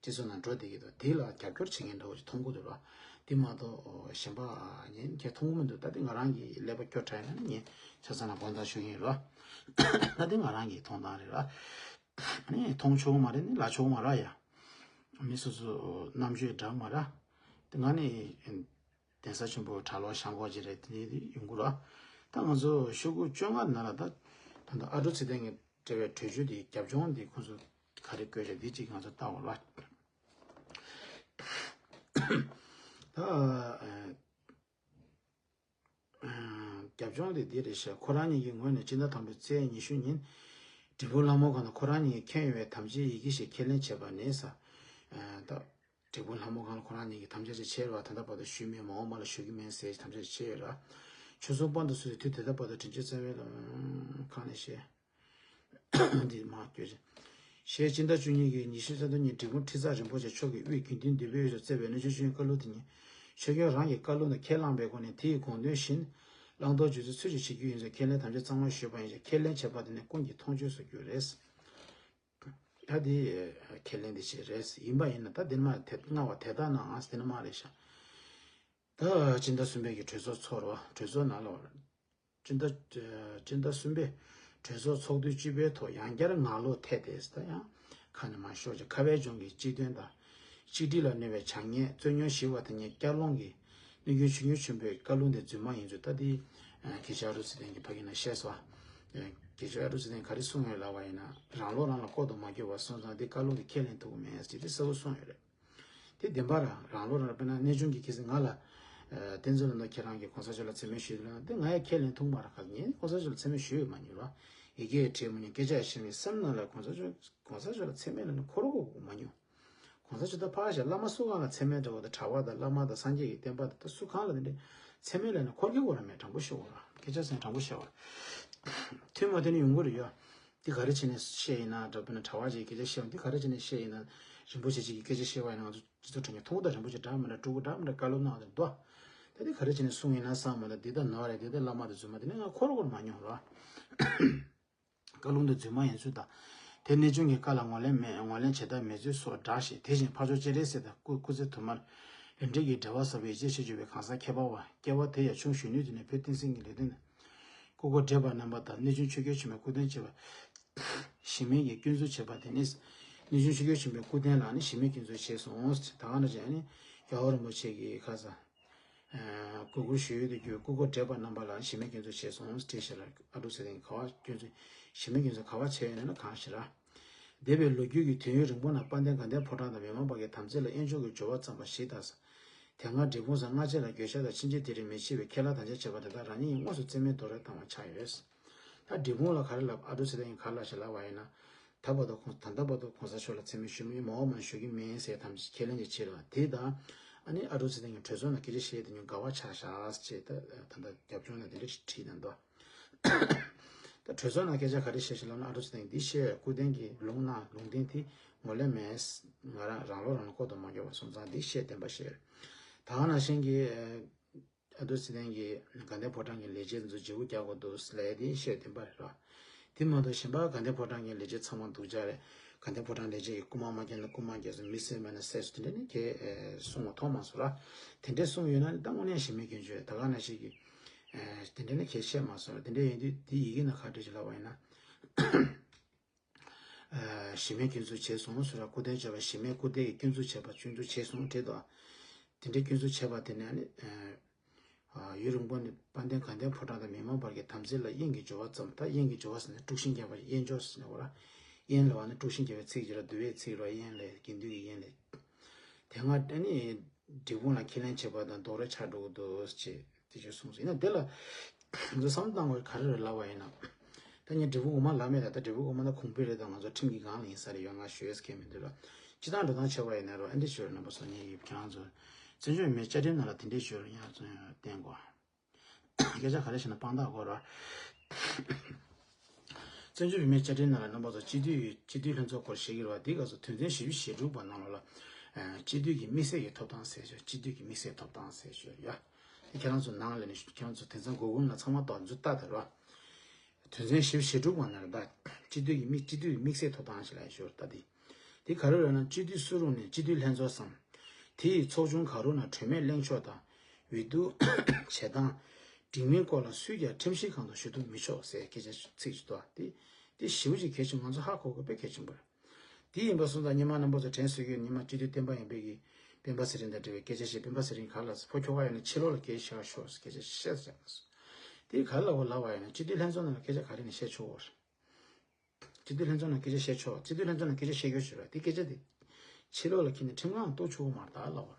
སྤྱི་ཚོགས་ནང་འགྲོ་བསྡད་ཀྱི་འདུག་དེ་ལ་རྒྱབ་སྐྱོར་བྱེད་མཁན་འདྲ་བོ་ཅིག་མཐོང་གི་འདུག་ར། དེ་མ་གཏོགས་གཞན་པ་ངས་མཁས་མཐོང་གི་མི་འདུག་ད་དེ་ང་རང་གི་ཀླད་པ་སྐྱོ་དྲགས་ཡིན་ན་ངས་ཆ་ཚང་ལ་དགོངས་དག་ཞུ་གི་ཡིན་ར། ད་དེ་ང་རང་གི་མཐོང་སྟངས་རེད་ར། ནི་མཐོང་ཆོག་མ་རེད། ནི་ལ་ཆོག་མ་ར་ཡ། མི་སོ་སོ་རྣམ་དཔྱོད་འདྲ་མ་ར། དེ་ང་ནི་གདན་ས་ཆེན་པོ་གྲྭ་ལོག་ཤང་ཀོག་ཅིག་རེད། དེ་ནི་ཡོང་གི་ར། ད་ང་ཚོ་ཤོག་གུ་བཅོ་ལྔ་ནང་ལ་ད་ད་ད་ཨ་ཀྲུག་ཚེ་བརྟན་གྱི་འབྲེལ་བའི་གྲོས་ཆོད་དེ་རྒྱབ་ལྗོངས་དེ་ཁོང་ཚོ་ག་རེ་བཀོད་རེད། དེ་གཅིག་ང་ཚོ་ལྟ་བ་ར། ད། རྒྱབ་ལྗོངས་དེ་འདི་རེད་ཤག་ཁོ་རང་ཉིད་ཀྱི་ངོས་ནས་སྤྱི་ཟླ་དང་པོའི་ཚེས་ཉི་ཤུ་ཉིན་འབྲས་སྤུངས་ལྷ་མོ་སྒང་ལ་ཁོ་རང་ཉིད་ཀྱིས་མཁྱེན་ཡོད་པའི་དམ་བཅའི་ཡི་གེ་ཞིག་ཁས་ལེན་བྱས་པ་ནི་ས། ད། འབྲས་སྤུངས་ལྷ་མོ་སྒང་ལ་ཁོ་རང་ཉིད་ཀྱིས་དམ་བཅའ་ཞིག་བྱས་པ་ད་ལྟ་བར་དུ་ཞུས་མེད། མ་འོངས་པ་ལ་ཞུ་གི་མིན་ཟེར་དམ་བཅའ་ཞིག་བྱས་ཡོད་ར། ཆོལ་གསུམ་དཔང་དུ་སུ་དེ་དུས་དེ་ལྟ་བར་དུ་དྲིན་ཆེན་བརྩེ་བའི་ལམ་ཁང་ནས་བཤད། འདི་མ་བསྐྱོད་ཅིང་། ཞེས་སྤྱི་ཟླ་བཅུ་གཉིས་ཀྱི་ཉི་ཤུ་རྩ་བདུན་ཉིན་འབྲས་སྤུངས་ཁྲི་བཙག་རིན་པོ་ཆེ་མཆོག་གིས་དབུས་དགེ་འདུན་སྡེ་པའི་ཡུལ་དུ་བསྩལ་བའི་གནས་ཆུང་ཆུང་བཀའ་ལུང་དེ་ཉིད་ཆོས་སྐྱོང་རང་གི་བཀའ་ལུང་དང་ཁས་བླངས་པའི་སྒོ་ནས་དེ་ཡི་དགོངས་དོན་བཞིན་བླང་དོར་རྗེས་སུ་ཚུལ་བཞིན་བྱེད་རྒྱུ་ཡིན་ཚུལ་ཁས་ལེན་དམ་བཅའ་གཙང་མ་ཞུས་པ་ཡིན་ཞེས་ཁས་ལེན་བྱས་པ་དེ་ནི་ཀུན་གྱིས་མཐོང་ཆོས་སུ་གྱུར་རེད། ད་དེ་ཁས་ལེན་དེ་བྱས་རེད། ཡིན་པ་ཡིན་ན་ད་དེ་ནི་མ་དེ་སྔ་བ་དེ་དག་ནའང་དེ་ནི་མ་རེད་ཤག་ད་སྤྱི་ཟླ་གསུམ་པའི་གི་གྲོས་ཚོགས་ཚོགས་རོགས་གྲོས་ཚོགས་ནང་ལ་བར། སྤྱི་ཟླ་སྤྱི་ཟླ་གསུམ་པའི་གྲོས་ཚོགས་ཚོགས་དུས་གཅིག་པའི་ཐོག་ཡང་བསྐྱར་ངང་ལོག་ཐེ་དེས་ད་ཡང་ཁ་ནས་མ་ཤོར་ཅིག་ཁ་བའི་ལྗོངས་ཀྱི་སྤྱི་དོན་དང་གཅིག་སྒྲིལ་ལ་གནོད་པའི་བྱ་ངན་རྩོད་རྙོག་ཞི་བ་དང་ཉེ་བསྐྱར་སློང་གིས་གནོད་སྐྱོན་ཆུང་སྐྱོན་ཆེན་པོའི་བཀའ་ལུང་དེ་རྫུན་མ་ཡིན་ཚུལ་ད་དེ་སྐད་ཆ་ཨ་རུ་ཚེ་བརྟན་གྱིས་ཕ་གི་ན་བཤད་སོང་། སྐད་ཆ་ཨ་རུ་ཚེ་བརྟན་ག་རེ་གསུངས་ཡོད་ལབ་པ་ཡིན་ན་རང་ལོག་རང་ལ་ལྐོག་ཏུ་མ་གྱུར་བ་སོང་ཙང་དེ་བཀའ་ལུང་དེ་ཁས་ལེན་ཐུབ་ཀྱི་མེད་ཅེས་དེ་གསལ་པོ་གསུངས་ཡོད་རེད། དེ་བདེན་པ་རང་རང་ལོག་རང་དཔེར་ན་གནས་ཆུང་གི་ཁྱེད་ཚོས་ང་ལ་བསྟན་འཛིན་ལྷ་མོ་ཁྱེད་རང་གིས་གོང་ས་མཆོག་ལ་མཚན་སྨད་ཞུས་ལ་དེ་ང་ཡང་ཁས་ལེན་ཐུབ་མ་རེད། ག་ངས་གོང་ས་མཆོག་ལ་མཚན་སྨད་ཞུས་ཡོད་མ་མྱོང་ར། ཡི་གེ་བྲིས་མ་མྱོང་། སྐད་ཆ་ཡང་བཤད་མ་མྱོང་། སེམས་ནང་ལ་གོང་ས་མཆོག་གོང་ས་མཆོག་ལ་མཚན་སྨད་ལབ་ན་འཁོར་གོ་མ་མྱོང་། གོང་ས་མཆོག་ད་ཕར་བཞག་བླ་མ་སུ་གང་ལ་མཚན་སྨད་འདྲ་བོ་དང་གྲྭ་པ་དང་བླ་མ་དང་སངས་རྒྱས་ཀྱི་བསྟན་པ་དང་ད་སུ་གང་ལ་དེ་འདྲའི་མཚན་སྨད་ལབ་ན་འཁོར་གི་གོ་ར་མེད། དྲང་པོ་ཤོད་གོ་ར། སྐད་ཆ་ཟེར་དྲང་པོ་བཤད་པ་ར། ཐུན་མོང་དེ་ནི་ཡོང་གི་རེད་ཡ། འདི་ག་རེ་བྱས་ནས་བཤད་ཡིན་ན་འདྲ་བོ་ན་གྲྭ་པ་ཅིག་སྐད་ཆ་བཤད་པ་འདི་ག་རེ་བྱས་ནས་བཤད་ཡིན་ན་རིན་པོ་ཆེ་ཅིག་གིས་སྐད་ཆ་བཤད་པ་ཡིན་ན་ང་ཚོ་སྤྱི་ཚོགས་དྲ་རྒྱ་ཐུང་ཀུ་དང་རིན་པོ་ཆེ་འདྲ་མི་འདྲ་སྤྲུལ་སྐུ་འདྲ་མི་འདྲ་བཀའ་སློབ་གནང་བ་དེ་འདུག་ད་འདི་ག་རེ་བྱས་ནས་གསུངས་ཡིན་ན་བསམ་མ་གཏོགས་འདི་ད་ནོར་རེད། འདི་ད་བླ་མ་དང་རྫུན་མ་དེ་ནི་ང་འཁོར་འཁོར་མ་མྱོང་ར། བཀའ་ལུང་དང་རྫུན་མ་ཡིན་ཚུལ་དང་། དེ་གནས་ཆུང་གི་བཀའ་ལ་ངོས་ལེན་མེད། ངོས་ལེན་བྱེད་ཐབས་མེད་ཚུལ་སོགས་བསྒྲགས་ཤིང་། དེ་བཞིན་ཕར་ཕྱོགས་སྤྱན་རས་གཟིགས་དང་སྐུ་སྐུ་ཚེ་དུ་མར་ལས་འབྲས་ཀྱི་འབྲེལ་བ་ཟབ་པའི་ཡིད་ཆེས་ཆེ་བྱུང་བའི་གང་ཟག་མཁས་པ་བ་སྐལ་བ་དེ་ཡང་ཆུང་གཞོན་ནུའི་དུས་ནས་བོད་བསྟན་སྲིད་ཀྱི་ལས་དོན་ནང་སྐུ་འཁོར་བགྲེས་པ་རྣམ་པ་དང་གནས་ཆུང་ཆོས་རྒྱལ་ཆེན་པོའི་སྐུ་རྟེན་བཅས་པ་གཞི་མེད་ཀྱི་སྐྱོན་འཛུགས་བྱས་པ་དེ་ནི། གནས་ཆུང་ཆོས་རྒྱལ་ཆེན་པོའི་སྐུ་རྟེན་ལ་ནི་གཞི་མེད་སྐྱོན་འཛུགས་བྱས་སོང་། ད་ག་ནང་བཞིན་ནི་རྒྱལ་བ་རིན་པོ་ཆེ་གི་ཁ་ས། གུས་བཀུར་ཞུ་ཡུལ་དུ་གྱུར་སྐུ་འཁོར་བགྲེས་པ་རྣམ་པ་ལ་གཞི་མེད་སྐྱོན་འཛུགས་བྱས་སོང་། བཀྲ་ཤིས་ལ་ཨ་ཀྲུག་ཚེ་བརྟན་གྱིས་ག་བ་སྐྱོན་འཛུགས་གཞི་མེད་སྐྱོན་འཛུགས་ག་བ་བྱས་ཡོད་ན་གང་ཞིག་ར། འདས་པའི་ལོ་རྒྱུས་ཀྱི་དུས་ཡུན་རིང་པོ་ནང་དཔལ་ལྡན་དགའ་ལྡན་ཕོ་བྲང་དང་མི་མང་བར་གྱི་དམ་ཚིག་ལ་དབྱེན་འབྱེད་ཀྱི་སྦྱོར་བ་བརྩམས་པ་ཞིག་དང་། དེ་སྔ་འབྲས་སྤུངས་སར་སྔ་རྗེས་ལ་འགྱོད་བཤགས་དང་ཕྱིན་ཆད་དེ་རིང་མི་འཆི་བའི་ཁས་བླངས་དང་བཅས་བྱས་པ་དེ་དག་རང་ཉིད་ཀྱིས་དངོས་སུ་རྩིས་མེད་རྡོག་རོལ་བཏང་བ་ཆགས་ཡོད། ད་འབྲས་སྤུངས་ལ་ག་རེ་ལབ། ཨ་ཀྲུག་ཚེ་བརྟན་གྱིས་ག་རེ་ལབ་ཞེས་ལབ་པ་ཡིན་ན། ད་བར་དུ་ཁོང་ད་ལྟ་བར་དུ་གོང་ས་མཆོག་ལ་མཚན་སྨད་ཞུ་མི་མ་འོངས་པ་ན་ཞུ་གི་མིན་ཟེར་དམ་ཁས་ལེན་གྱི་ཆེད་དུ་དེ་དང་། ཨ་ནི་ཨ་ཀྲུག་ཚེ་བརྟན་གྱིས་གྲོས་ཚོགས་ནང་སྐད་ཆ་བཤད་དེ་ཉུང་དགའ་བ་ཆགས་བཞག་ཅེས་ད་ད་ལྟ་རྒྱབ་ལྗོངས་ནས་དེ་འདྲ་ཞིག་བྲིས་གནང་འདུག་ད་གྲོས་ཚོགས་ནང་སྐད་ཆ་ག་རེ་བཤད་ཞེས་ལབ་ན། ཨ་ཀྲུག་ཚེ་བརྟན་གྱིས་འདི་བཤད། སྐུ་རྟེན་གྱི་ལུང་ན་ལུང་བསྟན་དེ་ངོས་ལེན་མེད། ང་རང་རང་བློ་རང་ལ་ལྐོག་ཏུ་མ་འགྱོ་བ་སོང་ཙང་འདི་བཤད་བདེན་པ་བཤད། ད་ག་ནང་བཞིན་གྱི་ཨ་ཀྲུག་ཚེ་བརྟན་གྱིས་དགའ་ལྡན་ཕོ་བྲང་གི་ལས་བྱེད་ཚོ་བརྗེ་པོ་རྒྱག་དགོས་འདུག་ལབ་ཡ་དེ་བཤད་བདེན་པ་རེད་ར། དེ་མ་གཏོགས་གཞན་པ་དགའ་ལྡན་ཕོ་བྲང་གི་ལས་བྱེད་ཚང་མ་སྡུག་ཅག་རེད། དགའ་ལྡན་ཕོ་བྲང་ལས་བྱེད་ཀྱི་རྐུ་མ་མ་བརྒྱབ་ན་རྐུ་མ་བརྒྱབ་སོང་། མི་བསད་མ་ན་བསད་སོང་། དེ་འདྲ་ནི་གས་གསུང་བ་མཐོང་མ་སོང་ར། དེ་འདྲ་གསུངས་ཡོད་ན་ནི་ད་དངོས་གནས་གཞི་མེད་སྐྱོན་བརྗོད། ད་ག་ནང་བཞིན་གྱི་དེ་འདྲ་ནི་གས་བཤད་མ་སོང་ར། དེ་འདྲ་ཡིན་དུས་དེ་ཡི་གེ་ནང་ག་རེ་བྲིས་ལབ་པ་ཡིན་ན། གཞི་མེད་སྐྱོན་འཛུགས་བྱས་སོང་ཟེར་ར། སྐུ་རྟེན་བརྗོད་པ་གཞི་མེད། སྐུ་རྟེན་གྱི་སྐྱོན་འཛུགས་བྱས་པ་སྐྱོན་འཛུགས་བྱས་སོང་བྲིས་འདུག་དེ་འདྲའི་སྐྱོན་འཛུགས་བྱས་པ་དེ་ནས་ནི། ཡུན་རིང་པོ་ནས་དཔལ་ལྡན་དགའ་ལྡན་ཕོ་བྲང་དང་མི་མང་བར་གྱི་དམ་ཚིག་ལ་དབྱེན་གྱི་སྦྱོར་བ་བརྩམས། ད་དབྱེན་གྱི་སྦྱོར་བ་ཟེར་ན་དཀྲུག་ཤིང་བརྒྱབ་པ། དབྱེན་སྦྱོར་ཟེར་ན་འོ་ར། དབྱེན་ལབ་པ་ནི་དཀྲུག་ཤིང་བརྒྱབ་པའི་ཚིག་ཅིག་ར། བསྡུ་བའི་ཚིག་ར། དབྱེན་ལས་དགེ་འདུན་གྱི་དབྱེན་ལས། དེ་སྔ་ཨ་ནི་འབྲས་སྤུངས་ལ་ཁས་ལེན་བྱས་པ་དང་རྡོག་རོལ་ཆགས་འགྲོ་གི་འདུག་ཅེས་དེ་ཚོ་གསུངས་སོང་། ཡིན་ན་དེ་ལ་ང་ཚོ་བསམ་བློ་བཏང་དགོས་ག་རེ་རེད་ལབ་པ་ཡིན་ན། ད་ངས་འབྲས་སྤུངས་འོག་མ་ལབ་མེད། ད་ད་འབྲས་སྤུངས་འོག་མ་ད་གོང་འཕེལ་རེད། ད་ང་ཚོ་ཁྲིམས་ཀྱི་སྒང་ལ་ཡིན་ས་རེད། ཡོད་ང་ཞུ་ཡས་ཁས་མི་འདུག་ལ། སྤྱིར་བཏང་འགྲོ་སྟངས་བྱས་པ་ཡིན་ན་རོ། ཨ་འདི་ཞུ་རོགས། རྣམ་པ་ཚོ་ངས་ཡིབ་ཁྱེད་རང་ཚོ་བཙན་བྱོལ་བོད་མིའི་བཅའ་ཁྲིམས་ནང་ལ་དེ་འདྲས་ཞུ་རོགས། ཡང་ཚོ་ཡང་བསྟན་དགོས། སྐད་ཆ་ག་རེ་བཤད་ན་དཔང་རྟགས་དགོས་རོ། བཙན་བྱོལ་བོད་མིའི་བཅའ་ཁྲིམས་ནང་ལ་རྣམ་པ་ཚོ་སྤྱི་འཐུས་སྤྱི་འཐུས་ལྷན་ཚོགས་སྐོར་བཤད་ཀྱི་རེད་བ། འདི་ག་ཚོ་དོན་ཚན་བཞི་བཅུ་ཞེ་དྲུག་པ་ནང་ལོགས་ལ། ཨ་སྤྱི་འཐུས་ཀྱི་དམིགས་བསལ་གྱི་ཐོབ་ཐང་ཟེར་ཞོར། སྤྱི་འཐུས་ཀྱི་དམིགས་བསལ་ཐོབ་ཐང་ཟེར་ཞོར་ཡ། དེ་ཁྱེད་རང་ཚོ་ནང་ལ་ནི་ཁྱེད་རང་ཚོ་དེང་སང་གུ་གུལ་ནང་ཚང་མ་ཏོག་ཙམ་ལྟ་དང་རོ། དོན་ཚན་བཞི་བཅུ་ཞེ་དྲུག་པ་ནང་ལ་ད་སྤྱི་འཐུས་ཀྱི་དམིགས་སྤྱི་འཐུས་ཀྱི་དམིགས་བསལ་ཐོབ་ཐང་ཞིག་ལ་ཞོར་ལྟ་དེ། དེ་ག་རེ་རེད་ན། སྤྱི་འཐུས་སུ་རུང་ནས་སྤྱི་འཐུས་ལྷན་ཚོགས་སམ། དེ་ཡི་ཚོགས་ཆུང་གང་རུང་ནང་གྲོས་མོལ་གླེང་ཕྱོགས་དང་། འོས་བསྡུ་བྱེད་སྟངས། འགྲིག་མིན་སྐོར་ལ་སུས་ཀྱང་ཁྲིམས་གཞི་གང་དུ་ཞུ་གཏུག་མི་ཆོག་ཟེར་སྐད་ཆ་ཚིག་ཅིག་འདུག་དེ་དེ་ཞེ་པོ་ཅིག་གལ་ཆེན། ང་ཚོ་ཧ་གོ་དགོས་དཔེ་གལ་ཆེན་པོ་རེད། དེ་ཡིན་པ་སོང་ཙང་ཉི་མ་རྣམ་པ་ཚོ་དྲན་གསོ་རྒྱུ། ཉི་མ་སྤྱི་འཐུས་བསྟན་པ་ཡོན་ཏན་གྱིས་སྤེན་པ་ཚེ་རིང་དང་འབྲེལ་བའི་སྐད་ཆ་བཤད། སྤེན་པ་ཚེ་རིང་ག་ལ་ཕོ་ཁྱོ་ག་ཡོད་ན་ཕྱི་ལོགས་ལ་སྐད་ཆ་བཤད་ཤོག་སྐད་ཆ་བཤད་ཟེར་ལབ་སོང་། དེ་ག་ལ་བ་ལབ་པ་ཡིན་ན། སྤྱི་འཐུས་ལྷན་ཚོགས་ནང་ལ་སྐད་ཆ་ག་རེ་ནས་བཤད་ཆོག་གོ། སྤྱི་འཐུས་ལྷན་ཚོགས་ནང་སྐད་ཆ་བཤད་ཆོག་སྤྱི་འཐུས་ལྷན་ཚོགས་ནང་སྐད་ཆ་བཤད་རྒྱུ་ཞིག་རེད། དེ་སྐད་ཆ་དེ་ཕྱི་ལོགས་ལ་ཁྱེར་ནས་ཁྲིམས་ཁང་གཏུག་ཆོག་གི་མ་རེད་ད་ལབ་པ་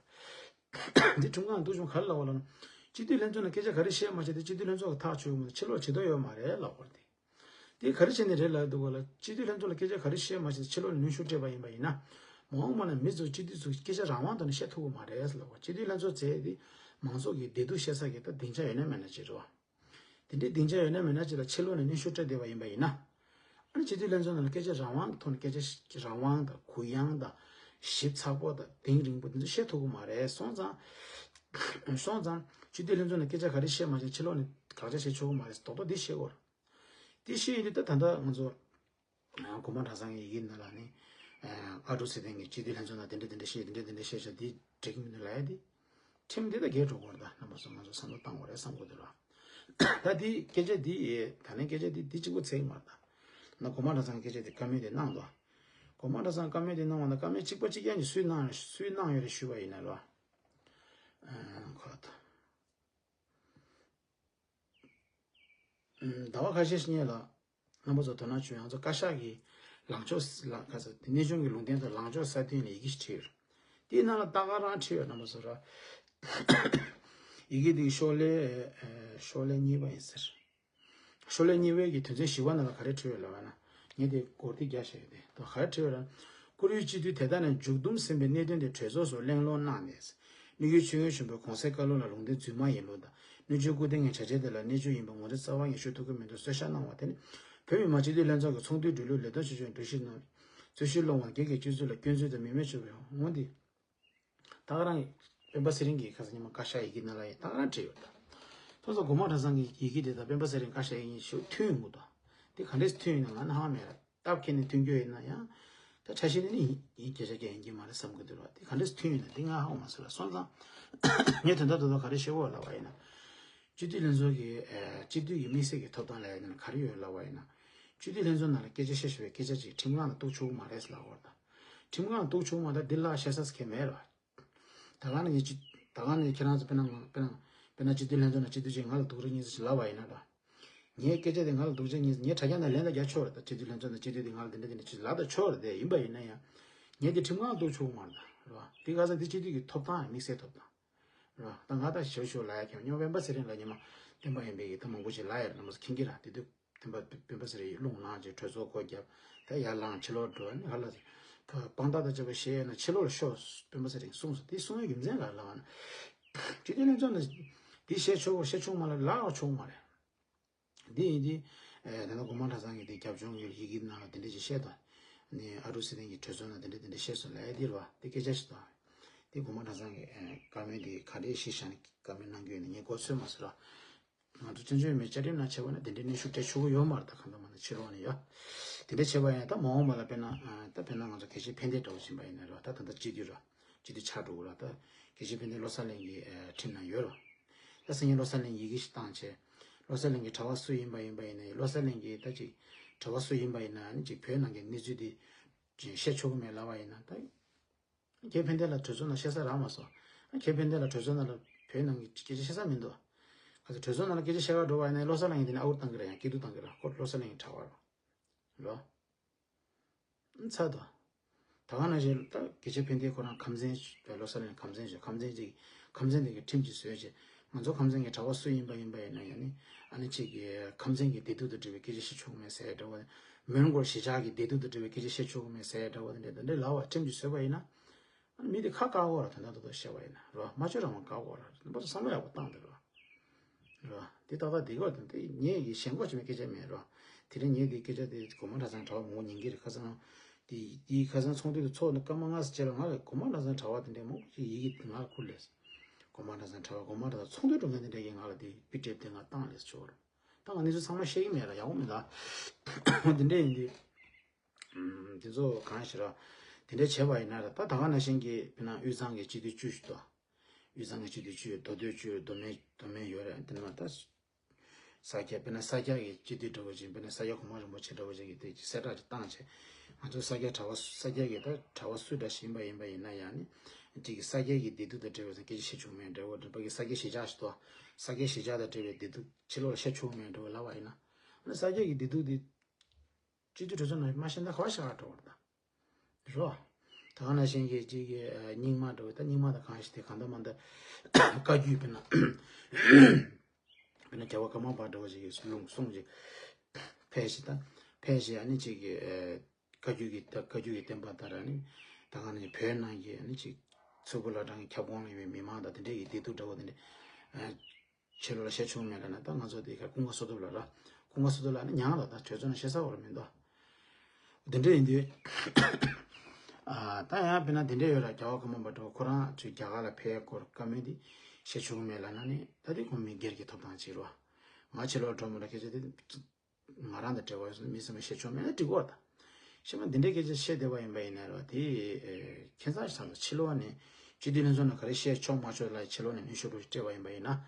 རེད། འདི་ཁྲིམས་ཁང་གཏུག་ཆོག་ག་རེ་ལབ་པ་ལབ་ན། སྤྱི་འཐུས་ལྷན་ཚོགས་ནང་སྐད་ཆ་ག་རེ་བཤད་མ་བཤད་དེ་སྤྱི་འཐུས་ལྷན་ཚོགས་ཀྱི་ཐག་ཆོད་ཡོད་མ་རེད། ཕྱི་ལོགས་ལ་བྱེད་དོན་ཡོད་མ་རེད་ལབ་པ་རེད། དེ་དེ་ག་རེ་བྱས་ནས་རེད་ལབ་འདུག་ག་ལ། སྤྱི་འཐུས་ལྷན་ཚོགས་ལ་སྐད་ཆ་ག་རེ་བཤད་མ་བཤད་ཕྱི་ལོགས་ནས་གནོན་ཤུགས་སྤྲད་པ་ཡིན་པ་ཡིན་ན། མ་འོངས་པ་ན་མི་ཚོ་སྤྱི་འཐུས་ཚོ་སྐད་ཆ་རང་དབང་ཐོག་ནས་བཤད་ཐུབ་ཀྱི་མ་རེད་ལབ་པ། སྤྱི་འཐུས་ལྷན་ཚོགས་ཟེར་དེ་མང་ཚོགས་ཀྱི་བདེ་སྡུག་བཤད་ས་གི་ད་སྡིངས་ཆ་ཡོད་ན་མེད་ན་ཅིག་རེད་བ། དེ་འདྲའི་སྡིངས་ཆ་ཡོད་ན་མེད་ན་ཅིག་ལ་ཕྱི་ལོགས་ནས་གནོན་ཤུགས་སྤྲད་བསྡད་པ་ཡིན་པ་ཡིན་ན། ཨ་ནི་སྤྱི་འཐུས་ལྷན་ཚོགས་ནང་ལ་སྐད་ཆ་རང་དབང་གི་ཐོག་ནས་སྐད་ཆ་རང་དབང་དང་གུ་ཡངས་དང་ཞིབ་ཚགས་པོ་དང་གདེང་རིང་པོ་དེ་ཚོ་བཤད་ཐུབ་ཀྱི་མ་རེད། སོང་ཙང་། སོང་ཙང་སྤྱི་འཐུས་ལྷན་ཚོགས་ནས་སྐད་ཆ་ག་རེ་བཤད་མ་བཤད་ཕྱི་ལོགས་ནས་དགག་བྱ་བྱེད་ཆོག་གི་མ་རེད། རྡོག་རྡོག་འདི་བཤད་དགོས་རེད། འདི་བཤད་ཡོད་དུས་ད་ད་ལྟ་ང་ཚོ་གོང་མ་གྲྭ་ཚང་གི་ཡི་གེ་ནང་ལ་ནི་ཨ་ཀྲུག་ཚེ་བརྟན་གྱིས་སྤྱི་འཐུས་ལྷན་ཚོགས་ནང་དེ་འདྲ་དེ་འདྲ་བཤད། དེ་འདྲ་དེ་འདྲ་བཤད་ཤག་འདི་འགྲིག་གི་མི་འདུག་ལབ་ཡ་འདི། ཁྲིམས་འདི་ད་འགལ་འགྲོ་གི་རེད། ད་རྣམ་པ་ཚོ་ང་ཚོ་བསམ་བློ་བཏང་དགོས་རེད་བསམ་གྱི་འདུག་ར། ད་འདི་སྐད་ཆ་འདི་ད་ལན་སྐད་ཆ་འདི་འདི་གཅིག་པོ་ཚད་ཀྱི་མ་རེད། ད་ན་གོང་མ་གྲྭ་ཚང་གི་སྐད་ཆ་འདི་བཀའ་མོལ་འདི་གནང་འདུག་གོང་མ་གྲྭ་ཚང་བཀའ་མོལ་འདི་གནང་བ་ན་བཀའ་མོལ་གཅིག་པ་གཅིག་རྐྱང་གིས་སུས་གནང་སུས་གནང་ཡོད་རེད་ཞུས་པ་ཡིན་ན་ར། ཨ་ཁོ་ད། ཟླ་བ་ཁ་ཤས་ཤིག་སྔོན་ལ་རྣམ་པ་ཚོ་དོ་སྣང་བྱུང་ཡོང་ཚོ། བཀའ་ཤག་གི་ལངས་ཕྱོགས་ལ་ག་ཚོད་དེ་གནས་ཆུང་གི་ལུང་བསྟན་དང་ལངས་ཕྱོགས་གསར་བཏོན་ལ་ཡི་གེ་ཞིག་བྲིས་ཡོད། དེའི་ནང་ལ་ད་ག་རང་བྲིས་ཡོད། རྣམ་པ་ཚོ་ར། ཡི་གེ་དེའི་ཤོག་ལྷེ་ཤོག་ལྷེ་གཉིས་པ་ཡིན་ཟེར། ཤོག་ལྷེ་གཉིས་པའི་གི་དོན་ཚན་བཞི་པ་ནང་ལ་ག་རེ་བྲིས་ཡོད་ལབ་ན། ངས་དེ་སྒོར་དེ་རྒྱག་བཞག་ཡོད་དེ། ད་ག་རེ་བྲིས་ཡོད་ལབ་ན། བཀུར་འོས་སྤྱི་འཐུས་དེ་དག་ནས་མཇུག་བསྡོམས་ཟིན་པའི་གནད་དོན་དེ་གྲོས་ཚོགས་སུ་གླེང་སློང་གནང་ནས། དངོས་ཀྱི་ཆོས་ཡོན་ཆེན་པོའི་གོང་གསལ་བཀའ་སློབ་ལ་ལུང་བསྟན་རྫུན་མ་ཡིན་ལུགས་དང་། སྣོད་བཅུད་སྐུ་རྟེན་གྱི་བྱ་བྱེད་དེ་ལ་གནས་ཆུང་ཡིན་པ་ངོ་འཕྲོད་རྩ་བ་ནས་ཞུ་ཐུབ་ཀྱི་མི་འདུག་གསོལ་ཤ་གནང་བ་དེ་ནི། བོད་མི་མང་སྤྱི་འཐུས་ལྷན་ཚོགས་ཀྱི་ཚོགས་འདུའི་གྲོས་ལུགས་ལས་དོན་ཆེ་ཆུང་སྒྲིག་གཞི་ནང་། རྩོད་གཞི་སློང་བ་སྒེར་གྱི་སྤྱོད་ཚུལ་ལ་སྐྱོན་འཛུགས་དང་མི་མེད་སྤྱོད་པའི་ངོ་འདི། ད་ག་རང་སྤེན་པ་ཚེ་རིང་གིས་ཁ་སང་ཉི་མ་བཀའ་ཤག་ཡི་གེ་ནང་ལ་ཡང་ད་ག་རང་བྲིས་ཡོད་ད། ཐོག་ས་གོང་མ་གྲྭ་ཚང་གི་ཡི་གེ་དེ་དང་སྤེན་པ་ཚེ་རིང་བཀའ་ཤག་ཡི་གེ་གཉིས་ཤུགས་མཐུན་ཡོང་གི་འདུག་དེ་ག་འདྲས་མཐུན་ཡོད་ན་ང་ནི་ཧ་མ་མེད་ར། སྟབས་ཁེལ་ནས་མཐུན་རྒྱུ་ཡིན་ན་ཡང་། ད་ཕྲ་ཞིབ་ནས་ནི་ཡིན་སྐད་ཆ་རྒྱག་ཡིན་གྱི་མ་རེད་བསམ་གྱི་འདུག་ར། དེ་ག་འདྲས་མཐུན་ཡོད་ན་འདི་ང་ཧ་གོ་མ་སོང་ར། སོང་ཙང་། ངས་དོན་དག་ཏུ་ད་ག་རེ་བཤད་དགོས་ལབ་པ་ཡིན་ན། སྤྱི་འཐུས་ལྷན་ཚོགས་ཀྱི་ཨ་སྤྱི་འཐུས་ཀྱི་དམིགས་བསལ་གྱི་ཐོབ་ཐང་ལབ་ཡ་དེ་ནི་ག་རེ་ཡོད་ལབ་པ་ཡིན་ན། སྤྱི་འཐུས་ལྷན་ཚོགས་ནང་ལ་སྐད་ཆ་བཤད་ཤེས་པའི་སྐད་ཆ་ཅིག་ཁྲིམས་ཁང་ལ་གཏུག་ཆོག་གི་མ་རེད་ལབ་པ་རེད། ཁྲིམས་ཁང་ལ་གཏུག་ཆོག་གི་མ་རེད། འདི་ལ་བཤད་ས་ཁེལ་མེད་ར། ད་ག་ནས་ངས་ཅི་ད་ག་ནས་ཁྱེད་རང་ཚོ་དཔེར་ན་ང་དཔེར་ན་དཔེར་ན་སྤྱི་འཐུས་ལྷན་ཚོགས་ནང་སྤྱི་འཐུས་ཅིག་ང་ལ་སྡུག་རུས་གཉིས་ཚོ་ཅིག་ལབ་པ་ཡིན་ན་ར། ངའི་སྐད་ཆ་དེ་ང་ལ་སྡུག་ཅག་ངས་ངའི་དྲ་རྒྱ་ནང་ལན་ལ་རྒྱག་ཆོག་རེད། ད་སྤྱི་འཐུས་ལྷན་ཚོགས་ནང་སྤྱི་འཐུས་དེ་ང་ལ་དེ་འདྲ་དེ་འདྲ་ཅིག་ལབ་ད་ཆོག་རེད་དེ། ཡིན་པ་ཡིན་ན་ཡང་ངས་དེ་ཁྲིམས་ཁང་ལ་གཏུག་ཆོག་གི་མ་རེད་ད། རེད་བ། དེ་ག་ས་དེ་སྤྱི་འཐུས་ཀྱི་ཐོབ་ཐང་རེད། དམིགས་བསལ་ཐོབ་ཐང་རེད་བ། ད་ང་ད་ཞོ་ཞོ་ལ་ཡ་ཁྱོད་སྨྱོ་སྤེན་པ་ཚེ་རིང་ལ་ཉི་མ་སྟོན་པ་ཡིན་པའི་གི་ད་མང་པོ་ཞིག་ལ་ཡ་རེད། ན་མོ་ཁྱིང་གི་ར་དེ་དུས་སྟོན་པ་སྤེན་པ་ཚེ་རིང་རླུང་ལངས་ཅིག་གྲོས་ཚོགས་སྒོ་བརྒྱབ། ད་ཡར་ལངས་ཕྱི་ལོགས་འགྲོ་ནི་ཧ་ལ་དཔང་རྟགས་དང་བཅས་པ་བཤད་ཡོད་ན་ཕྱི་ལོགས་ལ་ཤོག་སྤེན་པ་ཚེ་རིང་གསུངས་སོང་། དེ་གསུང་བའི་རྒྱུ་མཚན་ག་ལ་བ་ན་སྤྱི་འཐུས་ལྷན་ཚོགས་ནས་དེ་བཤད་ཆོག་གོ་བཤད་ཆོག་མ་ལ་ལག་ཆོག་མ་རེད། འདི་ཡིན་དུས། ཨེ། ད་ལྟ་གོང་མ་གྲྭ་ཚང་གི་དེ་རྒྱབ་ལྗོངས་ཀྱི་ཡི་གེ་ནང་ལ་དེ་འདྲ་ཅིག་བཤད་དང་། ནི་ཨ་རུ་སི་ཐན་གྱི་གྲོས་ཚོགས་ནང་དེ་འདྲ་དེ་འདྲ་བཤད་སོང་ལབ་ཡ་འདི་རེད་བ། དེ་སྐད་ཆ་ཞིག་དང་། དེ་གོང་མ་གྲྭ་ཚང་གི་ཨེ། བཀའ་མོལ་དེ་ག་འདྲས་ཤིག་བཞག་ནས་བཀའ་མོལ་གནང་རྒྱུ་ཡིན་ན་ངས་མགོ་ཚོད་མ་ཟེར་བ། ང་ཚོ་བཙན་བྱོལ་མི་བཅའ་ཁྲིམས་ནང་བྱས་པ་ན་དེ་འདྲའི་གནོན་ཤུགས་སྤྲད་ཆོག་གི་ཡོད་མ་རེད། ད་གང་ལྟར་མ་ན་ཕྱི་ལོགས་ནས་ཡ། དེ་འདྲ་བྱས་པ་ཡིན་ན་ད་མ་འོངས་པ་ལ་དཔེར་ན་ཨ། ད་དཔེར་ན་ང་ཚོ་གལ་ཆེའི་ཕན་བདེ་འདྲ་བོ་ཕྱིན་པ་ཡིན་ན་རེད་བ། ད་ད་ལྟ་སྤྱི་འཐུས་ར། སྤྱི་འཐུས་ཆགས་འགྲོ་གི་ར། ད་གལ་ཆེའི་ཕན་བདེ་བློ་གསལ་གླིང་གི་ཨ། ཁྲིམས་ནང་ཡོད་ར། ད་སང་ཉིན་བློ་གསལ་གླིང་ཡི་གེ་ཞིག་བཏང་བྱས། བློ་གསལ་གླིང་གི་གྲྭ་བ་སུ་ཡིན་པ་ཡིན་པ་ཡིན་ན་ཡང་བློ་གསལ་གླིང་གི་ད་ཅིག་གྲྭ་བ་སུ་ཡིན་པ་ཡིན་ན་ནི་ཅིག་བོད་ནང་གི་གནས་ཚུལ་འདི་ཅིག་བཤད་ཆོག་གི་མེད་ལབ་པ་ཡིན་ན་ད། ཁྱེད་ཕན་བདེ་ལ་གྲོས་ཚོགས་ནང་བཤད་ས་རག་མ་སོང་། ཁྱེད་ཕན་བདེ་ལ་གྲོས་ཚོགས་ནང་ལ་བོད་ནང་གི་སྐད་ཆ་བཤད་ས་མི་འདུག། ག་ཚོད་གྲོས་ཚོགས་ནང་ལ་སྐད་ཆ་བཤད་ག་འགྲོ་བ་ཡིན་ན་བློ་གསལ་གླིང་གི་དེ་ནས་ཨ་འུར་བཏང་གི་རེད། ཡང་སྐྱིད་སྡུག་བཏང་གི་རེད། ཁོ་བློ་གསལ་གླིང་གི་གྲྭ་བ་རེད། རོ། ཚར་དོ། ད་ག་ནང་བཞིན་ད་སྐད་ཆ་ཕན་བདེ་ཁོ་རང་ཁམས་ཚན་བློ་གསལ་གླིང་ཁམས་ཚན་ཞིག་ཁམས་ཚན་ཅིག་ཁམས་ཚན་དེ་གི་ཁྲིམས་ཀྱི་བཟོས་བྱས། ང་ཚོ་ཁམས་ཚན་གྱི་གྲྭ་བ་སུ་ཡིན་པ་ཡིན་པ་ཡིན་ན་ཡང་ནི་ཨ་ནི་གཅིག་གི་ཁམས་ཚན་གྱི་བདེ་སྡུག་དང་འབྲེལ་བའི་སྐད་ཆ་བཤད་ཆོག་གི་མེད་ཟེར་འདྲ་བོ། མོན་གྷོ་གཞིས་ཆགས་ཀྱི་བདེ་སྡུག་དང་འབྲེལ་བའི་སྐད་ཆ་བཤད་ཆོག་གི་མེད་ཟེར་འདྲ་བོ་དེ་འདྲ་དེ་འདྲ་ལབ་པ་ཁྲིམས་ཀྱིས་བཟོས་པ་ཡིན་ན། ཨ་ནི་མི་དེ་ཁ་བཀག་དགོས་ར། དོན་དག་ཏོག་ཏོག་བཤད་པ་ཡིན་ན་རོ། སྨྲ་བརྗོད་རང་དབང་བཀག་དགོས་ར། དེ་འདྲ་བསམ་བློ་ཡག་པོ་བཏང་དེ་རོ། རོ། དེ་ཏག་ཏག་དེ་གོ་དང་དེ་ངས་ཀྱི་ཞེན་ཁོག་བྱེད་མེད་སྐད་ཆ་མེད་རོ། དེ་རིང་ངས་དེ་སྐད་ཆ་དེ་གོ་མ་གྲྭ་ཚང་གྲྭ་བ་མང་པོ་ཉན་གྱི་རེད། ཁ་སང་དེ་དེ་ཁ་སང་ཚོགས་འདུ་དེ་ཚོགས་ནས་སྐར་མ་ལྔ་ཙམ་རྗེས་ལ་ང་ལ་གོ་མ་གྲྭ་ཚང་གྲྭ་བ་དེ་འདྲས་མང་པོ་ཞིག་ཡི་གེ་ང་ལ་ཁུར་ལས། གོ་མ་གྲྭ་ཚང་གྲྭ་བ་གོ་མ་གྲྭ་ཚང་ཚོགས་འདུ་འགྲོ་མཁན་དེ་འདྲས་ཀྱིས་ང་ལ་དེ་པི་ཌི་ཨེཕ་དེ་ང་བཏང་ལས་ཆོག་རོ། ད་ང་གནས་ཚུལ་ཚང་མ་ཤེས་ཀྱི་མེད་ལ་ཡག་པོ་མེད་ལ། དེ་འདྲས་ཡིན་དུས། ཨམ། དེ་ཚོ་གང་ཞིག་ར། དེ་འདྲས་བྱས་པ་ཡིན་ན་ར། ད་ད་ག་ནང་བཞིན་གྱི་དཔེར་ན་དབུས་གཙང་གི་སྤྱི་འཐུས་བཅུ་ཞིག་འདུག། དབུས་གཙང་གི་སྤྱི་འཐུས་བཅུ་ཡོད། མདོ་སྟོད་བཅུ་ཡོད། མདོ་སྨད་མདོ་སྨད་ཡོད་རེད། དེ་ནས་མ་ད་ས་སྐྱ་དཔེར་ན་ས་སྐྱ་གི་སྤྱི་འཐུས་འདྲ་བོ་ཅིག་དཔེར་ན་ས་སྐྱ་གོང་མ་རིན་པོ་ཆེ་འདྲ་བོ་ཅིག་གིས་དེ་གསལ་བསྒྲགས་ཅིག་བཏང་བྱས། ང་ཚོ་ས་སྐྱ་གྲྭ་བ་ས་སྐྱ་གི་ད་གྲྭ་བ་སུ་འདྲ་ཞིག་ཡིན་པ་ཡིན་པ་ཡིན་ན་ཡང་ནི་ཅིག་གི་ས་སྐྱ་གི་བདེ་སྡུག་དང་འབྲེལ་བའི་སྐད་ཆ་བཤད་ཆོག་མེད་འདྲ་བོ། རིམ་པ་གི་ས་སྐྱ་གཞིས་ཆགས་ཤིག་འདུག། ས་སྐྱ་གཞིས་ཆགས་དང་འབྲེལ་བའི་བདེ་སྡུག་ཕྱི་ལོགས་ལ་བཤད་ཆོག་མེད་འདྲ་བོ་ལབ་པ་ཡིན་ན། ཨ་ནི་ས་སྐྱ་གི་བདེ་སྡུག་དེ། སྤྱི་འཐུས་གྲོས་ཚོགས་ནང་མ་ཤེས་ན་ག་བ་ཤ་ག་འགྲོ་བར་ད། རོ། ད་ག་ནང་བཞིན་གྱི་གཅིག་གི་ཨ། རྙིང་མ་འགྲོ་བའི་ད་རྙིང་མ་དང་གང་ཞིག་དེ་གང་ལྟར་མ་ལྟར་བཀའ་བརྒྱུད་དཔེར་ན། དཔེར་ན་རྒྱལ་བ་ཀརྨ་པ་འགྲོ་བ་ཞིག་གི་ལུང་གསུང་ཞིག་ཕལ་ཞིག་ད། ཕལ་ཞིག་ཨ་ནི་གཅིག་གི་ཨ། བཀའ་བརྒྱུད་ཀྱི་ད་བཀའ་བརྒྱུད་ཀྱི་བསྟན་པ་ལྟར་ཨ་ནི། ད་ག་ནང་བཞིན་བོད་ནང་གི་ཨ་ནི་གཅིག་མཚུར་ཕུ་བླ་བྲང་གི་ཁྱབ་ཁོངས་ལ་ཡོད་པའི་མི་མང་དང་དེ་འདྲས་ཀྱི་བདེ་སྡུག་འདྲ་བོ་དེ་འདྲས། ཕྱི་ལོགས་ལ་བཤད་ཆོག་མེད་ལ་ན་ད་ང་ཚོ་དེ་ག་ཀུན་དགའ་བསོད་སྟོབས་ལ་ར། ཀུན་དགའ་བསོད་སྟོབས་ལ་ནི་མྱང་ལ་ད་གྲོས་ཚོགས་ནང་བཤད་ས་བོ་ར་མི་འདུག། དེ་འདྲ་ཡིན་དུས། ཨ། ད་ཡང་དཔེར་ན་དེ་འདྲ་ཡོད་ར། རྒྱལ་བ་ཀརྨ་པ་འགྲོ་ཁོ་རང་ཚོས་རྒྱ་གར་ལ་ཕེབས་སྐོར་བཀའ་མོལ་དེ་བཤད་ཆོག་མེད་ལ་ན་ནི་ད་དེ་ཁོང་མི་སྒེར་གྱི་ཐོབ་ཐང་ཅིག་རེད་བ། ང་ཕྱི་ལོགས་འགྲོ་མི་ར་སྐད་ཆ་དེ། ང་རང་དང་འབྲེལ་བ་ཡོད་ས་མི་སེམས་བཤད་ཆོག་མེད་ན་འགྲིག་གོ་ད། ཤེས་མ་འདི་འདྲའི་སྐད་ཆ་བཤད་བསྡད་པ་ཡིན་པ་ཡིན་ན་ར་དེ། ཁྱད་མཚར་ཞིག་ཚང་ལ་ཕྱི་ལོགས་ནས་སྤྱི་འཐུས་ལྷན་ཚོགས་ནང་ག་རེ་བཤད་ཆོག་མ་ཆོག་ལ་ཕྱི་ལོགས་ནས་གནོན་ཤུགས་སྤྲད་པ་ཡིན་པ་ཡིན་ན།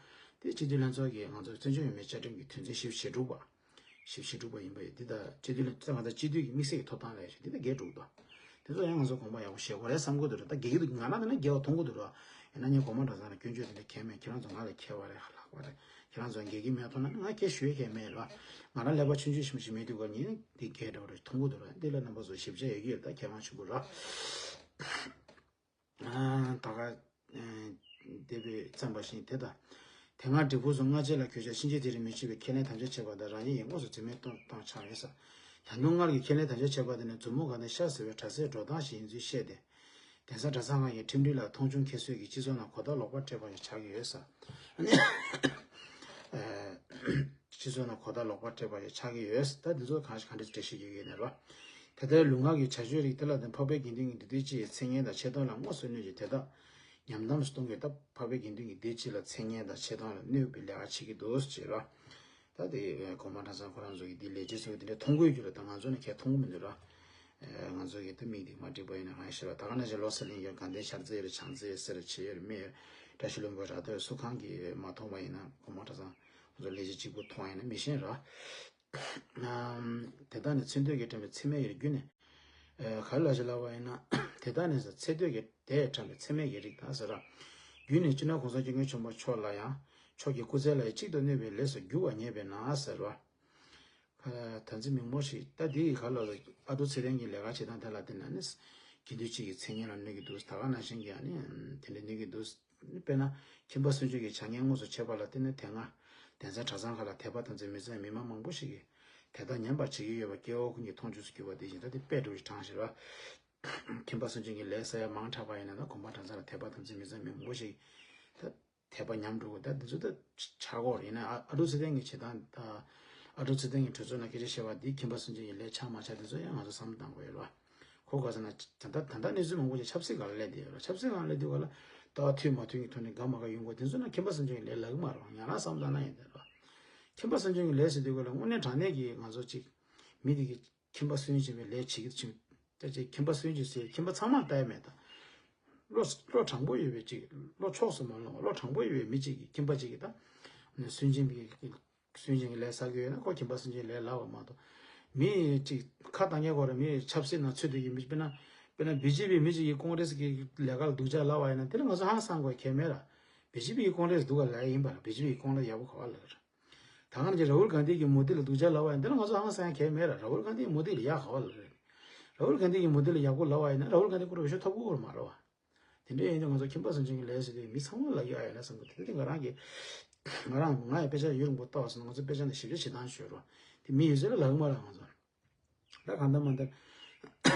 དེ་སྤྱི་འཐུས་ལྷན་ཚོགས་ཀྱིས་ང་ཚོ་བཙན་བྱོལ་བོད་མིའི་བཅའ་ཁྲིམས་ཀྱི་དོན་ཚན་བཞི་བཅུ་ཞེ་དྲུག་པ། བཞི་བཅུ་ཞེ་དྲུག་པ་ཡིན་པ་ཡིན། འདི་ད་སྤྱི་འཐུས་ལྷན་ཚོགས་ང་ཚོ་སྤྱི་འཐུས་ཀྱི་དམིགས་བསལ་གྱི་ཐོབ་ཐང་ལ་ཡ་ཞིག་འདི་ད་འགལ་འགྲོ་གི་འདུག། དེ་ཚོ་ཡང་ང་ཚོ་དགོངས་པ་ཡག་པོ་བཞེས་དགོས་རེད་བསམ་གྱི་འདུག་ར། ད་འགལ་གྱི་འདུག། ང་རང་ད་ནི་འགལ་བ་མཐོང་གི་འདུག་ར། ཡིན་ན་ངས་གོང་མ་གྲྭ་ཚང་ལ་སྐྱོན་བརྗོད་དེ་འདྲ་གང་ཡང་མེད། ཁྱེད་རང་ཚོ་ང་ལ་མཁས་པ་རེད། ལྷག་པ་རེད། ཁྱེད་རང་ཚོ་འགལ་གྱི་མེད་མཐོང་ན་ང་སྐད་ཞུ་ཡས་གང་ཡང་མེད་ར། ང་རང་ཀླད་པ་ཆུང་ཆུང་ཞིག་ཞིག་མེད་དུས་ག་ངས་འདི་འགལ་འདྲ་བོ་རེད་མཐོང་གི་འདུག་ར། འདི་ལ་རྣམ་པ་ཚོ་ཞིབ་ཆ་ཡོད་ཀྱི་རེད། ད་མཁས་མང་ཆེན་པོ་ར། ད་ག་འདས་པའི་བརྩམས་པ་བཞིན་དེ་དང་། དེ་སྔ་འབྲས་སྤུངས་སུ་སྔ་རྗེས་ལ་གུས་ཕྱག་གཤིན་རྗེ་དེ་རིང་མི་ཕྱེད་པའི་ཁས་ལེན་དམ་བཅའ་བྱས་པ་དང་རང་ཉིད་ཡི་དངོས་སུ་འཛིན་མེད་གཏོང་གཏོང་འཆར་ཡོད་ས། ད་དུང་སྔར་གྱི་ཁས་ལེན་དམ་བཅའ་བྱས་པ་དེ་ནི་མཛུབ་མོ་སྒང་ནས་ཤར་ཟེར་བའི་དྲག་རྩལ་འགྲོ་སྟངས་ཤིག་ཡིན་ཚུལ་བཤད་དེ། གདན་ས་གྲྭ་ཚང་ཁག་གིས་ཁྲིམས་སྒྲིག་ལ་མཐོང་ཆུང་ཁྱད་གསོད་ཀྱིས་སྤྱི་ཚོགས་ནང་གོ་རྟོགས་ལོག་པ་སྤྲད་པ་ཞིག་ཆགས་ཀྱི་ཡོད་ས། སྤྱི་ཚོགས་ནང་གོ་རྟོགས་ལོག་པ་སྤྲད་པ་ཞིག་ཆགས་ཀྱི་ཡོད་ས། ད་འདི་ཚོ་གང་ཞིག་ག་འདྲ་འགྲེལ་བཤད་ཞུ་གི་ཡོད་ནས་རོ། དེ་ལྟར་ལུས་ངག་གི་བྱ་སྤྱོད་རིགས་དེ་ལ་བརྟེན་འཕགས་པའི་དགེ་འདུན་གྱི་འདུས་སྡེ་སྤྱི་ཡི་མཚན་སྙན་དང་ཆེ་མཐོང་ལ་དངོས་སུ་གནོད་ཅིང་དེ་དག་ཉམས་དམས་སུ་གཏོང་གི་སྟབས་འཕགས་པའི་དགེ་འདུན་གྱི་སྡེ་སྤྱི་ལ་མཚན་སྙན་དང་ཆེ་མཐོང་ལ་གནོད་པའི་ལས་ཀ་བྱེད་ཀྱི་འདུག་ཅེས་རོ། ད་དེ་གོང་མ་གྲྭ་ཚང་ཁོ་རང་ཚོ་གི་དེ་ལས་བྱེད་ཚོ་གི་དེ་འདྲ་མཐོང་གི་ཡོད་རྒྱུ་ལ་ད་ང་ཚོ་ནི་ཁས་མཐོང་གི་མི་འདུག་ར། ང་ཚོ་གི་ད་མིག་དེ་མ་འགྲིག་པ་ཡིན་ན་གང་ཤེས་ར། ད་ག་ནང་བཞིན་ལོ་གསར་གླིང་ཡོད། དགའ་ལྡན་ཤར་རྩེ་ཡོད། བྱང་རྩེ་ཡོད། སེ་ར་བྱེས་ཡོད། རྨེ་ཡོད། བཀྲ་ཤིས་ལྷུན་པོ་ར་ད་སུ་གང་གིས་མ་མཐོང་བ་ཡིན་ན་གོང་མ་གྲྭ་ཚང་ཁོ་ཚོ་ལས་བྱེད་གཅིག་པུ་མཐོང་བ་ཡིན་ན་མི་ཤེས་ར། དེ་དག་ནི་ཚེ་འདོད་ཀྱིས་བཀྲམ་པའི་ཚེར་མའི་ཡུལ་རྒྱུན་ནས། ག་རེ་ལབ་ཞིག་ལབ་པ་ཡིན་ན། དེ་དག་ནི་ཚེ་འདོད་ཀྱིས་དེས་བཀྲམ་པའི་ཚེར་མའི་ཡི་རིགས་དང་ཟེར་ར། རྒྱུན་ནས་སྤྱི་ནོར་༸གོང་ས་༸སྐྱབས་མགོན་ཆེན་པོ་མཆོག་ལ་ཡང་མཆོག་གི་སྐུ་ཚེ་ལ་ཡང་གཅིག་ཏུ་གནོད་པའི་ལས་སུ་འགྱུར་བར་ངེས་པས་ན་ཟེར་རོ། ཨ། དམ་ཚིག་མི་མང་པོ་ཞིག་ད་འདི་ཡི་ག་ལ་ཨ་ཏོ་ཚེ་བརྟན་གྱི་ལས་ཀ་བྱེད་སྟངས་དེ་ལ་བརྟེན་ནས་ནི་དགེ་འདུན་གཅིག་གི་མཚན་སྙན་ལ་གནོད་ཀྱི་འདུག་ད་ག་ནང་བཞིན་གྱི་ཨ་ནི་དེ་འདྲ་གནོད་ཀྱི་འདུག་དཔེར་ན་ཁྱིམ་པ་སུན་འབྱིན་གྱི་བྱ་ངན་དངོས་སུ་བྱས་པ་ལ་བརྟེན་ནས་དེ་སྔ་གདན་ས་གྲྭ་ཚང་ཁག་ལ་དད་པ་དམ་ཚིག་མི་གཙང་མི་མང་མང་པོ་ཞིག་གིས་དད་དང་ཉམས་པར་བྱེད་ཀྱི་ཡོད་པ་སྐྱེ་བོ་ཀུན་གྱིས་མཐོང་ཆོས་སུ་གྱུར་པ་དེ་བཞིན་ད་དེ་དཔེ་སྒྲུབ་ཀྱི་གྲངས་ཤིག་རེད་བ། ཁྱིམ་པ་སུན་འབྱིན་གྱི་ལས་བསགས་ཡ་མང་དྲགས་པ་ཡིན་ན་ད་དགོན་པ་གྲྭ་ཚང་ལ་དད་པ་དམ་ཚིག་མི་གཙང་མི་མང་པོ་ཞིག་ད། དད་པ་ཉམས་འགྲོ་གི་ད་འདི་ཚོ་ད་ཆག་གོ་རེད། ཡིན་ན་ཨ་ཨ་ཏོ་ཚེ་བརྟན་གྱི་བྱེད་སྟངས་ད་ཨ་ཏོ་ཚེ་བརྟན་གྱི་གྲོས་ཚོགས་ནང་སྐད་ཆ་བཤད་པ་འདི་ཁྱིམ་པ་སུན་འབྱིན་གྱི་ལས་ཆགས་མ་ཆགས་འདི་ཚོ་ཡང་ང་ཚོ་བསམ་བློ་གཏང་དགོས་ཡོད་རེད་བ། ཁོ་ག་ཟེར་ན་ད་ལྟ་ད་ལྟ་གནས་ཚུལ་མང་པོ་ཞིག་ཆབ་སྲིད་སྒང་ལ་སླེབས་བསྡད་ཡོད་རེད། ཆབ་སྲིད་སྒང་ལ་སླེབས་དུས་ག་ལ་ལྟ་བ་མཐུན་མ་མཐུན་གྱི་ཐོག་ནས་དགའ་མ་དགའ་ཡོང་གི་འདི་ཚོ་ན་ཁྱིམ་པ་སུན་འབྱིན་གྱི་ལས་ལབ་གི་མ་རེད་བ། ང་རང་བསམ་བློ་བཏང་ན་ཡིན་འདི་རེད་བ། ཁྱིམ་པ་སུན་འབྱིན་གྱི་ལས་ཟེར་དུས་ག་ལ་དངོས་གནས་དྲང་གནས་ཀྱི་ང་ཚོ་གཅིག་མི་དེ་གི་ཁྱིམ་པ་སུན་འབྱིན་པའི་ལས་བྱེད་ཀྱི་ཕྱིན། ད་ཅིག་ཁྱིམ་པ་སུན་འབྱིན་ཟེར་ཁྱིམ་པ་ཚང་མར་ལྟ་ཡ་མེད་ད། བློ་བློ་དྲང་པོ་ཡོད་པའི་ཅིག་བློ་ཕྱོགས་སུ་མ་ལོག་བློ་དྲང་པོ་ཡོད་པའི་མི་ཅིག་གིས་ཁྱིམ་པ་ཅིག་གིས་ད་སུན་འབྱིན་པའི་སུན་འབྱིན་གྱི་ལས་བསགས་ཀྱི་ཡོད་ན་ཁོ་ཁྱིམ་པ་སུན་འབྱིན་ལས་ལབ་པ་མ་གཏོགས། མི་ཅིག་ཁ་བཏང་མཁན་ཁོ་ར་མི་ཆབ་སྲིད་ནང་ཚུད་དུ་ཡིན་མི་དཔེར་ན་དཔེར་ན་བི་ཇེ་པི་མི་ཅིག་གིས་ཀོང་རེས་ཀྱི་ལས་ཀ་ལ་སྡུག་ཅག་ལབ་པ་ཡིན་ན་དེ་ལ་ང་ཚོ་ཧང་སང་དགོས་གལ་མེད་ར། བི་ཇེ་པི་ཡིས་ཀོང་རེས་སྡུག་ག་ལབ་ཡ་ཡིན་པ་ར། བི་ཇེ་པི་ཡིས་ཀོང་རེས་ཡག་པོ་ག་བ་ལབ་ར། ད་ག་ནང་བཞིན་ར་ཧུལ་གྷན་དྷི་གིས་མོ་དི་ལ་སྡུག་ཅག་ལབ་པ་ཡིན་ན་དེ་ལ་ང་ཚོ་ཧང་སང་ཡ་གལ་མེད་ར། ར་ཧུལ་གྷན་དྷི་གིས་མོ་དི་ལ་ཡག་ག་བ་ལབ་རེད། ར་ཧུལ་གྷན་དྷི་གིས་མོ་དི་ལ་ཡག་པོ་ལབ་པ་ཡིན་ན་ར་ཧུལ་གྷན་དྷི་ཁོ་ར་འོས་ཤོག་ཐོབ་ཀྱི་ཡོད་མ་རེད་བ། དེ་འདྲ་ཡིན་དུས་ང་ཚོ་ཁྱིམ་པ་སུན་འབྱིན་གྱི་ལས་ཟེར་དུས་མི་ཚང་མ་ལབ་ཀྱི་ཨ་ཡོད་ན་བསམ་གི། དེ་དེ་ང་རང་གི་ང་རང་ང་ཡི་དཔེ་ཆ་ཡུན་རིང་པོ་ལྟ་བ་སོང་ན་ང་ཚོ་དཔེ་ཆ་འདི་ཞིབ་ཆ་བྱེད་སྟངས་ཤོད་རོགས། དེ་མི་ཡོད་ཚད་ལ་ལབ་ཀྱི་མ་རེད་ང་ཚོ། ད་གང་ལྟར་མ་ལྟར།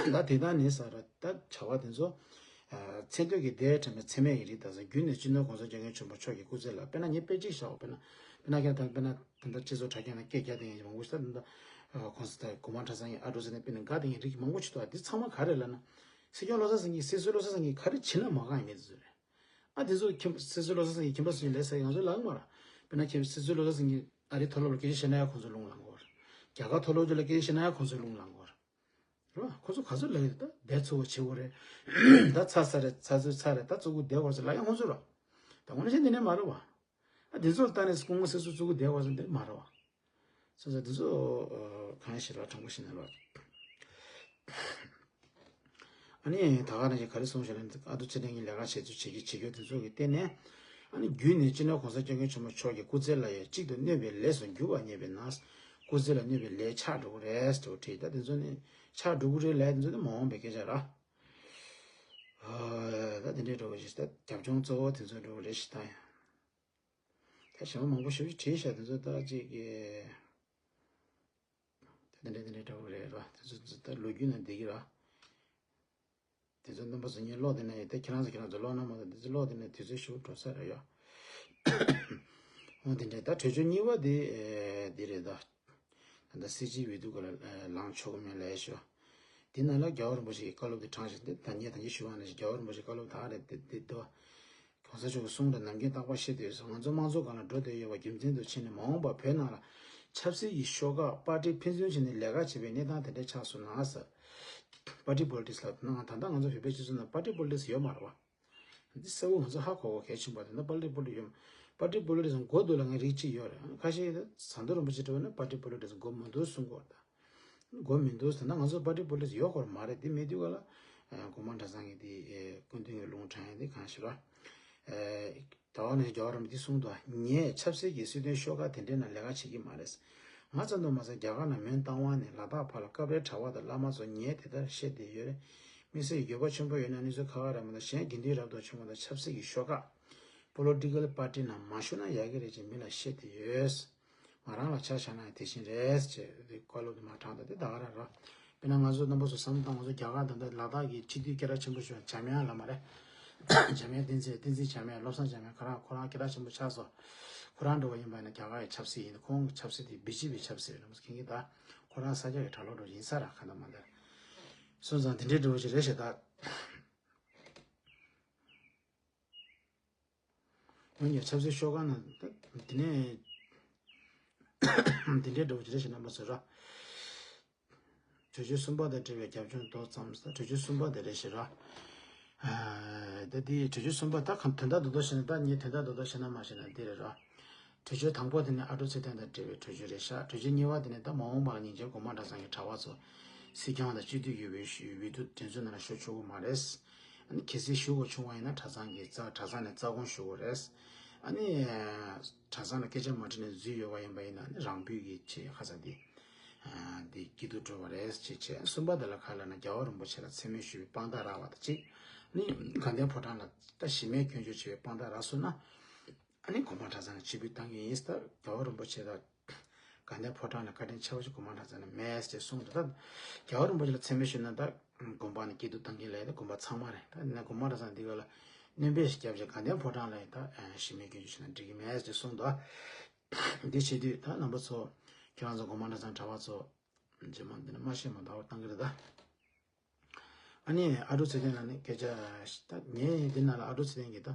ད་དེ་དག་ནི་ས་ར་ད་བྱ་བ་དེ་ཚོ། ཨ། མཚན་ཐོས་ཀྱི་སྡེ་དྲན་པའི་མཚན་མེད་ཀྱི་རིགས་དང་ས་རྒྱུད་ནས་སྤྱི་ནོར་༸གོང་ས་༸སྐྱབས་མགོན་ཆེན་པོ་མཆོག་གི་སྐུ་ཚེ་ལ་དཔེར་ན་ངས་དཔེ་གཅིག་བཞག་པ་དཔེར་ན་དཔེར་ན་ཁྱེད་དང་དཔེར་ན་ད་ལྟ་སྤྱི་ཚོགས་དྲ་རྒྱ་ནང་སྐད་རྒྱག་བསྡད་མཁན་མང་པོ་ཞིག་ད་ད་ལྟ་༸གོང་ས་༸གོང་མ་གྲྭ་ཚང་གི་ཨ་འགྲོ་ཟེར་ནས་དཔེར་ན་དགའ་བསྡད་མཁན་རིགས་མང་པོ་ཞིག་འདུག་འདི་ཚང་མ་ག་རེ་ལབ་ན། སྲིད་སྐྱོང་བློ་བཟང་སེང་གེ་སྲིད་ཟུར་བློ་བཟང་སེང་གེ་ག་རེ་བྱེད་ན་མ་དགའ་ཡིན་མེད་ཚོད་རེད། ཨ་དེ་ཚོ་ཁྱིམ་སྲིད་ཟུར་བློ་བཟང་སེང་གེ་ཁྱིམ་པ་སུ་ཡིན་ལས་ས་ཡིན་ང་ཚོ་ལབ་ཀྱི་མ་རེད། དཔེར་ན་ཁྱིམ་སྲིད་ཟུར་བློ་བཟང་སེང་གེ་ཨ་རིའི་མཐོ་སློབ་ལ་སྐད་ཆ་བཤད་ན་ཡང་ཁོང་ཚོ་རླུང་ལངས་གོ་རེད། རྒྱ་གར་མཐོ་སློབ་ཅིག་ལ་སྐད་ཆ་བཤད་ན་ཡང་ཁོང་ཚོ་རླུང་ལངས་གོ་རེད། རེད་བ། ཁོང་ཚོ་ག་ཚོད་ལབ་ཡོད་ད་བསྡད་ཚུགས་པ་བྱེད་དགོས་རེད། ད་ཚར་ཚར་རེད། ཚར་ཚོད་ཚར་རེད། ད་བཙུགས་གི་བསྡད་དགོས་རེད་ལབ་ཡང་ཁོང་ཚོ་རེད། ད་དངོས་གནས་བཤད་འདི་ནས་མ་རེད་བ། ཨ་དེ་ཚོ་ལ་ལྟ་ནས་སྐུ་ངོ་སྲིད་ཟུར་བཙུགས་གི་བསྡད་དགོས་རེད་འདི་མ་རེད་བ། སོ་སོ་འདི་ཚོ་གང་ཞིག་ལ་དྲང་པོ་ཞིག་ནས་ལ། ཨ་ནི་ད་ག་ནང་བཞིན་ག་རེ་གསུངས་ཤག་ལབ་ན་ཨ་ཏོ་ཚེ་བརྟན་གྱིས་ལས་ཀ་བྱེད་ཚུལ་བྱེད་ཀྱི་བྱེད་རྒྱུ་དེ་ཚོ་གི་སྟེང་ནས་ཨ་ནི་བརྒྱུད་ནས་སྤྱི་ནོར་༸གོང་ས་༸སྐྱབས་མགོན་ཆེན་པོ་མཆོག་གི་སྐུ་ཚེ་ལ་ཡང་གཅིག་ཏུ་གནོད་པའི་ལས་སུ་འགྱུར་བ་ཉེས་པས་ན། སྐུ་ཚེ་ལ་གནོད་པའི་ལས་ཆགས་འགྲོ་གི་རེད་ཟེར་བ་བྲིས། ད་དེ་ཚོ་ནི་ཆགས་འགྲོ་གི་རེད་ལབ་དེ་ཚོ་ནི་མ་འོངས་པའི་སྐད་ཆ་ར། ཨ་ད་དེ་འདྲའི་འགྲོ་གི་ཞིག་ད་རྒྱབ་ལྗོངས་གཙོ་བོ་དེ་ཚོ་འགྲོ་གི་རེད་ཞིག་ད་ཡང་། ད་གཞན་པ་མང་པོ་ཞེ་པོ་ཅིག་བྲིས་ཤག་དེ་ཚོ་ད་ཅིག་གི་ད་དེ་འདྲ་དེ་འདྲ་འདྲ་པོ་རེད་ར། དེ་ཚོ་ཚོ་ད་ལོ་རྒྱུས་ནང་བསྡད་ཀྱི་ར། དེ་ཚོ་རྣམ་པ་ཚོ་ངས་ཀློག་བསྡད་ན་ཡིན། ད་ཁྱེད་རང་ཚོ་ཁྱེད་རང་ཚོ་ཀློག་ན་མ་གཏོགས་དེ་ཚོ་ཀློག་བསྡད་ན་དུས་ཚོད་ཞེ་པོ་འགྲོ་ས་རེད་ཡ། འོ་དེ་འདྲ་ད་གྲོས་ཆོད་གཉིས་པ་དེ་ཨེ་འདི་རེད་ད། ད་ལྟ་སྲིད་སྤྱིའི་འོས་བསྡུ་སྐོར་ལ་ལངས་ཆོག་གི་མེད་ལབ་ཤོག་དེ་ནང་ལ་རྒྱལ་བ་རིན་པོ་ཆེ་གི་བཀའ་སློབ་དེ་དྲངས་ཤིང་དེ་ད་ངས་ད་གིན་ཞུ་བ་ནང་བཞིན་རྒྱལ་བ་རིན་པོ་ཆེའི་བཀའ་སློབ་ད་རེད་དེ་དེ་དོ། གོང་ས་མཆོག་གི་གསུང་དང་ནམ་རྒྱུན་རྟག་པར་བཤད་དུ་ཡོད་སོང་། ང་ཚོ་དམངས་གཙོ་སྒང་ལ་འགྲོ་བསྡད་ཡོད་པ་རྒྱུ་མཚན་དུ་བྱས་ནས་མ་འོངས་པར་བོད་ནང་ལ་ཆབ་སྲིད་ཀྱི་ཤོག་ཁག་པར་ཊི་ཕན་ཚུན་བྱས་ནས་ལས་ཀ་བྱེད་པའི་གནས་སྟངས་དེ་འདྲ་ཆགས་སོང་ན་ཟེར། པར་ཊི་པོ་ལི་ཊིག་སི་ལབ་ན་ད་ལྟ་ང་ཚོ་བོད་པའི་སྤྱི་ཚོགས་ནང་པར་ཊི་པོ་ལི་ཊིག་སི་ཡོད་མ་རེད་བ། འདི་གསལ་པོ་ང་ཚོ་ཧ་གོ་གོ་གལ་ཆེན་པོ་དེ་ད་པར་ཊི་པོ་ལི་ཊིག་སི་ཡོད། པར་ཊི་པོ་ལི་ཊིག་སི་མགོ་འདུག་ལ་ངས་རིགས་གཅིག་ཡོད་རེད། ཁ་ཤས་ད་ཟམ་གདོང་རིན་པོ་ཆེ་འགྲོ་བ་ན་པར་ཊི་པོ་ལི་ཊིག་སི་མགོ་མི་འདུག་གསུང་གི་ཡོད་རེད་ད། དགོས་མི་འདུག་ཟེར་ན་ང་ཚོ་པར་ཊི་པོ་ལི་ཊིག་སི་ཡོད་སྐོར་མ་རེད། དེ་མེད་དུས་ག་ལ་གོང་མ་གྲྭ་ཚང་གི་དེ་སྐུ་མདུན་གྱི་ལུང་དྲངས་ཡ་དེ་གང་ཞིག་ར། ད་བ་ནས་རྒྱལ་བ་རིན་པོ་ཆེས་གསུངས་འདུག་ངས་ཆབ་སྲིད་ཀྱི་སྲིད་དོན་ཤོག་ཁག་དེ་འདྲའི་ནང་ལས་ཀ་བྱེད་ཀྱི་མ་རེད། ང་ཙམ་དུ་མ་ཟད་རྒྱ་གར་ནང་མོན་རྟ་དབང་ནས་ལ་དྭགས་བར་ལ་སྐབས་རེ་གྲྭ་པ་དང་བླ་མ་ཚོ་ཉལ་དེ་ལྟར་བཤད་བསྡད་ཡོད་རེད། དམིགས་བསལ་འགྱོད་པ་ཆེན་པོ་ཡོད་ན་གནས་ཚུལ་ཁག་ཁག་རེད་མ་གཏོགས་གཞན་དགེ་འདུན་རབ་དང་ཆུང་བ་དང་ཆབ་སྲིད་ཀྱི་ཤོག་ཁག་པོ་ལི་ཊི་ཀལ་པར་ཊི་ནང་མ་ཞུགས་ན་ཡག་གི་རེད་ཅེས་མི་ལ་བཤད་བསྡད་ཡོད། ང་རང་ལ་ཆ་བཞག་ན་དེ་བཞིན་རེད་ཅེས་བཀའ་སློབ་དེ་མར་དྲངས་དང་དེ་ད་ག་རང་རེད། དཔེར་ན་ང་ཚོ་རྣམ་པ་ཚོ་བསམ་བློ་བཏང་། ང་ཚོ་རྒྱ་གར་ད་ལྟ་ལ་དྭགས་ཀྱི་སྤྱི་འཐུས་སྐད་གྲགས་ཆེན་པོ་ཞིག་འཇམ་དབྱངས་ལ་མ་རེད། འཇམ་དབྱངས་བསྟན་འཛིན། བསྟན་འཛིན་འཇམ་དབྱངས། བློ་བཟང་འཇམ་དབྱངས། ཁོ་རང་ཁོ་རང་སྐད་གྲགས་ཆེན་པོ་ཆགས་སོང་། ཁོ་རང་འདྲ་བོ་ཡིན་པ་ཡིན་ན་རྒྱ་གར་གྱི་ཆབ་སྲིད་ཡིན། ཁོང་གི་ཆབ་སྲིད་དེ་བི་ཇེ་པི་ཆབ་སྲིད་རེད་མོད། ཁྱེད་ཀྱིས་ད་ཁོ་རང་ས་སྐྱ་གི་གྲྭ་ལོག་འདྲ་བོ་ཡིན་ས་ར་ག་འདྲ་མ་འདྲ། སོང་ཙང་དེ་འདྲའི་འདྲ་བོ་ཞིག་རེད་ཤག་ད། འོན་ཀྱང་ཆབ་སྲིད་ཤོག་ཁག་ནང་དེ་ནས་དེ་འདྲའི་འདྲ་བོ་ཅིག་རེད་ཤག་རྣམ་པ་ཚོ་ར། གྲོས་ཆོད་གསུམ་པ་དང་འབྲེལ་བའི་རྒྱབ་ལྗོངས་མདོ་ཙམ་ཟེར། གྲོས་ཆོད་གསུམ་པ་དེ་རེད་ཤག་ར། ཨ། ད་དེ་གྲོས་ཆོད་གསུམ་པ་ད་གང་དོན་དག་རྡོག་རྡོག་བཤད་ན། ད་ངས་དོན་དག་རྡོག་རྡོག་བཤད་ན་མ་བཤད་ན་འདི་རེད་ར། གྲོས་ཆོད་དང་པོ་དེ་ནི་ཨ་ཏོ་ཚེ་བརྟན་དང་འབྲེལ་བའི་གྲོས་ཆོད་རེད་ཤག་གྲོས་ཆོད་གཉིས་པ་དེ་ནི་ད་མ་འོངས་པ་ལ་ཉིན་རྒྱབ་གོང་མ་གྲྭ་ཚང་གི་གྲྭ་པ་ཚོ་སྲིད་སྐྱོང་དང་སྤྱི་འཐུས་ཡོད་པའི་འོས་བསྡུ་དེ་ཚོའི་ནང་ལ་ཞུགས་ཆོག་གི་མ་རེད། ཨ་ནི་གལ་སྲིད་ཞུགས་དགོས་བྱུང་བ་ཡིན་ན་གྲྭ་ཚང་གི་རྩ་གྲྭ་ཚང་ནས་རྩ་དགོངས་ཞུ་དགོས་རེད། ཨ་ནི་གྲྭ་ཚང་ལ་སྐད་ཆ་མ་དྲིས་ནས་འཛུལ་ཡོད་པ་ཡིན་པ་ཡིན་ན་ཨ་ནི་རང་འབུད་ཀྱི་ཆེད་ཁ་ཚ་དེ། འདི་སྐྱིད་སྡུག་འགྲོ་བ་རེད་ཅེས་བྱས། གསུམ་པ་དེ་ལ་ག་ལབ་ན་རྒྱལ་བ་རིན་པོ་ཆེ་ལ་མཚན་སྨད་ཞུས་པའི་དཔང་རྟགས་རག་པ་དང་གཅིག་ནི་དགའ་ལྡན་ཕོ་བྲང་ལ་ད་གཞི་མེད་སྐྱོན་བརྗོད་བྱས་པའི་དཔང་རྟགས་རག་སོང་ན། ཨ་ནི་དགོན་པ་གྲྭ་ཚང་ལ་ཕྱིར་འབུད་བཏང་གི་ཡིན་ཟེར། ད་རྒྱལ་བ་རིན་པོ་ཆེ་དང་དགའ་ལྡན་ཕོ་བྲང་ལ་བཀའ་དྲིན་ཆེ་བ་ཞིག་དགོན་པ་གྲྭ་ཚང་ལ་མེད་ཅེས་གསུངས་འདུག་ད་རྒྱལ་བ་རིན་པོ་ཆེ་ལ་མཚན་སྨད་ཞུས་ན་ད་དགོན་པ་ནི་སྐྱིད་སྡུག་བཏང་གིན་ལས་ད་དགོན་པ་ཚང་མ་རེད། ད་ཡིན་ན་དགོན་པ་གྲྭ་ཚང་འདི་ག་ལ་སྣོན་པ་ཞིག་བརྒྱབ་བྱས་དགའ་ལྡན་ཕོ་བྲང་ལ་ཡིན་ད་གཞི་མེད་སྐྱོན་བརྗོད་བྱས་ན་འགྲིག་གི་མེད་ཅེས་གསུངས་འདུག་འདི་བྱེད་དུས་ད་རྣམ་པ་ཚོ་ཁྱེད་རང་ཚོ་དགོན་པ་གྲྭ་ཚང་གྲྭ་པ་ཚོ་རྗེས་མ་འདི་ནས་མ་ཤེས་མ་འདའ་བར་བཏང་གི་རེད་ད། ཨ་ནི་ཨ་འབྲུག་ཚེ་བརྟན་ལ་ནི་སྐད་ཆ་ད་ངས་འདི་ནང་ལ་ཨ་འབྲུག་ཚེ་བརྟན་གྱིས་ད་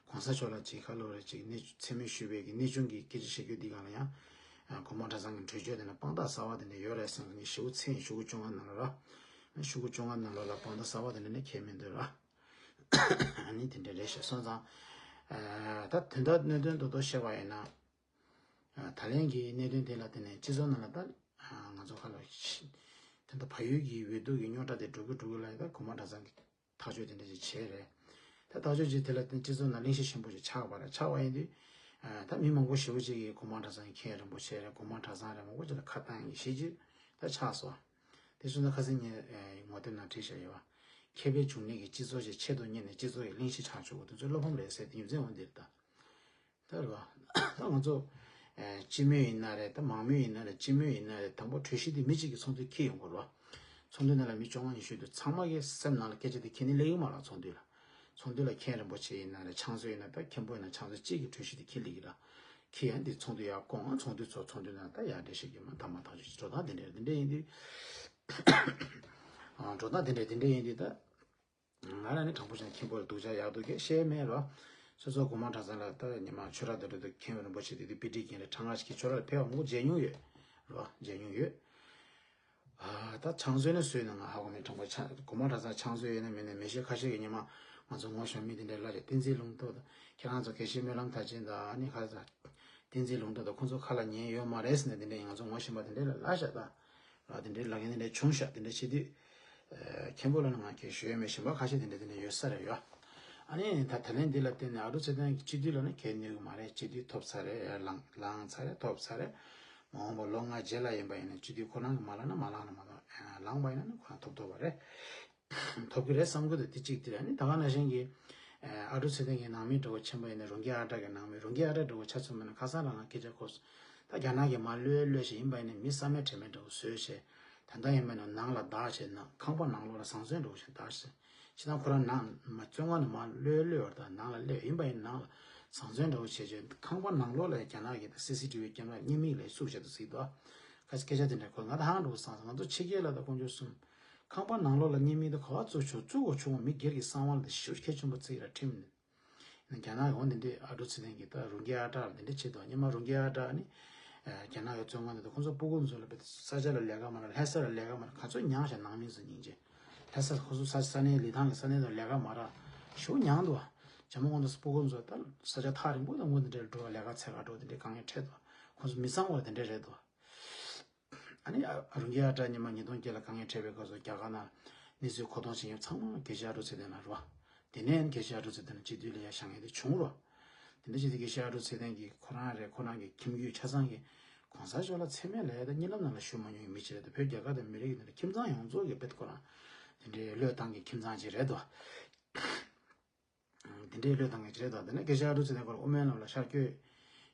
གོང་ས་མཆོག་ལ་ཅིག་ཁ་ལོ་རེ་ཅིག་གནས་མཚན་སྨད་ཞུས་པའི་གི་གནས་ཆུང་གི་སྐད་ཆ་བཤད་རྒྱུ་འདི་གང་ལ་ཡང་། ཨ་གོང་མ་གྲྭ་ཚང་གི་གྲོས་ཆོད་དེ་ནས་དཔང་རྟགས་གསར་བ་དེ་འདྲ་ཡོད་རེད་བསམ་གི་ཞེ་པོ་མཚན་ཞུ་སྒོ་བཅོ་ལྔ་ནང་ལ་ར། ཞུ་སྒོ་བཅོ་ལྔ་ནང་ལོགས་ལ་དཔང་རྟགས་གསར་བ་དེ་འདྲ་ནི་ཁྱད་མི་འདུག་ར། ཨ་ནི་དེ་འདྲ་རེད་ཤག་སོང་ཙང་། ཨ་ད་དོན་དག་གནད་དོན་རྡོག་རྡོག་བཤད་པ་ཡིན་ན། ད་ལན་གྱི་གནད་དོན་དེ་ལ་བརྟེན་ནས་སྤྱི་ཚོགས་ནང་ལ་ད་ང་ཚོ་ཁ་ལ་ཤི་ད་ལྟ་བལ་ཡུལ་གྱི་འོས་བསྡུ་གི་རྙོག་དྲ་དེ་འགྲོ་གི་འགྲོ་གི་ལ་ད་གོང་མ་གྲྭ་ཚང་གི་ཐག་གཅོད་དེ་འདྲ་ཞིག་བྱས་རེད། ད་ཐག་གཅོད་ཅིག་དེ་ལ་བརྟེན་སྤྱི་ཚོགས་ནང་གླེང་གཞི་ཆེན་པོ་ཞིག་ཆགས་པ་རེད། ཆགས་པ་ཡིན་དུས་ད་མི་མང་པོ་ཞེ་པོ་ཅིག་གིས་གོང་མ་གྲྭ་ཚང་གི་མཁན་རིན་པོ་ཆེ་རེད། གོང་མ་གྲྭ་ཚང་རེད། མང་པོ་ཅིག་ལ་ཁ་བཏང་གི་གཞི་ཅིག་ད་ཆགས་སོང་། དེ་སོང་ཙང་ཁ་སང་ངས་ངོ་དེབ་ནང་བྲིས་བཞག་ཡོད་པ། མཁས་པའི་འབྱུང་གནས་ཀྱི་སྤྱི་ཚོགས་ཞེས་ཆེད་དུ་གཉེར་ནས་སྤྱི་ཚོགས་ཀྱི་གླེང་གཞི་ཆགས་བཅུག་པ་དེ་ཚོའི་བློ་ཕམ་རེད་ཟེར་དེ་རྒྱུ་མཚན་འོ་འདིར་ད། ད་རེད་བ། ད་ང་ཚོ་ཨེ་སྤྱི་མོས་ཡིན་ན་རེད། ད་མང་མོས་ཡིན་ན་རེད། སྤྱི་མོས་ཡིན་ན་རེད། དང་པོ་གྲོས་གཞི་དེ་མི་གཅིག་གིས་ཚོགས་འདུ་འཁྱེར་ཡོང་དགོས་རེད་བ། ཚོགས་འདུ་ནང་ལ་མི་བཅོ་ལྔ་ཉི་ཤུ་འདུག་ཚང་མ་གིས་སེམས་ནང་ལ་སྐད་ཆ་དེ་འཁྱེར་ནི་སླེབས་ཀྱི་མ་རེད། ཚོགས་འདུ་ལ། ཚོགས་འདུ་ལ་མཁན་རིན་པོ་ཆེ་ཡིན་ན་རེད། ཕྱག་མཛོད་ཡིན་ན། ད་མཁན་པོ་ཡིན་ན་ཕྱག་མཛོད་གཅིག་གིས་གྲོས་གཞི་དེ་འཁྱེར་སླེབས་ཀྱི་རེད། འཁྱེར་ཡང་དེ་ཚོགས་འདུ་ཡར་བསྐོང་། ཚོགས་འདུ་ཚོགས། ཚོགས་འདུ་ནང་ད་ཡར་འགྲེལ་བཤད་རྒྱག་མ། ཐ་མ་ཐག་གཅོད་ཅིག་འགྲོ་སྟངས་དེ་འདྲ་རེད། དེ་འདྲ་ཡིན་དུས། ཨ་འགྲོ་སྟངས་དེ་འདྲ་དེ་འདྲ་ཡིན་དུས་ད། ང་རང་ནི་དྲང་པོ་བྱས་ན་མཁན་པོ་ལ་སྡུག་ཅག་ཡག་སྡུག་གས་བཤད་མེད་རོ། སོ་སོ་གོང་མ་གྲྭ་ཚང་ལ་ད་ཉི་མ་ཆོས་ར་དེ་འགྲོ་དུས་མཁན་པོ་རིན་པོ་ཆེ་དེ་དུས་དཔེ་ཁྲིད་མཁན་རེད། གྲངས་ཀ་ཞིག་གིས་ཆོས་ར་ལ་ཕེབས་པ་མང་པོ་མཇལ་མྱོང་ཡོད་རོ། མཇལ་མྱོང་ཡོད། ཨ་ད་ཕྱག་མཛོད་ནི་སུ་ཡིན་ན་ང་ཧ་གོ་མེད། དྲང་པོ་ཕྱག་གོང་མ་གྲྭ་ཚང་ཕྱག་མཛོད་ཡིན་ན་མིན་ན་མི་ཤེས། ཁ་ཤས་ཀྱིས་ཉི་མ་ང་ཚོ་ངོ་ཤེས་མི་དེ་འདྲའི་ལ་རེད། བསྟན་འཛིན་ལུང་རྟོགས་དང་། ཁྱེད་རང་ཚོ་དགེ་བཤེས་སྨོན་ལམ་མཐར་ཕྱིན་དང་། ཨ་ནི་ཁ་ཚ་བསྟན་འཛིན་ལུང་རྟོགས་དང་ཁོང་ཚོ་ཁ་ལ་ཉན་ཡོད་མ་རེད་ཟེར་ནས་དེ་འདྲའི་ང་ཚོ་ངོ་ཤེས་པ་དེ་འདྲའི་ལ་ལ་ཤ་ད། ལ་དེ་འདྲའི་ལ་ངན་དེ་འདྲའི་བྱུང་ཤག་དེ་འདྲ་བྱེད་དུས། ཨ་མཁན་པོ་ལ་ནི་ང་ཁྱེད་ཞུ་ཡས་མེད། གཞན་པ་ཁ་ཤས་དེ་འདྲ་དེ་འདྲ་ཡོད་ས་རེད་ཡོད། ཨ་ནི་ད་ད་ལན་འདི་ལ་བརྟེན་ནས་ཨ་འབྲུག་ཚེ་བརྟན་གྱི་སྤྱི་འཐུས་ལ་ནི་ཁས་ནུས་ཀྱི་མ་རེད། སྤྱི་འཐུས་ཐོབ་ཚར་རེད། ཡར་ལངས་ལངས་ཚར་རེད། ཐོབ་ཚར་རེད། མ་འོངས་པ་ལོ་ལྔ་རྗེས་ལ་ཡིན་པ་ཡིན་ན་སྤྱི་འཐུས་ཁོ་རང་གིས་མ་ལངས་ན་མ་ལངས་ན་མ་གཏོགས། ལངས་པ་ཡིན་ན་ནི་ཁོ་རང་ཐོབ་ཐོབ་པ་རེད། ཐོབ་ཀྱི་རེད་བསམ་གྱི་འདུག་དེ་གཅིག་དེ་རེད། ཨ་ནི་ད་ག་ནང་བཞིན་གྱི་ཨ་འབྲུག་ཚེ་བརྟན་གྱི་ནང་མི་འདྲ་བོ་ཕྱིན་པ་ཡིན་ན། རུང་རྒྱས་ཨ་བྲག་གི་ནང་མི། རུང་རྒྱས་ཨ་བྲག་འདྲ་བོ་ཆ་མཚོན་པ་ན་ཁ་སང་རང་ང་སྐད་ཆ་གོ་སོང་། ད་རྒྱ་ནག་གིས་མར་གློད་གློད་བྱས་ཡིན་པ་ཡིན་ན་མི་བསམ་མེད་དྲན་མེད་འདྲ་བོ་བཟོས་བྱས། ད་ལྟ་ཡིན་པ་ན་ནང་ལ་བདག་བྱས་ན། ཁང་པ་ནང་ལོགས་ལ་བཟང་བཙོན་འདྲ་བོ་བྱས་བདག་བྱས། ཕྱི་ནང་ཁོ་རང་ནང་མ་བཙོན་ཁང་ནས་མར་གློད་གློད་བར་དང་ནང་ལ་སླེབས་ཡིན་པ་ཡིན་ན། ནང་ལ་བཟང་བཙོན་འདྲ་བོ་བྱས་བྱས། ཁང་པ་ནང་ལོགས་ལ་རྒྱ་ནག་གི་ད་སི་སི་ཊི་བི་ཀེམ་ར་བརྙན་མིག་ལ་བཙུགས་བྱས་འདུག་ཟེར་འདུག་ཁ་སྐད་ཆ་དེ་འདྲ་གོ། ང་ད་ཧང་འགྲོ་བསམ་སོང་། ང་ཚོ་ཕྱི་རྒྱལ་ལ་ད་དཀོན་མཆོག་གསུམ། ཁང་པ་ནང་ལོགས་ལ་བརྙན་མིག་ད་ག་པར་བཙུགས་ཆོག་བཙུགས་དགོས་བྱུང་བ། མི་སྒེར་གྱི་གསང་བ་ལ་ད་ཞེ་པོ་གལ་ཆེན་པོ་བརྩི་གི་ར་ཁྲིམས་ནས། རྒྱ་ནག་གི་འོ་འདི་འདྲའི་ཨ་འབྲུག་ཚེ་བརྟན་གྱི་ད་རུང་རྒྱས་ཨ་བྲག་ལ་འདི་འདྲ་བྱེད་དོ། སྔོན་མ་རུང་རྒྱས་ཨ་བྲག་ནི་རྒྱ་ནག་གི་བཙོན་ཁང་དེ་དུ་ཁོང་ཚོ་སྤུ་གུ་ཚོ་ལ་བས་ས་ཆ་ལ་ལས་ཀ་མ་རག་ལྷ་ས་ལ་ལས་ཀ་མ་རག་ག་ཚོད་མྱངས་ཤག་ནང་མི་ཚོ་སྙིང་རྗེ། ལྷ་ས་ཁོ་ཚོ་ས་ས་གནས་ལི་ཐང་གི་ས་གནས་དུ་ལས་ཀ་མ་རག་ཞེ་པོ་མྱངས་འདུག་ཇོ་མོ་ཁོང་ཚོ་སྤུ་གུ་ཚོ་ད་ས་ཆ་ཐག་རིང་པོ་དང་ངོ་འདི་འདྲ་འགྲོ་ལས་ཀ་འཚོལ་ག་འགྲོ་འདི་འདྲའི་དཀའ་ངལ་འཕྲད་འདུག་ཁོང་ཚོ་མི་གཙང་བ་འདི་འདྲ་རེད་འདུག་ཨ་ནི་ཨ་རུང་རྒྱས་ཨ་བྲག་ཉི་མ་ཉིས་སྟོང་བརྒྱད་ལ་དཀའ་ངལ་འཕྲད་པའི་སྐབས་སུ་རྒྱ་གར་ནང་གནས་ཚུལ་མཁོ་གཏོང་བྱེད་མཁན་ཚང་མ་དགེ་བཤེས་ཨ་འབྲུག་ཚེ་བརྟན་ལགས་རེད་བ། དེ་ནས་དགེ་བཤེས་ཨ་འབྲུག་ཚེ་བརྟན་ལགས་སྤྱི་འཐུས་ལ་ཡར་བཞེངས་མཁན་དེ་བྱུང་རོ། དེ་འདྲ་བྱས་ཏེ་དགེ་བཤེས་ཨ་འབྲུག་ཚེ་བརྟན་གྱིས་ཁོ་རང་རེད། ཁོ་རང་གི་ཁྱིམ་རྒྱུད་ཆ་ཚང་གིས་གོང་ས་མཆོག་ལ་མཚན་སྨད་ལ་ཡ་ད་གཉིད་ལམ་ནང་ལ་ཞུ་མ་མྱོང་བའི་མི་ཅིག་རེད་དོ། བོད་རྒྱ་གར་དང་མི་རིགས་ཀྱི་ནང་ལ་ཁྱིམ་ཚང་ཡོངས་རྫོགས་ཀྱི་དཔེ་ཁོ་རང་དེ་འདྲའི་བློས་བཏང་གི་ཁྱིམ་ཚང་ཅིག་རེད་དོ། དེ་འདྲའི་བློས་བཏང་གི་ཅིག་རེད་དོ། དེ་ནས་དགེ་བཤེས་ཨ་འབྲུག་ཚེ་བརྟན་ཁོ་རང་དབུ་མའི་ལམ་ལ་ཤར་བསྐྱོད་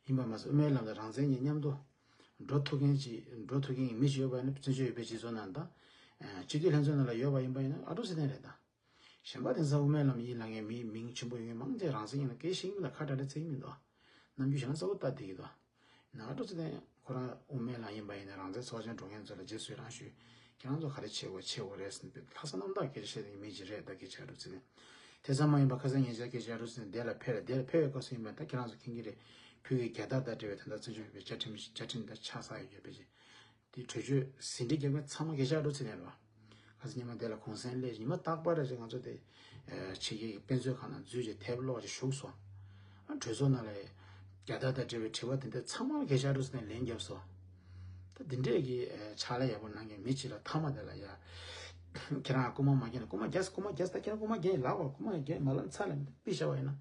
ཡིན་པ་མ་ཟད། དབུ་མའི་ལམ་དང་རང་བཙན་གཉིས་མཉམ་དུ་འགྲོ་ཐུབ་མཁན་ཅིག་འགྲོ་ཐུབ་མཁན་གྱི་མི་ཞིག་ཡོད་པ་ཡིན་ན། བཙན་བྱོལ་བོད་པའི་སྤྱི་ཚོགས་ནང་དང་སྤྱི་འཐུས་ལྷན་ཚོགས་ནང་ལ་ཡོད་པ་ཡིན་པ་ཡིན་ན་ཨ་འབྲུག་ཚེ་བརྟན་རེད་ད། གཞན་པ་དེང་སང་དབུ་མའི་ལམ་ཡིན་ལབ་མཁན་མི་མིང་ཆེན་པོ་ཡོད་མཁན་མང་ཆེ་རང་བཙན་ཡིན་ན་སྐད་ཤེས་ཀྱི་མི་དང་ཁ་བྲལ་བྲལ་བརྩི་གི་མི་འདུག་ནམ་རྒྱུན་གཞན་ལ་གསལ་པོ་ལྟ་བསྡད་ཀྱི་འདུག་ན་ཨ་འབྲུག་ཚེ་བརྟན་ཁོ་རང་དབུ་མའི་ལམ་ཡིན་པ་ཡིན་ན་རང་བཙན་ཚོགས་ཆེན་འགྲོ་མཁན་ཚོ་ལ་རྗེས་སུ་ཡི་རང་ཞུས། ཁྱེད་རང་ཚོ་ག་རེ་བྱེད་དགོས་བྱེད་དགོས་རེད་ཟེར་ནས་ལྷག་བསམ་རྣམ་དག་སྐད་ཆ་བཤད་མཁན་མི་ཅིག་རེད་ད། སྐད་ཆ་ཨ་འབྲུག་ཚེ་བརྟན་དེ་ཙམ་མ་ཡིན་པ་ཁ་སང་ཉེ་ཆར་སྐད་ཆ་ཨ་འབྲུག་ཚེ་བརྟན་འདི་ལ་ཕེབས་རེད། འདི་ལ་ཕེབས་པའི་སྐབས་སུ་ཡིན་པ་ད་ཁྱེད་རང་ཚོ་མཁྱེན་གྱི་རེད། བོད་ཀྱི་རྒྱལ་དར་དང་འབྲེལ་བའི་ད་ལྟ་བཙན་བྱོལ་བོད་པའི་བཅའ་ཁྲིམས་བཅའ་ཁྲིམས་དང་ཆ་ཚང་ཡོད་ཀྱི་བེད་སྤྱད། དེ་གྲོས་ཆོད་ཟིན་བྲིས་རྒྱབ་མཁན་ཚང་མ་དགེ་བཤེས་ཨ་འབྲུག་ཚེ་བརྟན་རེད་བ། ཁ་སང་ཉི་མ་དེ་ལ་གུང་སེང་སླེབས། ཉི་མ་རྟག་པར་རེ་རེ་ང་ཚོ་དེ་ཕྱི་རྒྱལ་གྱི་དཔེ་མཛོད་ཁང་ནང་འཛུལ་བྱས་དེབ་ཀློག་ཅིག་བཞུགས་སོང་། གྲོས་ཚོགས་ནང་ལ་རྒྱལ་དར་དང་འབྲེལ་བའི་དྲི་བ་དེ་འདྲ་ཚང་མ་དགེ་བཤེས་ཨ་འབྲུག་ཚེ་བརྟན་ལན་བརྒྱབ་སོང་། ད་འདི་འདྲས་ཀྱི་ཕྱག་ལས་ཡག་པོ་གནང་མཁན་མི་གཅིག་ལ་མཐའ་མ་དེ་ལ་ཡ། ཁྱེད་རང་རྐུན་མ་མ་རྒྱག་ན། རྐུན་མ་རྒྱག་རྐུན་མ་རྒྱག་ད་ཁྱེད་རང་རྐུན་མ་རྒྱག་ཡིན་ལབ་པ། རྐུན་མ་རྒྱག་མ་ལབ་ཚར་ལ་ཕུད་བཞག་པ་ཡིན་ན།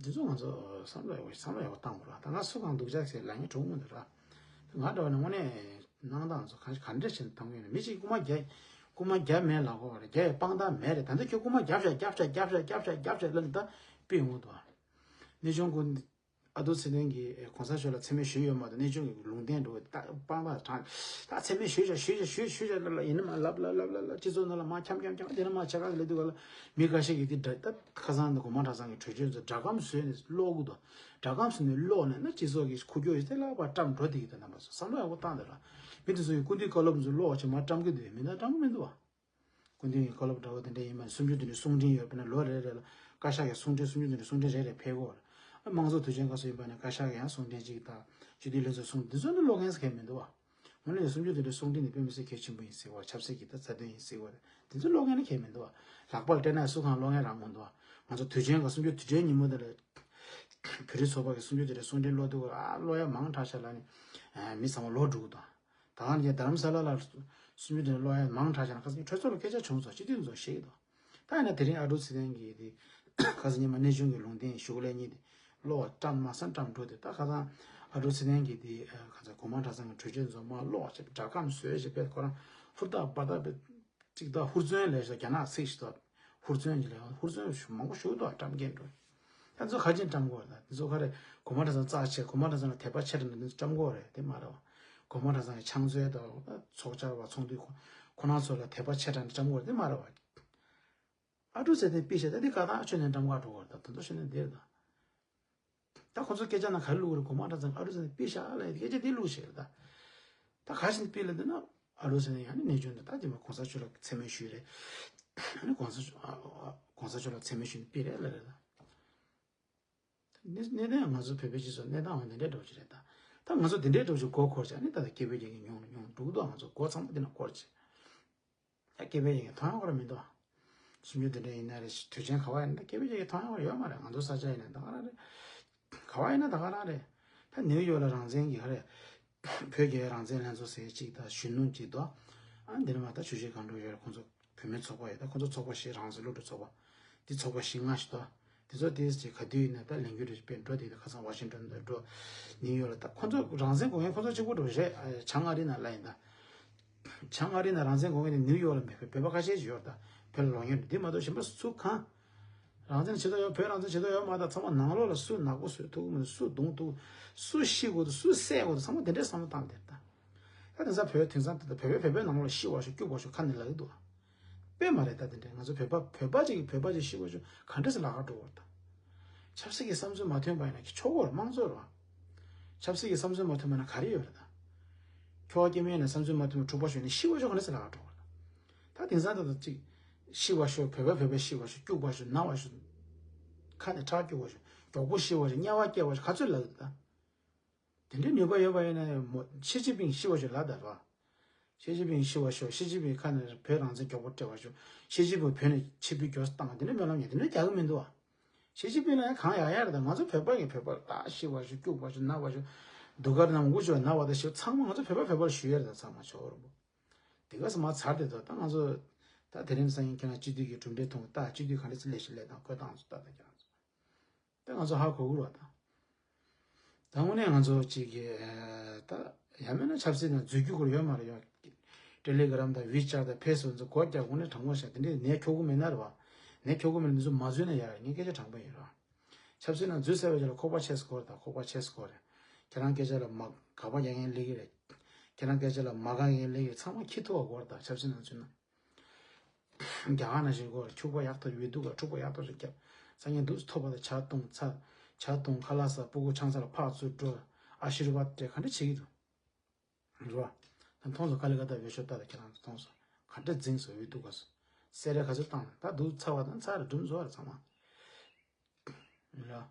འདི་ཚོ་ང་ཚོ་བསམ་བློ་ཡག་པོ་བསམ་བློ་ཡག་པོ་བཏང་དགོས་ར། ད་ང་སུ་གང་སྡུག་ཅག་ཟེར་ལབ་མཁན་གྲོགས་མོ་འདི་ར། ང་འདྲ་བ་ནི་དངོས་གནས་ གནང་སྟངས་ཚོ་གང་ག་འདྲ་བྱས་ནས་གཏོང་གི་ཡོད་ན། མི་གཅིག་རྐུན་མ་རྒྱག་རྐུན་མ་རྒྱག་མེད་ལབ་དགོས་པ་རེད། རྒྱག་ཡ་དཔང་རྟགས་མེད་རེད། ད་ལྟ་ཁྱོད་རྐུན་མ་རྒྱབ་ཤག་རྒྱབ་ཤག་རྒྱབ་ཤག་རྒྱབ་ཤག་རྒྱབ་ཤག་ལབ་ནས་ད་དཔེ་ཡོང་གི་འདུག་ཨ། གནས་ཆུང་སྐུ་ཨ་རྡོ་ཚེ་བརྟན་གྱིས་གོང་ས་མཆོག་ལ་མཚན་སྨད་ཞུས་ཡོད་མ་གཏོགས། གནས་ཆུང་གི་ལུང་བསྟན་འགྲོ་བའི་ད་དཔང་པ་དྲངས། ད་མཚན་སྨད་ཞུས་བྱ་ཞུས་བྱ་ཞུས་ཞུས་བྱ་ལབ་ལབ་ཡིན་ན་མ་ལབ་ལབ་ལབ་ལབ་ལབ། སྤྱི་ཚོགས་ནང་ལ་མ་འཁྱམ་འཁྱམ་འཁྱམ་དེ་ནས་མ་ཆ་ག་གི་ལས་དུས་ག་ལ་མི་འགའ་ཤས་ཀྱིས་དེ་འདྲ་ད་ཁ་སང་དུ་གོང་མ་ཁྲ་ཚང་གི་གྲོས་ཆོད་ཚོ་སྒྲ་སྒམ་བཟོས་ནས་ཀློག་གི་འདུག་སྒྲ་སྒམ་བཟོས་ནས་ཀློག་ནས་ན་སྤྱི་ཚོགས་ཀྱི་འཁོར་རྒྱུག་ཡོད་དེ་ལ་བ་བཀྲམ་འགྲོ་བསྡད་ཀྱི་འདུག་རྣམ་པ་ཚོ་བསམ་བློ་ཡག་པོ་བཏང་དེ་ལ། མི་དེ་ཚོ་ཡི་སྐུ་མདུན་བཀའ་སློབ་ཚོ་ཀློག་བྱས་མ་བཀྲམ་གི་འདུག་མི་འདྲ་བཀྲམ་གི་མི་འདུག་བ། སྐུ་མདུན་གྱི་བཀའ་སློབ་འདྲ་བོ་དེ་འདྲ་ཡིན་པ་ནི་སུམ་ཅུ་དོན་གྲུབ་གསུང་འཕྲིན་ཡོད་པ་ན་ལོ་རེ་རེ་ལ་བཀའ་ཤག་གི་གསུང་འཕྲིན་སུམ་ཅུ་དོན་གྲུབ་གསུང་འཕྲིན་རེ་རེ་ཕེབས་ཀྱི་ཡོད་རེད། དམངས་གཙོ་དུས་ཆེན་སྐབས་སུ་ཡིན་པ་ནི་བཀའ་ཤག་གི་ཡང་གསུང་འཕྲིན་གཅིག་དང་སྤྱི་འཐུས་ལྷན་ཚོགས་གསུང་འདི་ཚོ་ནི་ཀློག་མཁན་ཟེར་མཁན་མི་འདུག་བ། འོན་ལས་སུམ་ཅུ་དོན་གྲུབ་གསུང་འཕྲིན་ནི་དཔེ་མི་སྲིད་གལ་ཆེན་པོ་ཡིན་ཟེར་བ། ཆབ་སྲིད་ཀྱི་ད་རྩ་དོན་ཡིན་ཟེར་བ་རེད། འདི་ཚོ་ཀློག་མཁན་ནི་གལ་མི་འདུག་བ། ལྷག་པར་བལྟས་ན་སུ་གང་ཀློག་མཁན་རང་མི་འདུག་བ། ང་ཚོ་དུས་ཆེན་སྐབས་སུམ་ཅུ་དུས་ཆེན་ཉིན་མོ་དེ་ལ་བོད་རིགས་ཚོགས་པ་གི་སུམ་ཅུ་དོན་གྲུབ་གསུང་འཕྲིན་ཀློག་དུས་ཨ་ཀློག་ཡ་མང་དྲགས་ཤག་ལབ་ནས་མི་ཚང་མ་ལོག་འགྲོ་གི་འདུག་ད་ག་ནས་རྡ་རམ་ས་ལ་ལ་སུམ་ཅུ་དོན་གྲུབ་ཀློག་ཡ་མང་དྲགས་ཤག་ན་ཁ་སང་གྲོས་ཚོགས་ལ་སྐད་ཆ་བྱུང་སོང་། སྤྱི་འཐུས་ཚོ་ཤེས་ཀྱི་འདུག་ད་ཡིན་ན་དེ་རིང་ཨ་ཀྲུག་ཚེ་བརྟན་གྱིས་དེ་ཁ་སང་ཉི་མ་གནས་ཆུང་གི་ལུང་བསྟན་ཞུ་གི་ལས་གཉིས་དེ་ཀློག་བཀྲམ་མ་སང་བཀྲམ་འགྲོ་དེ། ད་ཁ་སང་ཨ་ཀྲུག་ཚེ་བརྟན་གྱིས་དེ་ཁ་སང་གོང་མ་ཁྲ་ཚང་གི་གྲོས་ཆོད་ཚོ་མ་ཀློག་བྱས་སྒྲ་སྒམ་བཟོས་བྱས་པས་ཁོ་རང་ཧུར་ཐག་འབད་ཐག་པས་ཅིག་ད་ཧུར་བརྩོན་ལས་ཤོག་རྒྱ་ནག་ཚིག་ཞིག་ད་ཧུར་བརྩོན་གྱི་ལས་ཧུར་བརྩོན་མང་པོ་ཞུ་འདུག་བཀྲམ་མཁན་འགྲོ། ད་ཚོ་ཁ་ཆེན་བཀྲམ་དགོས་རེད། ད་ཚོ་ག་རེ་གོང་མ་ཁྲ་ཚང་རྩ་ཆེ་གོང་མ་ཁྲ་ཚང་ལ་དད་པ་ཆེ་དྲགས་ན་འདི་ཚོ་བཀྲམ་དགོས་རེད། དེ་མ་རེད་བ། གོང་མ་ཁྲ་ཚང་གི་ཕྱག་མཛོད་དང་ཚོགས་བཅར་བ་ཚོགས་འདུ་ཁོ་ཁོ་རང་ཚོ་ལ་དད་པ་ཆེ་དྲགས་ན་བཀྲམ་དགོས་རེད། དེ་མ་རེད་བ། ཨ་ཀྲུག་ཚེ་བརྟན་པི་ཤ་ད་འདི་ཀ་ཐག་ཆོད་ནས་བཀྲམ་ག་འགྲོ་དགོས་རེད། ད་དོན་དག་ཤོད་ན་འདིར་ད། ད་ཁོ་ཚོ་སྐད་ཆ་ནང་ག་རེ་བླུགས་རེད། གོང་མ་ཁྲ་ཚང་ཨ་ཀྲུག་ཚེ་བརྟན་པི་ཤ་ལ་སྐད་ཆ་འདི་བླུགས་ཤེས་རེད་ད། ད་ག་ཞིག་པི་ལ་འདི་ན་ཨ་ཀྲུག་ཚེ་བརྟན་ཡང་ནི་གནས་ཆུང་འདི་ད་དེ་མ་གོང་ས་མཆོག་ལ་མཚན་སྨད་ཞུས་རེད། ཨ་ནི་གོང་ས་མཆོག་ཨ་ཨ་གོང་ས་མཆོག་ལ་མཚན་སྨད་ཞུས་ནི་པི་རེད་ལ་རེད་ད། གནས་གནས་སྟངས་ང་ཚོ་བོད་པའི་སྤྱི་ཚོགས་གནས་སྟངས་འོ་འདི་འདྲའི་འགྲོ་གི་རེད་ད། ད་ང་ཚོ་འདི་འདྲའི་འགྲོ་གི་མགོ་འཁོར་བྱས་ནི་ད་ལྟ་སྐད་འབོད་རྒྱག་གི་ཉུང་ཉུང་འགྲོ་གི་འདུག་ང་ཚོ་མགོ་ཚང་མ་འདི་ན་འཁོར་བྱས། ད་སྐད་འབོད་རྒྱག་གི་མཐོང་ཡོང་གི་ར་མི་འདུག་སུམ་ཅུ་དོན་གྲུབ་ཡིན་ན་རེད། དུས་ཆེན་ག་བ་ཡིན་ན་ད་སྐད་འབོད་རྒྱག་གི་མཐོང་ཡོང་གི་ར་ཡོད་མ་རེད། ང་ཚོ་ས་ཆ་ཡིན་ན་ད་ག་རང་རེད། ག་བ་ཡིན་ན་ད་ག་རང་རེད། ད་ནིའུ་ཡོག་ལ་རང་བཙན་གྱི་ག་རེད། བོད་རྒྱའི་རང་བཙན་ལྷན་ཚོགས་ཟེར་གཅིག་དང་གཞོན་ནུ་གཅིག་དང་། ཨ་འདི་ནས་མ་ད་ཆུ་བཞི་སྒང་དྲུག་ཡོད་རེད། ཁོང་ཚོ་བུད་མེད་ཚོགས་པ་ཡོད། ད་ཁོང་ཚོ་ཚོགས་པ་བཞི་རང་བཙན་སློབ་ཕྲུག་ཚོགས་པ། འདི་ཚོགས་པ་བཞི་ལྔ་ཞིག་འདུག་འདི་ཚོ་དེ་ཅིག་ག་དུས་ཡིན་ན་ད་ལས་འགུལ་རེ་སྤེལ་འགྲོ། དེ་ཁ་སང་ཝ་ཤིང་ཊོན་དུ་འགྲོ། ནིའུ་ཡོག་ལ་ད་ཁོང་ཚོ་རང་བཙན་དགོས་མཁན་ཁོང་ཚོ་གཅིག་པུ་འགྲོ་རེད། ཨ་བྱང་ཨ་རི་ན་ལ་ཡིན་ད། བྱང་ཨ་རི་ན་རང་བཙན་དགོས་མཁན་དེ་ནིའུ་ཡོག་ལ་མེད་པའི་བོད་པ་ཁ་ཤས་ཤིག་ཡོད་རེད་ད། བོད་ལ་ལོག་མཁན་རེད། འདི་མ་གཏོགས་གཞན་པ་སུ་གང་། རང་བཙན་བྱེད་འདོད་ཡོད། བོད་རང་བཙན་བྱེད་འདོད་ཡོད་མ་ད་ཚང་མ་ནང་ལོགས་ལ་སུ་ནག་པོ་བཟོས་ཐུབ་ཀྱི་མི་འདུག་སུ་རྡུང་ཐུབ། སུ་ཤི་དགོས་འདུག་སུ་བསད་དགོས་འདུག་ཚང་མ་དེ་འདྲའི་བསམ་བློ་བཏང་བསྡད་རེད་ད། ད་དེང་སང་བོད་དེང་སང་ད་ལྟ་བོད་པས་བོད་པའི་ནང་ལོགས་ལ་ཤི་བ་ཤོག་སྐྱུག་པ་ཤོག་ཁ་ནས་ལབ་ཀྱི་འདུག་དཔེ་མ་རེད་ད། དེ་འདྲའི་ང་ཚོ་བོད་པ་བོད་པ་ཅིག་གིས་བོད་པ་ཅིག་ཤི་བ་ཤོག་ག་འདྲ་སེ་ལབ་ག་འགྲོ་བ་རེད་ད། ཆབ་སྲིད་ཀྱི་བསམ་ཚུལ་མ་མཐུན་པ་ཡིན་ན་ཆོག་གོ་རེད། དམངས་གཙོ་རེད་བ། ཆབ་སྲིད་ཀྱི་བསམ་ཚུལ་མ་མཐུན་པ་ན་ག་རེ་ཡོད་རེད་ད། ཁྱོ་ག་སྐྱེ་དམན་ཡིན་ན་བསམ་ཚུལ་མ་མཐུན་པ་འཁྲུག་པ་ཤོར་ནས་ཤི་བ་ཤོག་ག་འདྲ་སེ་ལབ་ག་འགྲོ་བ་རེད། ད་དེང་སང་ད་ལྟ་ཅིག་ཤི་བ་ཤོག་བོད་པ་བོད་པ་ཤི་བ་ཤོག་སྐྱུག་པ་ཤོག་ན་བ་ཤོག་ཁ་ནས་ཁྲག་སྐྱུག་པ་ཤོག་མགྱོགས་པོ་ཤི་བ་ཤོག་དམྱལ་བ་སྐྱེ་བ་ཤོག་ག་ཚོད་ལབ་ཀྱི་འདུག་ད། དེ་འདྲའི་ནུས་པ་ཡོད་པ་ཡིན་ན་མོ་ཞི་ཅིན་ཕིང་ཤི་བ་ཤོག་ལབ་ད་ར། ཞི་ཅིན་ཕིང་ཤི་བ་ཤོག་ཞི་ཅིན་ཕིང་ཁ་ནས་བོད་རང་བཙན་མགྱོགས་པོ་སྤྲད་པ་ཤོག་ཞི་ཅིན་ཕིང་བོད་ནས་ཕྱིར་འབུད་མགྱོགས་སུ་བཏང་བ་དེ་འདྲའི་སྨོན་ལམ་ཡིན། དེ་འདྲའི་རྒྱག་གི་མི་འདུག་བ། ཞི་ཅིན་ཕིང་ལ་ཡང་གང་ཡག་ཡག་རེད་ད། ང་ཚོ་བོད་པ་གི་བོད་པ་ལ་ཤི་བ་ཤོག་སྐྱུག་པ་ཤོག་ན་བ་ཤོག་སྡུག་ག་རེ་ན་མང་པོ་ཤོག་ན་བ་དང་ཤི་བ་ཚང་མ་ང་ཚོ་བོད་པ་བོད་པ་ལ་ཞུ་ཡ་རེད་ད། ཚང་མ་ཆོག་རུ་པོ། དེ་ག་ས་མ་ཚར་དེ་ཚོ་ད་ང་ཚོ་ད་དེ་རིང་སང་ཉིན་ཁྱེད་རང་སྤྱི་འཐུས་ཀྱི་གྲུབ་འབྲས་མཐོང་ད་སྤྱི་འཐུས་ག་འདྲ་ཚེ་ལས་ཤིག་ལས་དང་བཀོད་སྟངས་ཚོ་ད་ད་ཁྱེད་རང་ཚོ། དེ་ང་ཚོ་ཧ་གོ་གི་རེད་བ་ད། ད་དངོས་གནས་ང་ཚོ་གཅིག་གི་ད་ཡང་མིན་ན་ཆབ་སྲིད་ནང་འཛུལ་རྒྱུ་ཁོ་རང་ཡོད་མ་རེད་ཡོད། ཊེ་ལི་གྷི་རམ་དང་ཝི་ཅར་དང་ཕེ་སི་བུག་ཚོ་སྒོ་རྒྱག་དངོས་གནས་དྲང་པོ་བཤད་དེ་འདྲའི་ནད་ཁྱོག་གི་མེད་ན་རེད་བ། ནད་ཁྱོག་གི་མེད་ན་འདི་ཚོ་མ་འཛུལ་ན་ཡག་རེད། ངས་སྐད་ཆ་དྲང་པོ་ཡིན་རེད་བ། ཆབ་སྲིད་ནང་འཛུལ་ཟེར་བའི་རྗེས་ལ་ཁོག་པ་ཆེ་སྐོར་དང་ཁོག་པ་ཆེ་སྐོར་རེད། ཁྱེད་རང་སྐད་ཆ་ལ་མ་དགག་པ་རྒྱག་མཁན་སླེབས་ཀྱི་རེད། ཁྱེད་རང་སྐད་ཆ་ལ་མ་དགག་མཁན་སླེབས་ཀྱི་རེད། ཚང་མ་ཁྱི་ཐུག་པ་སྐོར་དང་ཆབ་སྲིད་ནང་འཛུལ་ན། རྒྱ་གར་ནང་བཞིན་གོ་ཕྱུག་པོ་ཡག་ཐོག་ཅིག་ཡོད་འདུག་ག་འཁྲུག་པ་ཡག་ཐོག་ཅིག་བརྒྱབ། སང་ཉིན་འདུག་ཐོབ་པ་དང་ཇ་འཐུང་ཚ། ཇ་འཐུང་ཁ་ལག་ཟ་སྤུ་གུ་ཆང་ས་ལ་ཕར་ཚུར་འགྲོ། ཨ་ཤི་རི་བ་ཏྲེ་ག་འདྲ་བྱེད་ཀྱི་འདུག་རེད་བ། ད་མཐོང་སོང་། ཀ་ལི་ཀ་ཏ་འོས་ཤོག་ལྟ་ད་ཁྱེད་རང་ཚོ་མཐོང་སོང་། ག་འདྲ་འཛིངས་སོང་ཡོད་འདུག་ག་སོང་། སེ་ར་ག་ཚོད་བཏང་ད་འདུག་ཚ་བ་དང་ཚ་རེ་སྒྲུང་བཟོ་བ་རེ་ཚང་མ། རེད་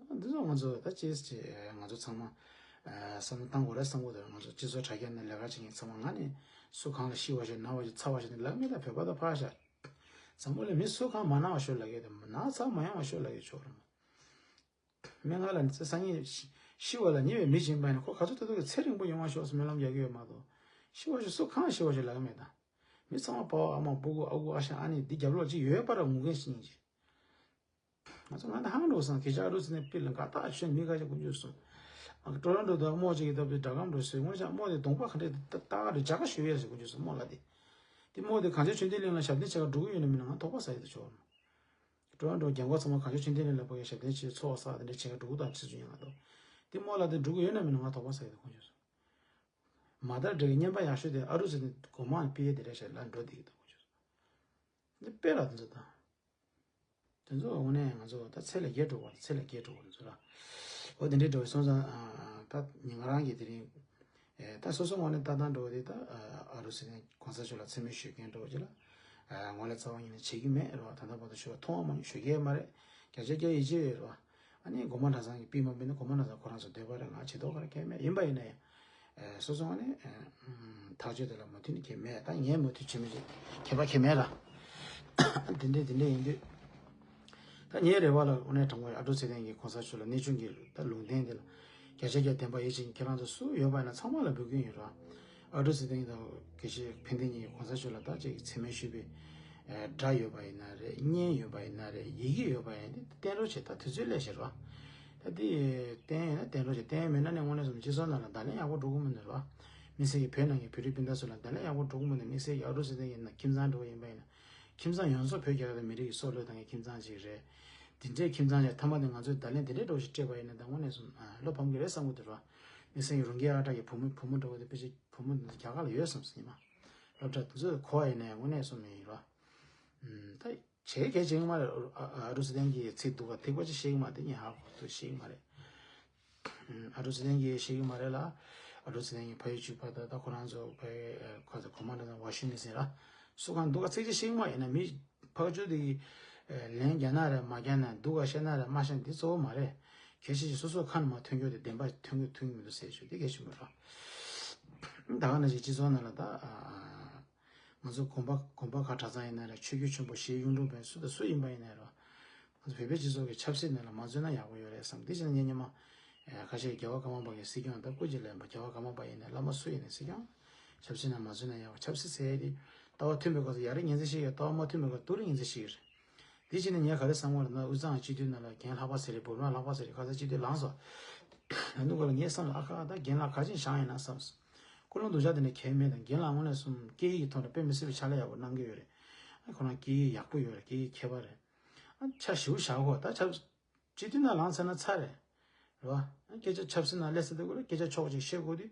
བ། འདི་ཚོ་ང་ཚོ་ད་ཅེས་ཅེས་ང་ཚོ་ཚང་མ་བསམ་བློ་བཏང་དགོས་རེད་བསམ་གྱི་འདུག་ང་ཚོ་སྤྱི་ཚོགས་དྲ་རྒྱ་ནས་ལས་ཀ་བྱེད་མཁན་ཚང་མ་ང་ནི་སུ་གང་ལ་ཤི་བ་ཞིག་ན་བ་ཞིག་ཚ་བ་ཞིག་ནི་ལབ་མེད་ད། བོད་པ་ད་ཕག་ཤ། འཛམ་བུ་གླིང་མི་སུ་གང་མ་ན་བ་ཤོག་ལབ་ཀྱི་དེ་ན་ཚ་མ་ཡོང་བ་ཤོག་ལབ་ཀྱི་ཆོག་རེད་མོ། མི་ང་ལ་སང་ཉིན་ཤི་བ་ལ་ཉེ་བའི་མི་སྦྱིན་པ་ཡིན་ན་ཁོ་ག་ཚོད་ཐུབ་ཐུབ་ཀྱི་ཚེ་རིང་པོ་ཡོང་བ་ཤོག་སྨོན་ལམ་རྒྱག་གི་ཡོད་མ་གཏོགས་ཤི་བ་ཞིག་སུ་གང་ཤི་བ་ཞིག་ལབ་ཀྱི་མེད་ད། མི་ཚང་མ་ཕ་བ་ཨ་མ་སྤུ་གུ་ཨ་ཁུ་ཨ་ཞང་ཨ་ནེ་འདི་རྒྱབ་ལོགས་ཅིག་ཡོད་པ་ར་ངུ་མཁན་ཞིག་ཡིན་གྱི། ང་ཚོ་ང་ད་ཧང་འགྲོ་སང་ཁྱེད་ཅག་ཨ་རུ་ཚི་ནས་པི་ལ་ག་ད་ཤོད་མི་ག་ཅག་ཀུན་འཇུག་སོང་། ཀྲོ་རོན་ཀྲོ་དུ་རྨོ་ཅིག་གི་སྟབས་དེ་སྒྲ་སྒམ་འགྲོ་ཟེར། དངོས་ཀྱང་རྨོ་དེ་གདོང་པ་ག་འདྲས་ད་ད་ག་འདྲས་འཇའ་ཁ་ཞུ་ཡས་ཟེར་དགོས་ཀྱི་སོ་རྨོ་ལ་དེ། དེ་རྨོ་དེ་གངས་ཅན་ཆོས་ལྡན་གླིང་ལ་ཞབས་བརྟན་བྱེད་ག་འགྲོ་གི་ཡོད་ན་མིན་ན་ང་དོགས་པ་ཟ་ཡི་ད་ཆོག་ཀྲོ་རོན་ཀྲོ་རྒན་གོག་ཚང་མ་གངས་ཅན་ཆོས་ལྡན་གླིང་ལ་ཕ་གི་ཞབས་བརྟན་བྱེད་ཚོགས་བསགས་དེ་འདྲས་བྱེད་ག་འགྲོ་གི་དང་ཚིག་ཚུ་ཡིན་ང་དོ། དེ་རྨོ་ལ་དེ་འགྲོ་གི་ཡོད་ན་མིན་ན་ང་དོགས་པ་ཟ་ཡི་ད་ཁོང་ཆོས་སོ། མ་དར་འདྲ་གི་བརྙན་པ་ཡག་ཤོས་དེ་ཨ་རུ་ཟེར་ནས་གོ་མ་པི་ཡེ་དེ་རེད་ཤག་ལ་འགྲོ་དེ་གི་ད་ཁོང་ཆོས་སོ། འདི་དཔེ་ལ་དེ་ཚོ་དང་། དེ་ཚོ་དངོས་གནས་ང་ཚོ་ད་ཚེ་ལས་བརྒལ་འགྲོ་བ་ཚེ་ལས་བརྒལ་འགྲོ་བ་དེ་ཚོ་ལ། འོ་དེ་འདྲའི་འགྲོ་བའི་སོང་ཙང་ད་ཉིན་ང་རང་གི་དེ་རིང་ད་སོ་སོ་ངོས་ནས་ལྟ་སྟངས་འགྲོ་བ་དེ་ད་ཨ་རུ་ཟེར་ནས་གོང་ས་མཆོག་ལ་མཚན་སྨད་ཞུ་མཁན་འགྲོ་བ་ཅིག་ལ་ངོ་ལ་རྩ་བ་ཉིད་ནས་བྱེད་ཀྱི་མེད་རེད་བ། ད་ལྟ་བར་དུ་ཞུ་བ་མཐོང་བ་མ་ཡིན་ཞུ་གི་མ་རེད། བརྒྱ་ཆ་བརྒྱ་ཡིད་ཆེས་ཡོད་རེད་བ། ཨ་ནི་སྒོ་མ་གྲྭ་ཚང་གི་པི་མ་པི་ནི་སྒོ་མ་གྲྭ་ཚང་ཁོ་རང་ཚོ་འདོད་པ་རེད། ང་བྱེད་མདོག་ཁ་ར་ཁས་མེད་ཡིན་པ་ཡིན་ན་ཡང་། སོ་སོ་ནས་ཐག་གཅོད་དེ་ལ་མོས་མཐུན་ནི་ཁས་མེད། ད་ངས་མོས་མཐུན་བྱེད་མི་བྱེད་ཁས་པ་ཁས་མེད་ར། དེ་འདྲས་དེ་འདྲས་ཡིན་དུས། ད་ངའི་རེ་བ་ལ་དངོས་གནས་དྲང་པོ་ཨ་ཀྲུག་ཚེ་བརྟན་གྱི་གོང་ས་མཆོག་ལ་གནས་ཆུང་གི་ད་ལུང་བསྟན་དེ་ལ་བརྒྱ་ཆ་བརྒྱ་བདེན་པ་ཡིད་ཆེས་ཁྱེད་རང་ཚོ་སུ་ཡོད་པ་ཡིན་ན་ཚང་མ་ལ་འབོད་སྐུལ་ཡོད་ར། ཨ་ཀྲུག་ཚེ་བརྟན་དང་དགེ་བཤེས་ཕན་བདེ་གཉིས་ཀྱི་གོང་ས་མཆོག་ལ་ད་ཅིག་མཚན་སྨད་ཞུས་པའི་སྒྲ་ཡོད་པ་ཡིན་ན་རེད། བརྙན་ཡོད་པ་ཡིན་ན་རེད། ཡི་གེ་ཡོད་པ་ཡིན་ན་དེ་བསྟན་རོགས་བྱེད། ད་དུས་ཚོད་སླེབས་ཤག་ར། ད་དེ་བསྟན་ཡོད་ན་བསྟན་རོགས་བྱེད། བསྟན་ཡོད་མེད་ན་ནི་དངོས་གནས་སོང་སྤྱི་ཚོགས་ནང་ལ་བརྡ་ལན་ཡག་པོ་འགྲོ་གི་མི་འདུག་ར། དམིགས་བསལ་གྱི་བོད་ནང་གི་བོད་རིགས་སྤུན་ཟླ་ཚོ་ལ་བརྡ་ལན་ཡག་པོ་འགྲོ་གི་མི་འདུག་དམིགས་བསལ་གྱི་ཨ་ཀྲུག་ཚེ་བརྟན་གྱི་ཁྱིམ་ཚང་འགྲོ་བ་ཡིན་པ་ཡིན་ན། ཁྱིམ་ཚང་ཡོངས་རྫོགས་བོད་རྒྱ་གར་དང་མི་རིགས་ཀྱི་སྲོག་བློས་བཏང་མཁན་ཁྱིམ་ཚང་ཅིག་རེད། དེ་འདྲའི་ཁྱིམ་ཚང་ཅིག་མཐའ་མ་དེ་ང་ཚོས་བརྡ་ལན་དེ་འདྲའི་འདྲ་བོ་ཞིག་སྤྲད་པ་ཡིན་ན་ད་དངོས་གནས་སོང་བློ་ཕམ་གི་རེད་བསམ་གི་འདུག་ར། དམིགས་བསལ་གྱི་རུང་རྒྱས་ཨ་ཀྲག་གི་བུ་མོ་བུ་མོ་འདྲ་བོ་དེ་དཔེ་ཆ་བུ་མོ་འདི་ཚོ་རྒྱ་གར་ལ་ཡོད་བསམ་སོང་ཉི་མ། སློབ་གྲྭ་དེ་ཚོ་གོ་བ་ཡིན་ནའི་དངོས་གནས་སོང་མི་ཡིན་ར། ད་བྱེད་གལ་ཆེན་མ་རེད། ཨ་ཀྲུག་ཚེ་བརྟན་གྱི་ཚིག་འདུག་ག་ཐིག་པ་ཅིག་ཤེས་ཀྱི་མ་རེད། ངས་ཧ་གོ་ཐུབ་ཤེས་ཀྱི་མ་རེད། ཨ་ཀྲུག་ཚེ་བརྟན་གྱིས་ཤེས་ཀྱི་མ་རེད་ལ། ཨ་ཀྲུག་ཚེ་བརྟན་གྱི་ཕ་ཡུལ་གཅིག་པ་དང་ད་ཁོ་རང་ཚོ་ཕ་ཡུལ་ཁོ་ཚོ་གོ་མ་འདྲ་ན་ཝ་ཤི་ནི་སི་ར། སུ་གང་འདུག་ག་ཚིག་ཅིག་ཤེས་ཀྱི་མ་ཡིན་ན་མི་ཕར་ཚུར་དེ་གི་ལན་རྒྱག་ན་རེད་མ་རྒྱག་ན་འདུག་ག་བཤད་ན་རེད་མ་བཤད་ན་དེ་གཙོ་བོ་མ་རེད། གལ་ཆེ་ཆེ་སོ་སོ་ཁ་ནས་མ་ཐོན་རྒྱུ་དེ་བདེན་པ་ཐོན་གྱི་ཐོན་གྱི་མི་འདུག་ཟེར་ཞུ་དེ་གལ་ཆེན་པོ་ར། ད་ག་ནང་བཞིན་སྤྱི་ཚོགས་ནང་ལ་ད། ང་ཚོ་དགོན་པ་དགོན་པ་ཁག་གྲྭ་ཚང་ཡིན་ན་རེད། ཆོས་བརྒྱུད་ཆེན་པོ་བཞི་གཡུང་དྲུང་བོན་སུ་དང་སུ་ཡིན་པ་ཡིན་ན་རེད། ང་ཚོ་བོད་པའི་སྤྱི་ཚོགས་ཀྱི་ཆབ་སྲིད་ནང་ལ་མ་འཛུལ་ན་ཡག་པོ་ཡོད་རེད་བསམ། དེ་བཞིན་ངས་སྔོན་མ་ཁ་ཤས་རྒྱལ་བ་ཀརྨ་པ་གི་སྲིད་སྐྱོང་དང་སྐུ་མཁྱེན་ལས་པ་རྒྱལ་བ་ཀརྨ་པ་ཡིན་ནའི་བླ་མ་སུ་ཡིན་ནའི་སྲིད་སྐྱོང་ཆབ་སྲིད་ནང་མ་འཛུལ་ན་ཡག་པོ། ཆབ་སྲིད་ཟེར་ཡས་དེ་ལྟ་བ་མཐུན་པའི་སྐབས་སུ་ཡག་རེད་ངན་ཚིག་བཤད་ཡོད། ལྟ་བ་མ་མཐུན་པའི་སྐབས་སྡུག་རུ་ངན་ཚིག་བཤད་ཡོད་རེད། དེ་བྱས་ནས་ངས་ག་རེ་བསམ་གྱི་ཡོད་ལབ་ན་དབུས་གཙང་སྤྱི་འཐུས་ནང་ལ་རྒན་ལྷག་པ་ཟེར་རེད། བུ་མོ་ལྷག་པ་ཟེར་རེད། ཁ་སང་སྤྱི་འཐུས་ལངས་སོང་། ཨ་ནུ་ག་ལ་ངས་བསམ་ལ་ཨ་ཁ་ད་རྒན་ལགས་ག་ཅིག་བཞེངས་ཡིན་ན་བསམ་སོང་། ཀུན་སློང་སྡུག་ཅག་དེ་འདྲ་གང་ཡང་མེད་དང་། རྒན་ལགས་དངོས་གནས་སོང་སྐད་ཡིག་གི་ཐོག་ནས་དཔེ་མི་སྲིད་པའི་ཕྱག་ལས་ཡག་པོ་གནང་གི་ཡོད་རེད། ཨ་ཁོ་རང་སྐད་ཡིག་ཡག་པོ་ཡོད་རེད། སྐད་ཡིག་མཁས་པ་རེད། ཨ་ཆ་ཞེ་པོ་བཞག་གོ་ད་ཆབ་སྤྱི་འཐུས་ནང་ལངས་ཚར་ན་ཚར་རེད། རེད་བ། ཨ་སྐད་ཆ་ཆབ་སྲིད་ནང་སླེབས་ཚར་དུས་སྐོར་ལ་སྐད་ཆ་ཕྱོགས་གཅིག་བཤད་དགོས་དུས།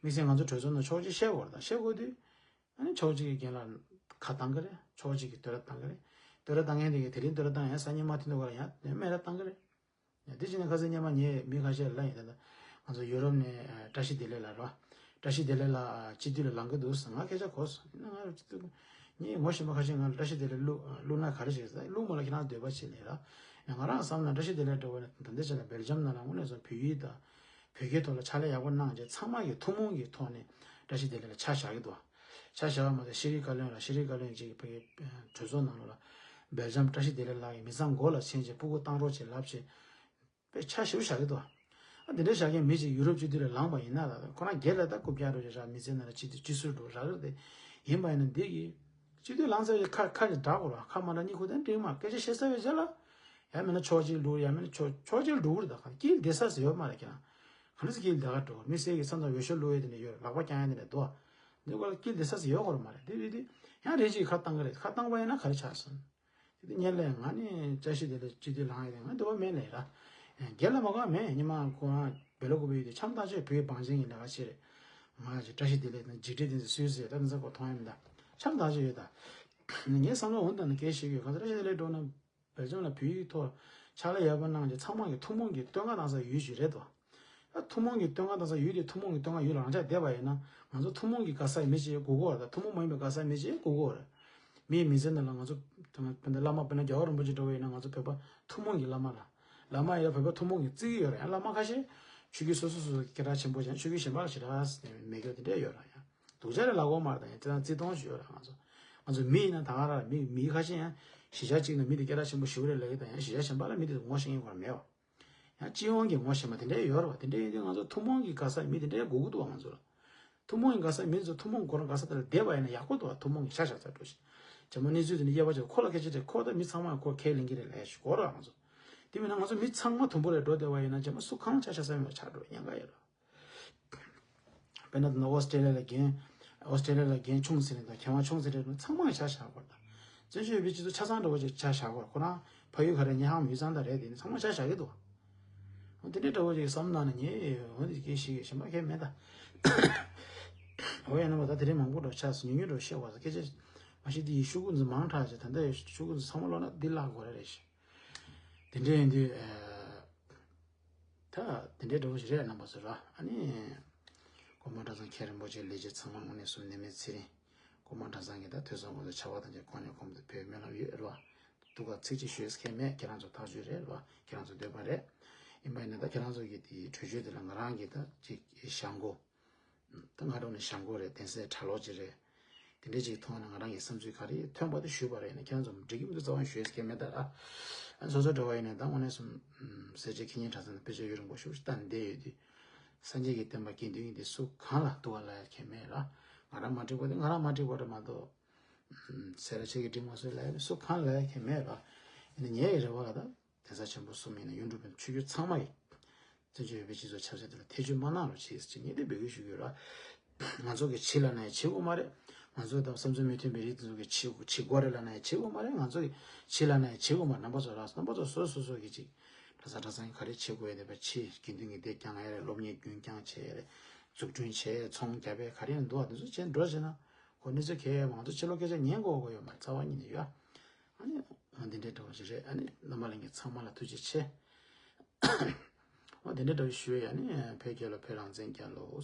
དམིགས་བསལ་ང་ཚོ་གྲོས་ཚོགས་ནང་ཕྱོགས་གཅིག་བཤད་དགོས་རེད། ད་བཤད་དགོས་དུས། ཨ་ནི་ཕྱོགས་གཅིག་གི་རྒན་ལགས་ཁ་བཏང་གི་རེད། ཕྱོགས་གཅིག་གིས་བསྟོད་ར་བཏང་གི་རེད། བསྟོད་ར་བཏང་མཁན་དེ་གིས་དེ་རིང་བསྟོད་ར་བཏང་ཡང་སང་ཉིན་མ་མཐུན་དུས་སྐོར་ལ་ཡང་སྨད་ར་བཏང་གི་རེད། དེ་བྱས་ནས་ཁ་སང་སྔོན་མ་ངས་མི་ཁ་ཤས་ལ་ཡིན་ད་ལྟ་ང་ཚོ་ཡུ་རོབ་ནས་བཀྲ་ཤིས་བདེ་ལེགས་ལགས་རེད་བ། བཀྲ་ཤིས་བདེ་ལེགས་ལགས་སྤྱི་འཐུས་ལ་ལངས་ཀྱི་འདུག་ཟེར། ང་སྐད་ཆ་གོ་སོང་། ཡིན་ན་ང་སྤྱི་འཐུས་ངས་ངོ་ཤེས་པ་ཁ་ཤས་ང་ལ་བཀྲ་ཤིས་བདེ་ལེགས་བླུག་བླུག་ན་ག་རེ་བྱེད་ཟེར། བླུག་མ་ལ་ཁྱེད་རང་འདོད་པ་བྱེད་ལས་ར། ཡང་ང་རང་བསམ་ན་བཀྲ་ཤིས་བདེ་ལེགས་འདྲ་བོ་ནས་ད་ལྟའི་ཆ་ལ་སྦེལ་ཇམ་ནང་ལ་དངོས་གནས་སོང་བོད་ཡིག་དང་བོད་སྐད་ཐོག་ལ་ཕྱག་ལས་ཡག་པོ་གནང་རྗེས་ཚང་མ་གིས་ཐུན་མོང་གི་ཐོག་ནས་བཀྲ་ཤིས་བདེ་ལེགས་ལ་ཆ་བཞག་གི་འདུག་ཆ་བཞག་པ་མ་ཟད་ཤེས་རིག་བཀའ་བློན་ལ་ཤེས་རིག་བཀའ་བློན་གཅིག་གིས་བོད་ཀྱི་གྲོས་ཚོགས་ནང་ལོགས་ལ་སྦེལ་ཇམ་བཀྲ་ཤིས་བདེ་ལེགས་ལགས་ཀྱི་མི་ཚང་མགོ་ལ་ཕྱིན་རྗེས་སྤུ་གུ་བཏང་རོགས་བྱེད་ལབ་བྱས། དཔེ་ཆ་ཞེ་པོ་བཞག་གི་འདུག་ཨ་དེ་འདྲའི་བཞག་མཁན་མི་ཞིག་ཡུ་རོབ་སྤྱི་འཐུས་ལ་ལངས་པ་ཡིན་ན་ལ་ཁོ་རང་སྒེར་ལ་ད་རྐུབ་བཀྱག་འགྲོ་བྱས་ར་མི་ཚེ་ནང་ལ་སྤྱི་འཐུས་སྤྱི་ཟུར་འགྲོ་རག་གི་རེད། ཡིན་པ་ཡིན་ན་འདི་གི་སྤྱི་འཐུས་ལངས་ཚར་བའི་ཁ་ཁ་ཞིག་གྲག་དགོས་ར། ཁ་མ་གྲག་གཉིད་ཁུག་དང་འགྲིག་མ་སྐད་ཆ་བཤད་ཚར་བའི་རྗེས་ལ་ཡང་མིན་ན་ཕྱོགས་གཅིག་བླུག་ཡང་མིན་ན་ཕྱོགས་ཕྱོགས་གཅིག་བླུག་རེད། ད་ག་དཀྱིལ་བསྡད་ས་ཟེར་ཡོད་མ་རེད། ཁྱེད་རང་ག་འདྲ་སེ་དཀྱིལ་བསྡད་ག་འགྲོ། མི་སེར་གྱི་ས་མཚམས་འོས་ཤོག་བླུག་ཡས་དེ་འདྲ་ཡོད་རེད། ལག་པ་བརྐྱང་ཡས་དེ་འདྲ་འདུག་འདི་སྐོར་ལ་དཀྱིལ་བསྡད་ས་ཟེར་ཡོད་དགོས་རེད་མ་རེད། དེ་རེད་དེ་ཡང་རེ་གཅིག་ཁ་བཏང་གི་རེད། ཁ་བཏང་པ་ཡིན་ན་ག་རེ་ཆགས་སོང་། དེ་དུས་ངས་ལས་ང་ནི་བཀྲ་ཤིས་བདེ་ལེགས་སྤྱི་འཐུས་ལངས་ཡོད་དེ་ང་འདོད་པ་མེད་ལས་ར། སྒེར་ལ་མ་དགའ་མེད། ཉི་མ་ཁོ་རང་བེ་ལོ་ཀུ་པེ་ཡོད་དེ་འཆམ་ཐག་ཆོད། བོད་བང་ཆེན་གྱི་ལས་ཀ་བྱེད་རེད། ང་ཅིག་བཀྲ་ཤིས་བདེ་ལེགས་དང་འཇིགས་བྲལ་དེ་ཚོ་སུས་ཟེར་ད་ནི་ཚ་གོ་མཐོང་ཡ་མི་འདུག་འཆམ་ཐག་ཆོད་ཡོད་ད། ངས་བསམ་བློ་འོང་དང་ནི་སྐད་ཤེས་ཡོད། གང་ལྟར་བཀྲ་ཤིས་བདེ་ལེགས་འགྲོ་ན་བེལ་ཇམ་ལ་བོད་ཡིག་ཐོག་ཕྱག་ལས་ཡག་པོ་གནང་རྗེས་ཚང་མ་གི་ཐུན་མོང་གི་བསྟོད་བསྔགས་གནང་ས་ཡུལ་ཞིག་རེད་དོ། ད་ཐུན་མོང་གི་བསྟོད་བསྔགས་གནང་ས་ཡུལ་དེ་ཐུན་མོང་གི་བསྟོད་བསྔགས་ཡུལ་ལ་རང་ཅག་བསྡད་པ་ཡིན་ན་ང་ཚོ་ཐུན་མོང་གི་དགའ་ས་མི་ཅིག་དགོས་ཀྱི་ཡོད་རེད། ད་ཐུན་མོང་མ་ཡིན་པའི་དགའ་ས་མི་ཅིག་དགོས་ཀྱི་ཡོད་རེད། མིའི་མི་ཚེ་ནང་ལ་ང་ཚོ་དཔེར་ན་བླ་མ་དཔེར་ན་རྒྱལ་བ་རིན་པོ་ཆེ་འདྲ་བོ་ཡིན་ན་ང་ཚོ་བོད་པ་ཐུན་མོང་གི་བླ་མ་ལ་བླ་མ་ཡིན་ན་བོད་པ་ཐུན་མོང་གི་བརྩི་གི་ཡོད་རེད། ཡང་བླ་མ་ཁ་ཤས་ཆོས་བརྒྱུད་སོ་སོ་སོ་སོ་སྐད་གྲགས་ཆེན་པོ་ཅན་ཆོས་བརྒྱུད་གཞན་པ་ལ་ཞེ་དྲག་མེད་རྒྱུ་དེ་འདྲ་ཡོད་རེད། ཡང་སྡུག་ཅག་རེད་ལབ་དགོས་མ་རེད། ད་ཡང་དེ་དང་བརྩི་མཐོང་ཞིག་ཡོད་རེད། ང་ཚོ་ང་ཚོ་མི་ཡིན་ན་ད་ག་རང་རེད། མི་མི་ཁ་ཤས་ཡང་གཞིས་ཆགས་གཅིག་ནང་མི་དེ་སྐད་གྲགས་ཆེན་པོ་ཞེ་པོ་རེད་ལབ་ཀྱི་ད་ཡང་གཞིས་ཆགས་གཞན་པ་ལ་མི་དེ་ངོ་ཤེས་མཁན་ཁོ་རང་མེད་པ། ཡང་སྤྱི་ཡོངས་ཀྱི་ངོ་ཤེས་པ་དེ་འདྲ་ཡོད་རེད་བ། དེ་འདྲ་ཡིན་དུས་ང་ཚོ་ཐུན་མོང་གི་དགའ་ས་མི་དེ་འདྲ་དགོས་ཀྱི་འདུག་བ། ང་ཚོ་ལ་ཐུན་མོང་གི་དགའ་ས་མི་ཚོ་ཐུན་མོང་ཁོ་རང་དགའ་ས་དེ་ལ་བསྡད་པ་ཡིན་ན་ཡག་པོ་འདུག་བ། ཐུན་མོང་གི་ཤ་ཤ་ཚ་འགྲོ་ཞིག་བྱས་མོ་གནས་ཚུལ་དེ་འདྲ་དབྱེ་བ་ཕྱེ་ཁོ་ལ་སྐད་ཆ་དྲིས་ཁོ་ད་མི་ཚང་མ་ཁོ་ཁས་ལེན་གྱི་རེད་ལབ་ཡ་ཞིག་གོ་རེད་བ། ང་ཚོ་ དེ་མིན་ན་ང་ཚོ་མི་ཚང་མ་དུམ་བུ་རེ་འགྲོ་བསྡད་པ་ཡིན་ན་རྗེས་མ་སུ་གང་ཆ་ཤ་ས་མེད་པ་ཆགས་འགྲོ་ཉེན་ཁ་ཡོད་རེད། དཔེར་ན་ད་ནི་ཨོ་སི་ཀྲེ་ལི་ཡ་ལ་རྒན། ཨོ་སི་ཀྲེ་ལི་ཡ་ལ་རྒན་ཆུང་ཟེར་ནས་དང་མཁས་དབང་ཆུང་ཟེར་ནས་ཚང་མ་ཆ་བཞག་དགོས་རེད། བཙན་བྱོལ་བོད་པའི་སྤྱི་ཚོགས་ཆ་ཚང་འདྲ་བོ་ཅིག་ཆ་བཞག་དགོས་རེད། ཁོ་རང་ཕ་ཡུལ་ག་རེ་ཉེ་ཧང་མི་ཚང་ད་རེད་དེ་ནི་ཚང་མ་ཆ་བཞག་གི་འདུག་འོ་དེ་འདྲའི་འདྲ་བོ་ཅིག་བསམ་བློ་བཏང་ན་ངས་འོ་དེ་སྐད་ཤེས་གི་གཞན་པ་གས་མེད་ད། འོ་ཡ་ན་མ་ད་དེ་རིང་མང་པོ་འགྲོ་ཆགས་སོང་ཉུང་ཉུང་འགྲོ་བཤད་བ་ས་སྐད་ཆ་མ་ཤེས་དེ་ཡི་ཤུ་གུ་འཛི་མང་དྲགས་ཅིག་ད་ལྟ་ཡི་ཤུ་གུ་འཛི་ཚང་མ་ལོ་ན་འདི་བརླག་དགོས་རེད་རེད་ཤི། དེ་འདྲ་ཡིན་དུས། ད་དེ་འདྲའི་འདྲ་བོ་ཞིག་རེད་རྣམ་པ་ཚོ་ར། ཨ་ནི། གོང་མ་གྲྭ་ཚང་མཁན་རིན་པོ་ཆེ་ལས་བྱེད་ཚང་མ་དངོས་གནས་གསུམ་ནས་མེད་ཚེ་རིང་། གོང་མ་གྲྭ་ཚང་གི་ད་ཐོས་བསམ་སྐོར་དུ་བྱ་བ་དང་བཅས་གོང་ནས་གོང་དུ་འཕེལ་སྨོན་ལམ་ཡོད་རེད་བ། ཏུ་ག་ཚིག་གཅིག་ཞུས་མཁན་མེད། ཁྱེད་རང་ཚོ་ཐག་གཅོད་རེད་བ། ཁྱེད་རང་ཚོ་འདོད་པ་རེད། ཡིན་པ་ཡིན་ན་ད་ཁྱེད་རང་ཚོ་གི་དེའི་གྲོས་ཆོད་དེ་ལ་ང་རང་གི་ད་ཅིག་བཞེངས་སྒོ། ད་ང་རང་ནི་བཞེངས་སྒོ་རེད། གདན་སའི་གྲྭ་ལོག་ཅིག་རེད། དེ་འདྲའི་ཅིག་མཐོང་ན་ང་རང་གི་བསམ་ཚུལ་ག་རེ་ཐོན་པ་དེ་ཞུས་པ་རེད་ན་ཁྱེད་རང་ཚོ་འགྲིག་གི་མི་འདུག་རྩ་བ་ནས་ཞུས་མཁན་མེད་ད་ར། ཨ་སོ་སོ་འདྲ་བ་ཡིན་ན་ད་དངོས་གནས་སུ་སེར་བྱེས་ཁེ་ཉིན་གྲྭ་ཚང་དང་དཔེ་ཆ་ཡུན་རིང་པོ་ཞིག་བལྟ་བསྡད་ཡོད་དུས། སངས་རྒྱས་ཀྱི་བསྟན་པ་དགེ་འདུན་གྱི་འདི་སུ་གང་ལ་གཏུག་ག་ལབ་ཡ་མཁན་མེད་ར། ང་རང་མ་འགྲིག་པ་དེ་ང་རང་མ་འགྲིག་པ་རེད་མ་གཏོགས། སེ་ར་བྱེས་ཀྱི་འགྲིག་མ་སོང་ལབ་ཡ་སུ་གང་ལབ་ཡ་མཁན་མེད་ར། ཡིན་ན་ངའི་རེ་བ་ལ་ད། གདན་ས་ཆེན་པོ་གསུམ་ཡིན་ན་ཡུལ་གྲུ་བོད་ཆོས་བརྒྱུད་ཚང་མ་ཡིས། བཙན་བྱོལ་བོད་པའི་སྤྱི་ཚོགས་ཆབ་སྲིད་དེ་ལ་ཐེ་བྱུས་མ་གནང་རོགས་བྱེད་ཅེས་ངས་འདི་འབོད་སྐུལ་ཞུ་གི་ཡོད་ར། ང་ཚོ་གིས་བྱེད་ལབ་ན་ཡང་བྱེད་དགོས་མ་རེད། ང་ཚོ་དང་བསམ་ཚུལ་མི་མཐུན་པའི་རིགས་དེ་ཚོ་གིས་བྱེད་དགོས་བྱེད་དགོས་རེད་ལབ་ན་ཡང་བྱེད་དགོས་མ་རེད། ང་ཚོ་གིས་བྱེད་ལབ་ན་ཡང་བྱེད་དགོས་མ་རེད། རྣམ་པ་ཚོ་ར་རྣམ་པ་ཚོ་སོ་སོ་སོ་གིས་ཅིག་གྲྭ་ས་གྲྭ་ཚང་གིས་ག་རེ་བྱེད་དགོས་ཡ་དེ་བ་བྱེད། དགེ་འདུན་གྱི་སྡེ་བསྐྱངས་ཡ་རེད། སློབ་གཉེར་རྒྱུན་བསྐྱངས་བྱས་ཡ་རེད། འཛུགས་སྐྲུན་བྱས་ཚོང་རྒྱག་པའི་ག་རེ་ཡང་འདུག་བ་དེ་ཚོ་བྱས་འགྲོ་བྱས་ན། ཁོ་གནས་ཚུལ་གས་མང་ཚོགས་ཕྱི་ལོགས་སྐད་ཆ་ཉན་དགོས་དགོས་ཡོད་མ་རེད། རྩ་བ་ཉིད་ནས་ཡོད། ཨ་ནི། འོ་འདི་འདྲའི་འདྲ་བོ་ཞིག་རེད། ཨ་ནི་རྣམ་པ་ལྷན་རྒྱས་ཚང་མ་ལ་ཐུགས་རྗེ་ཆེ། འོ་འདི་འདྲའི་འདྲ་བོ་ཞུ་ཡ་ནི་བོད་རྒྱལ་ལོ་བོད་རང་བཙན་རྒྱལ་ལོ།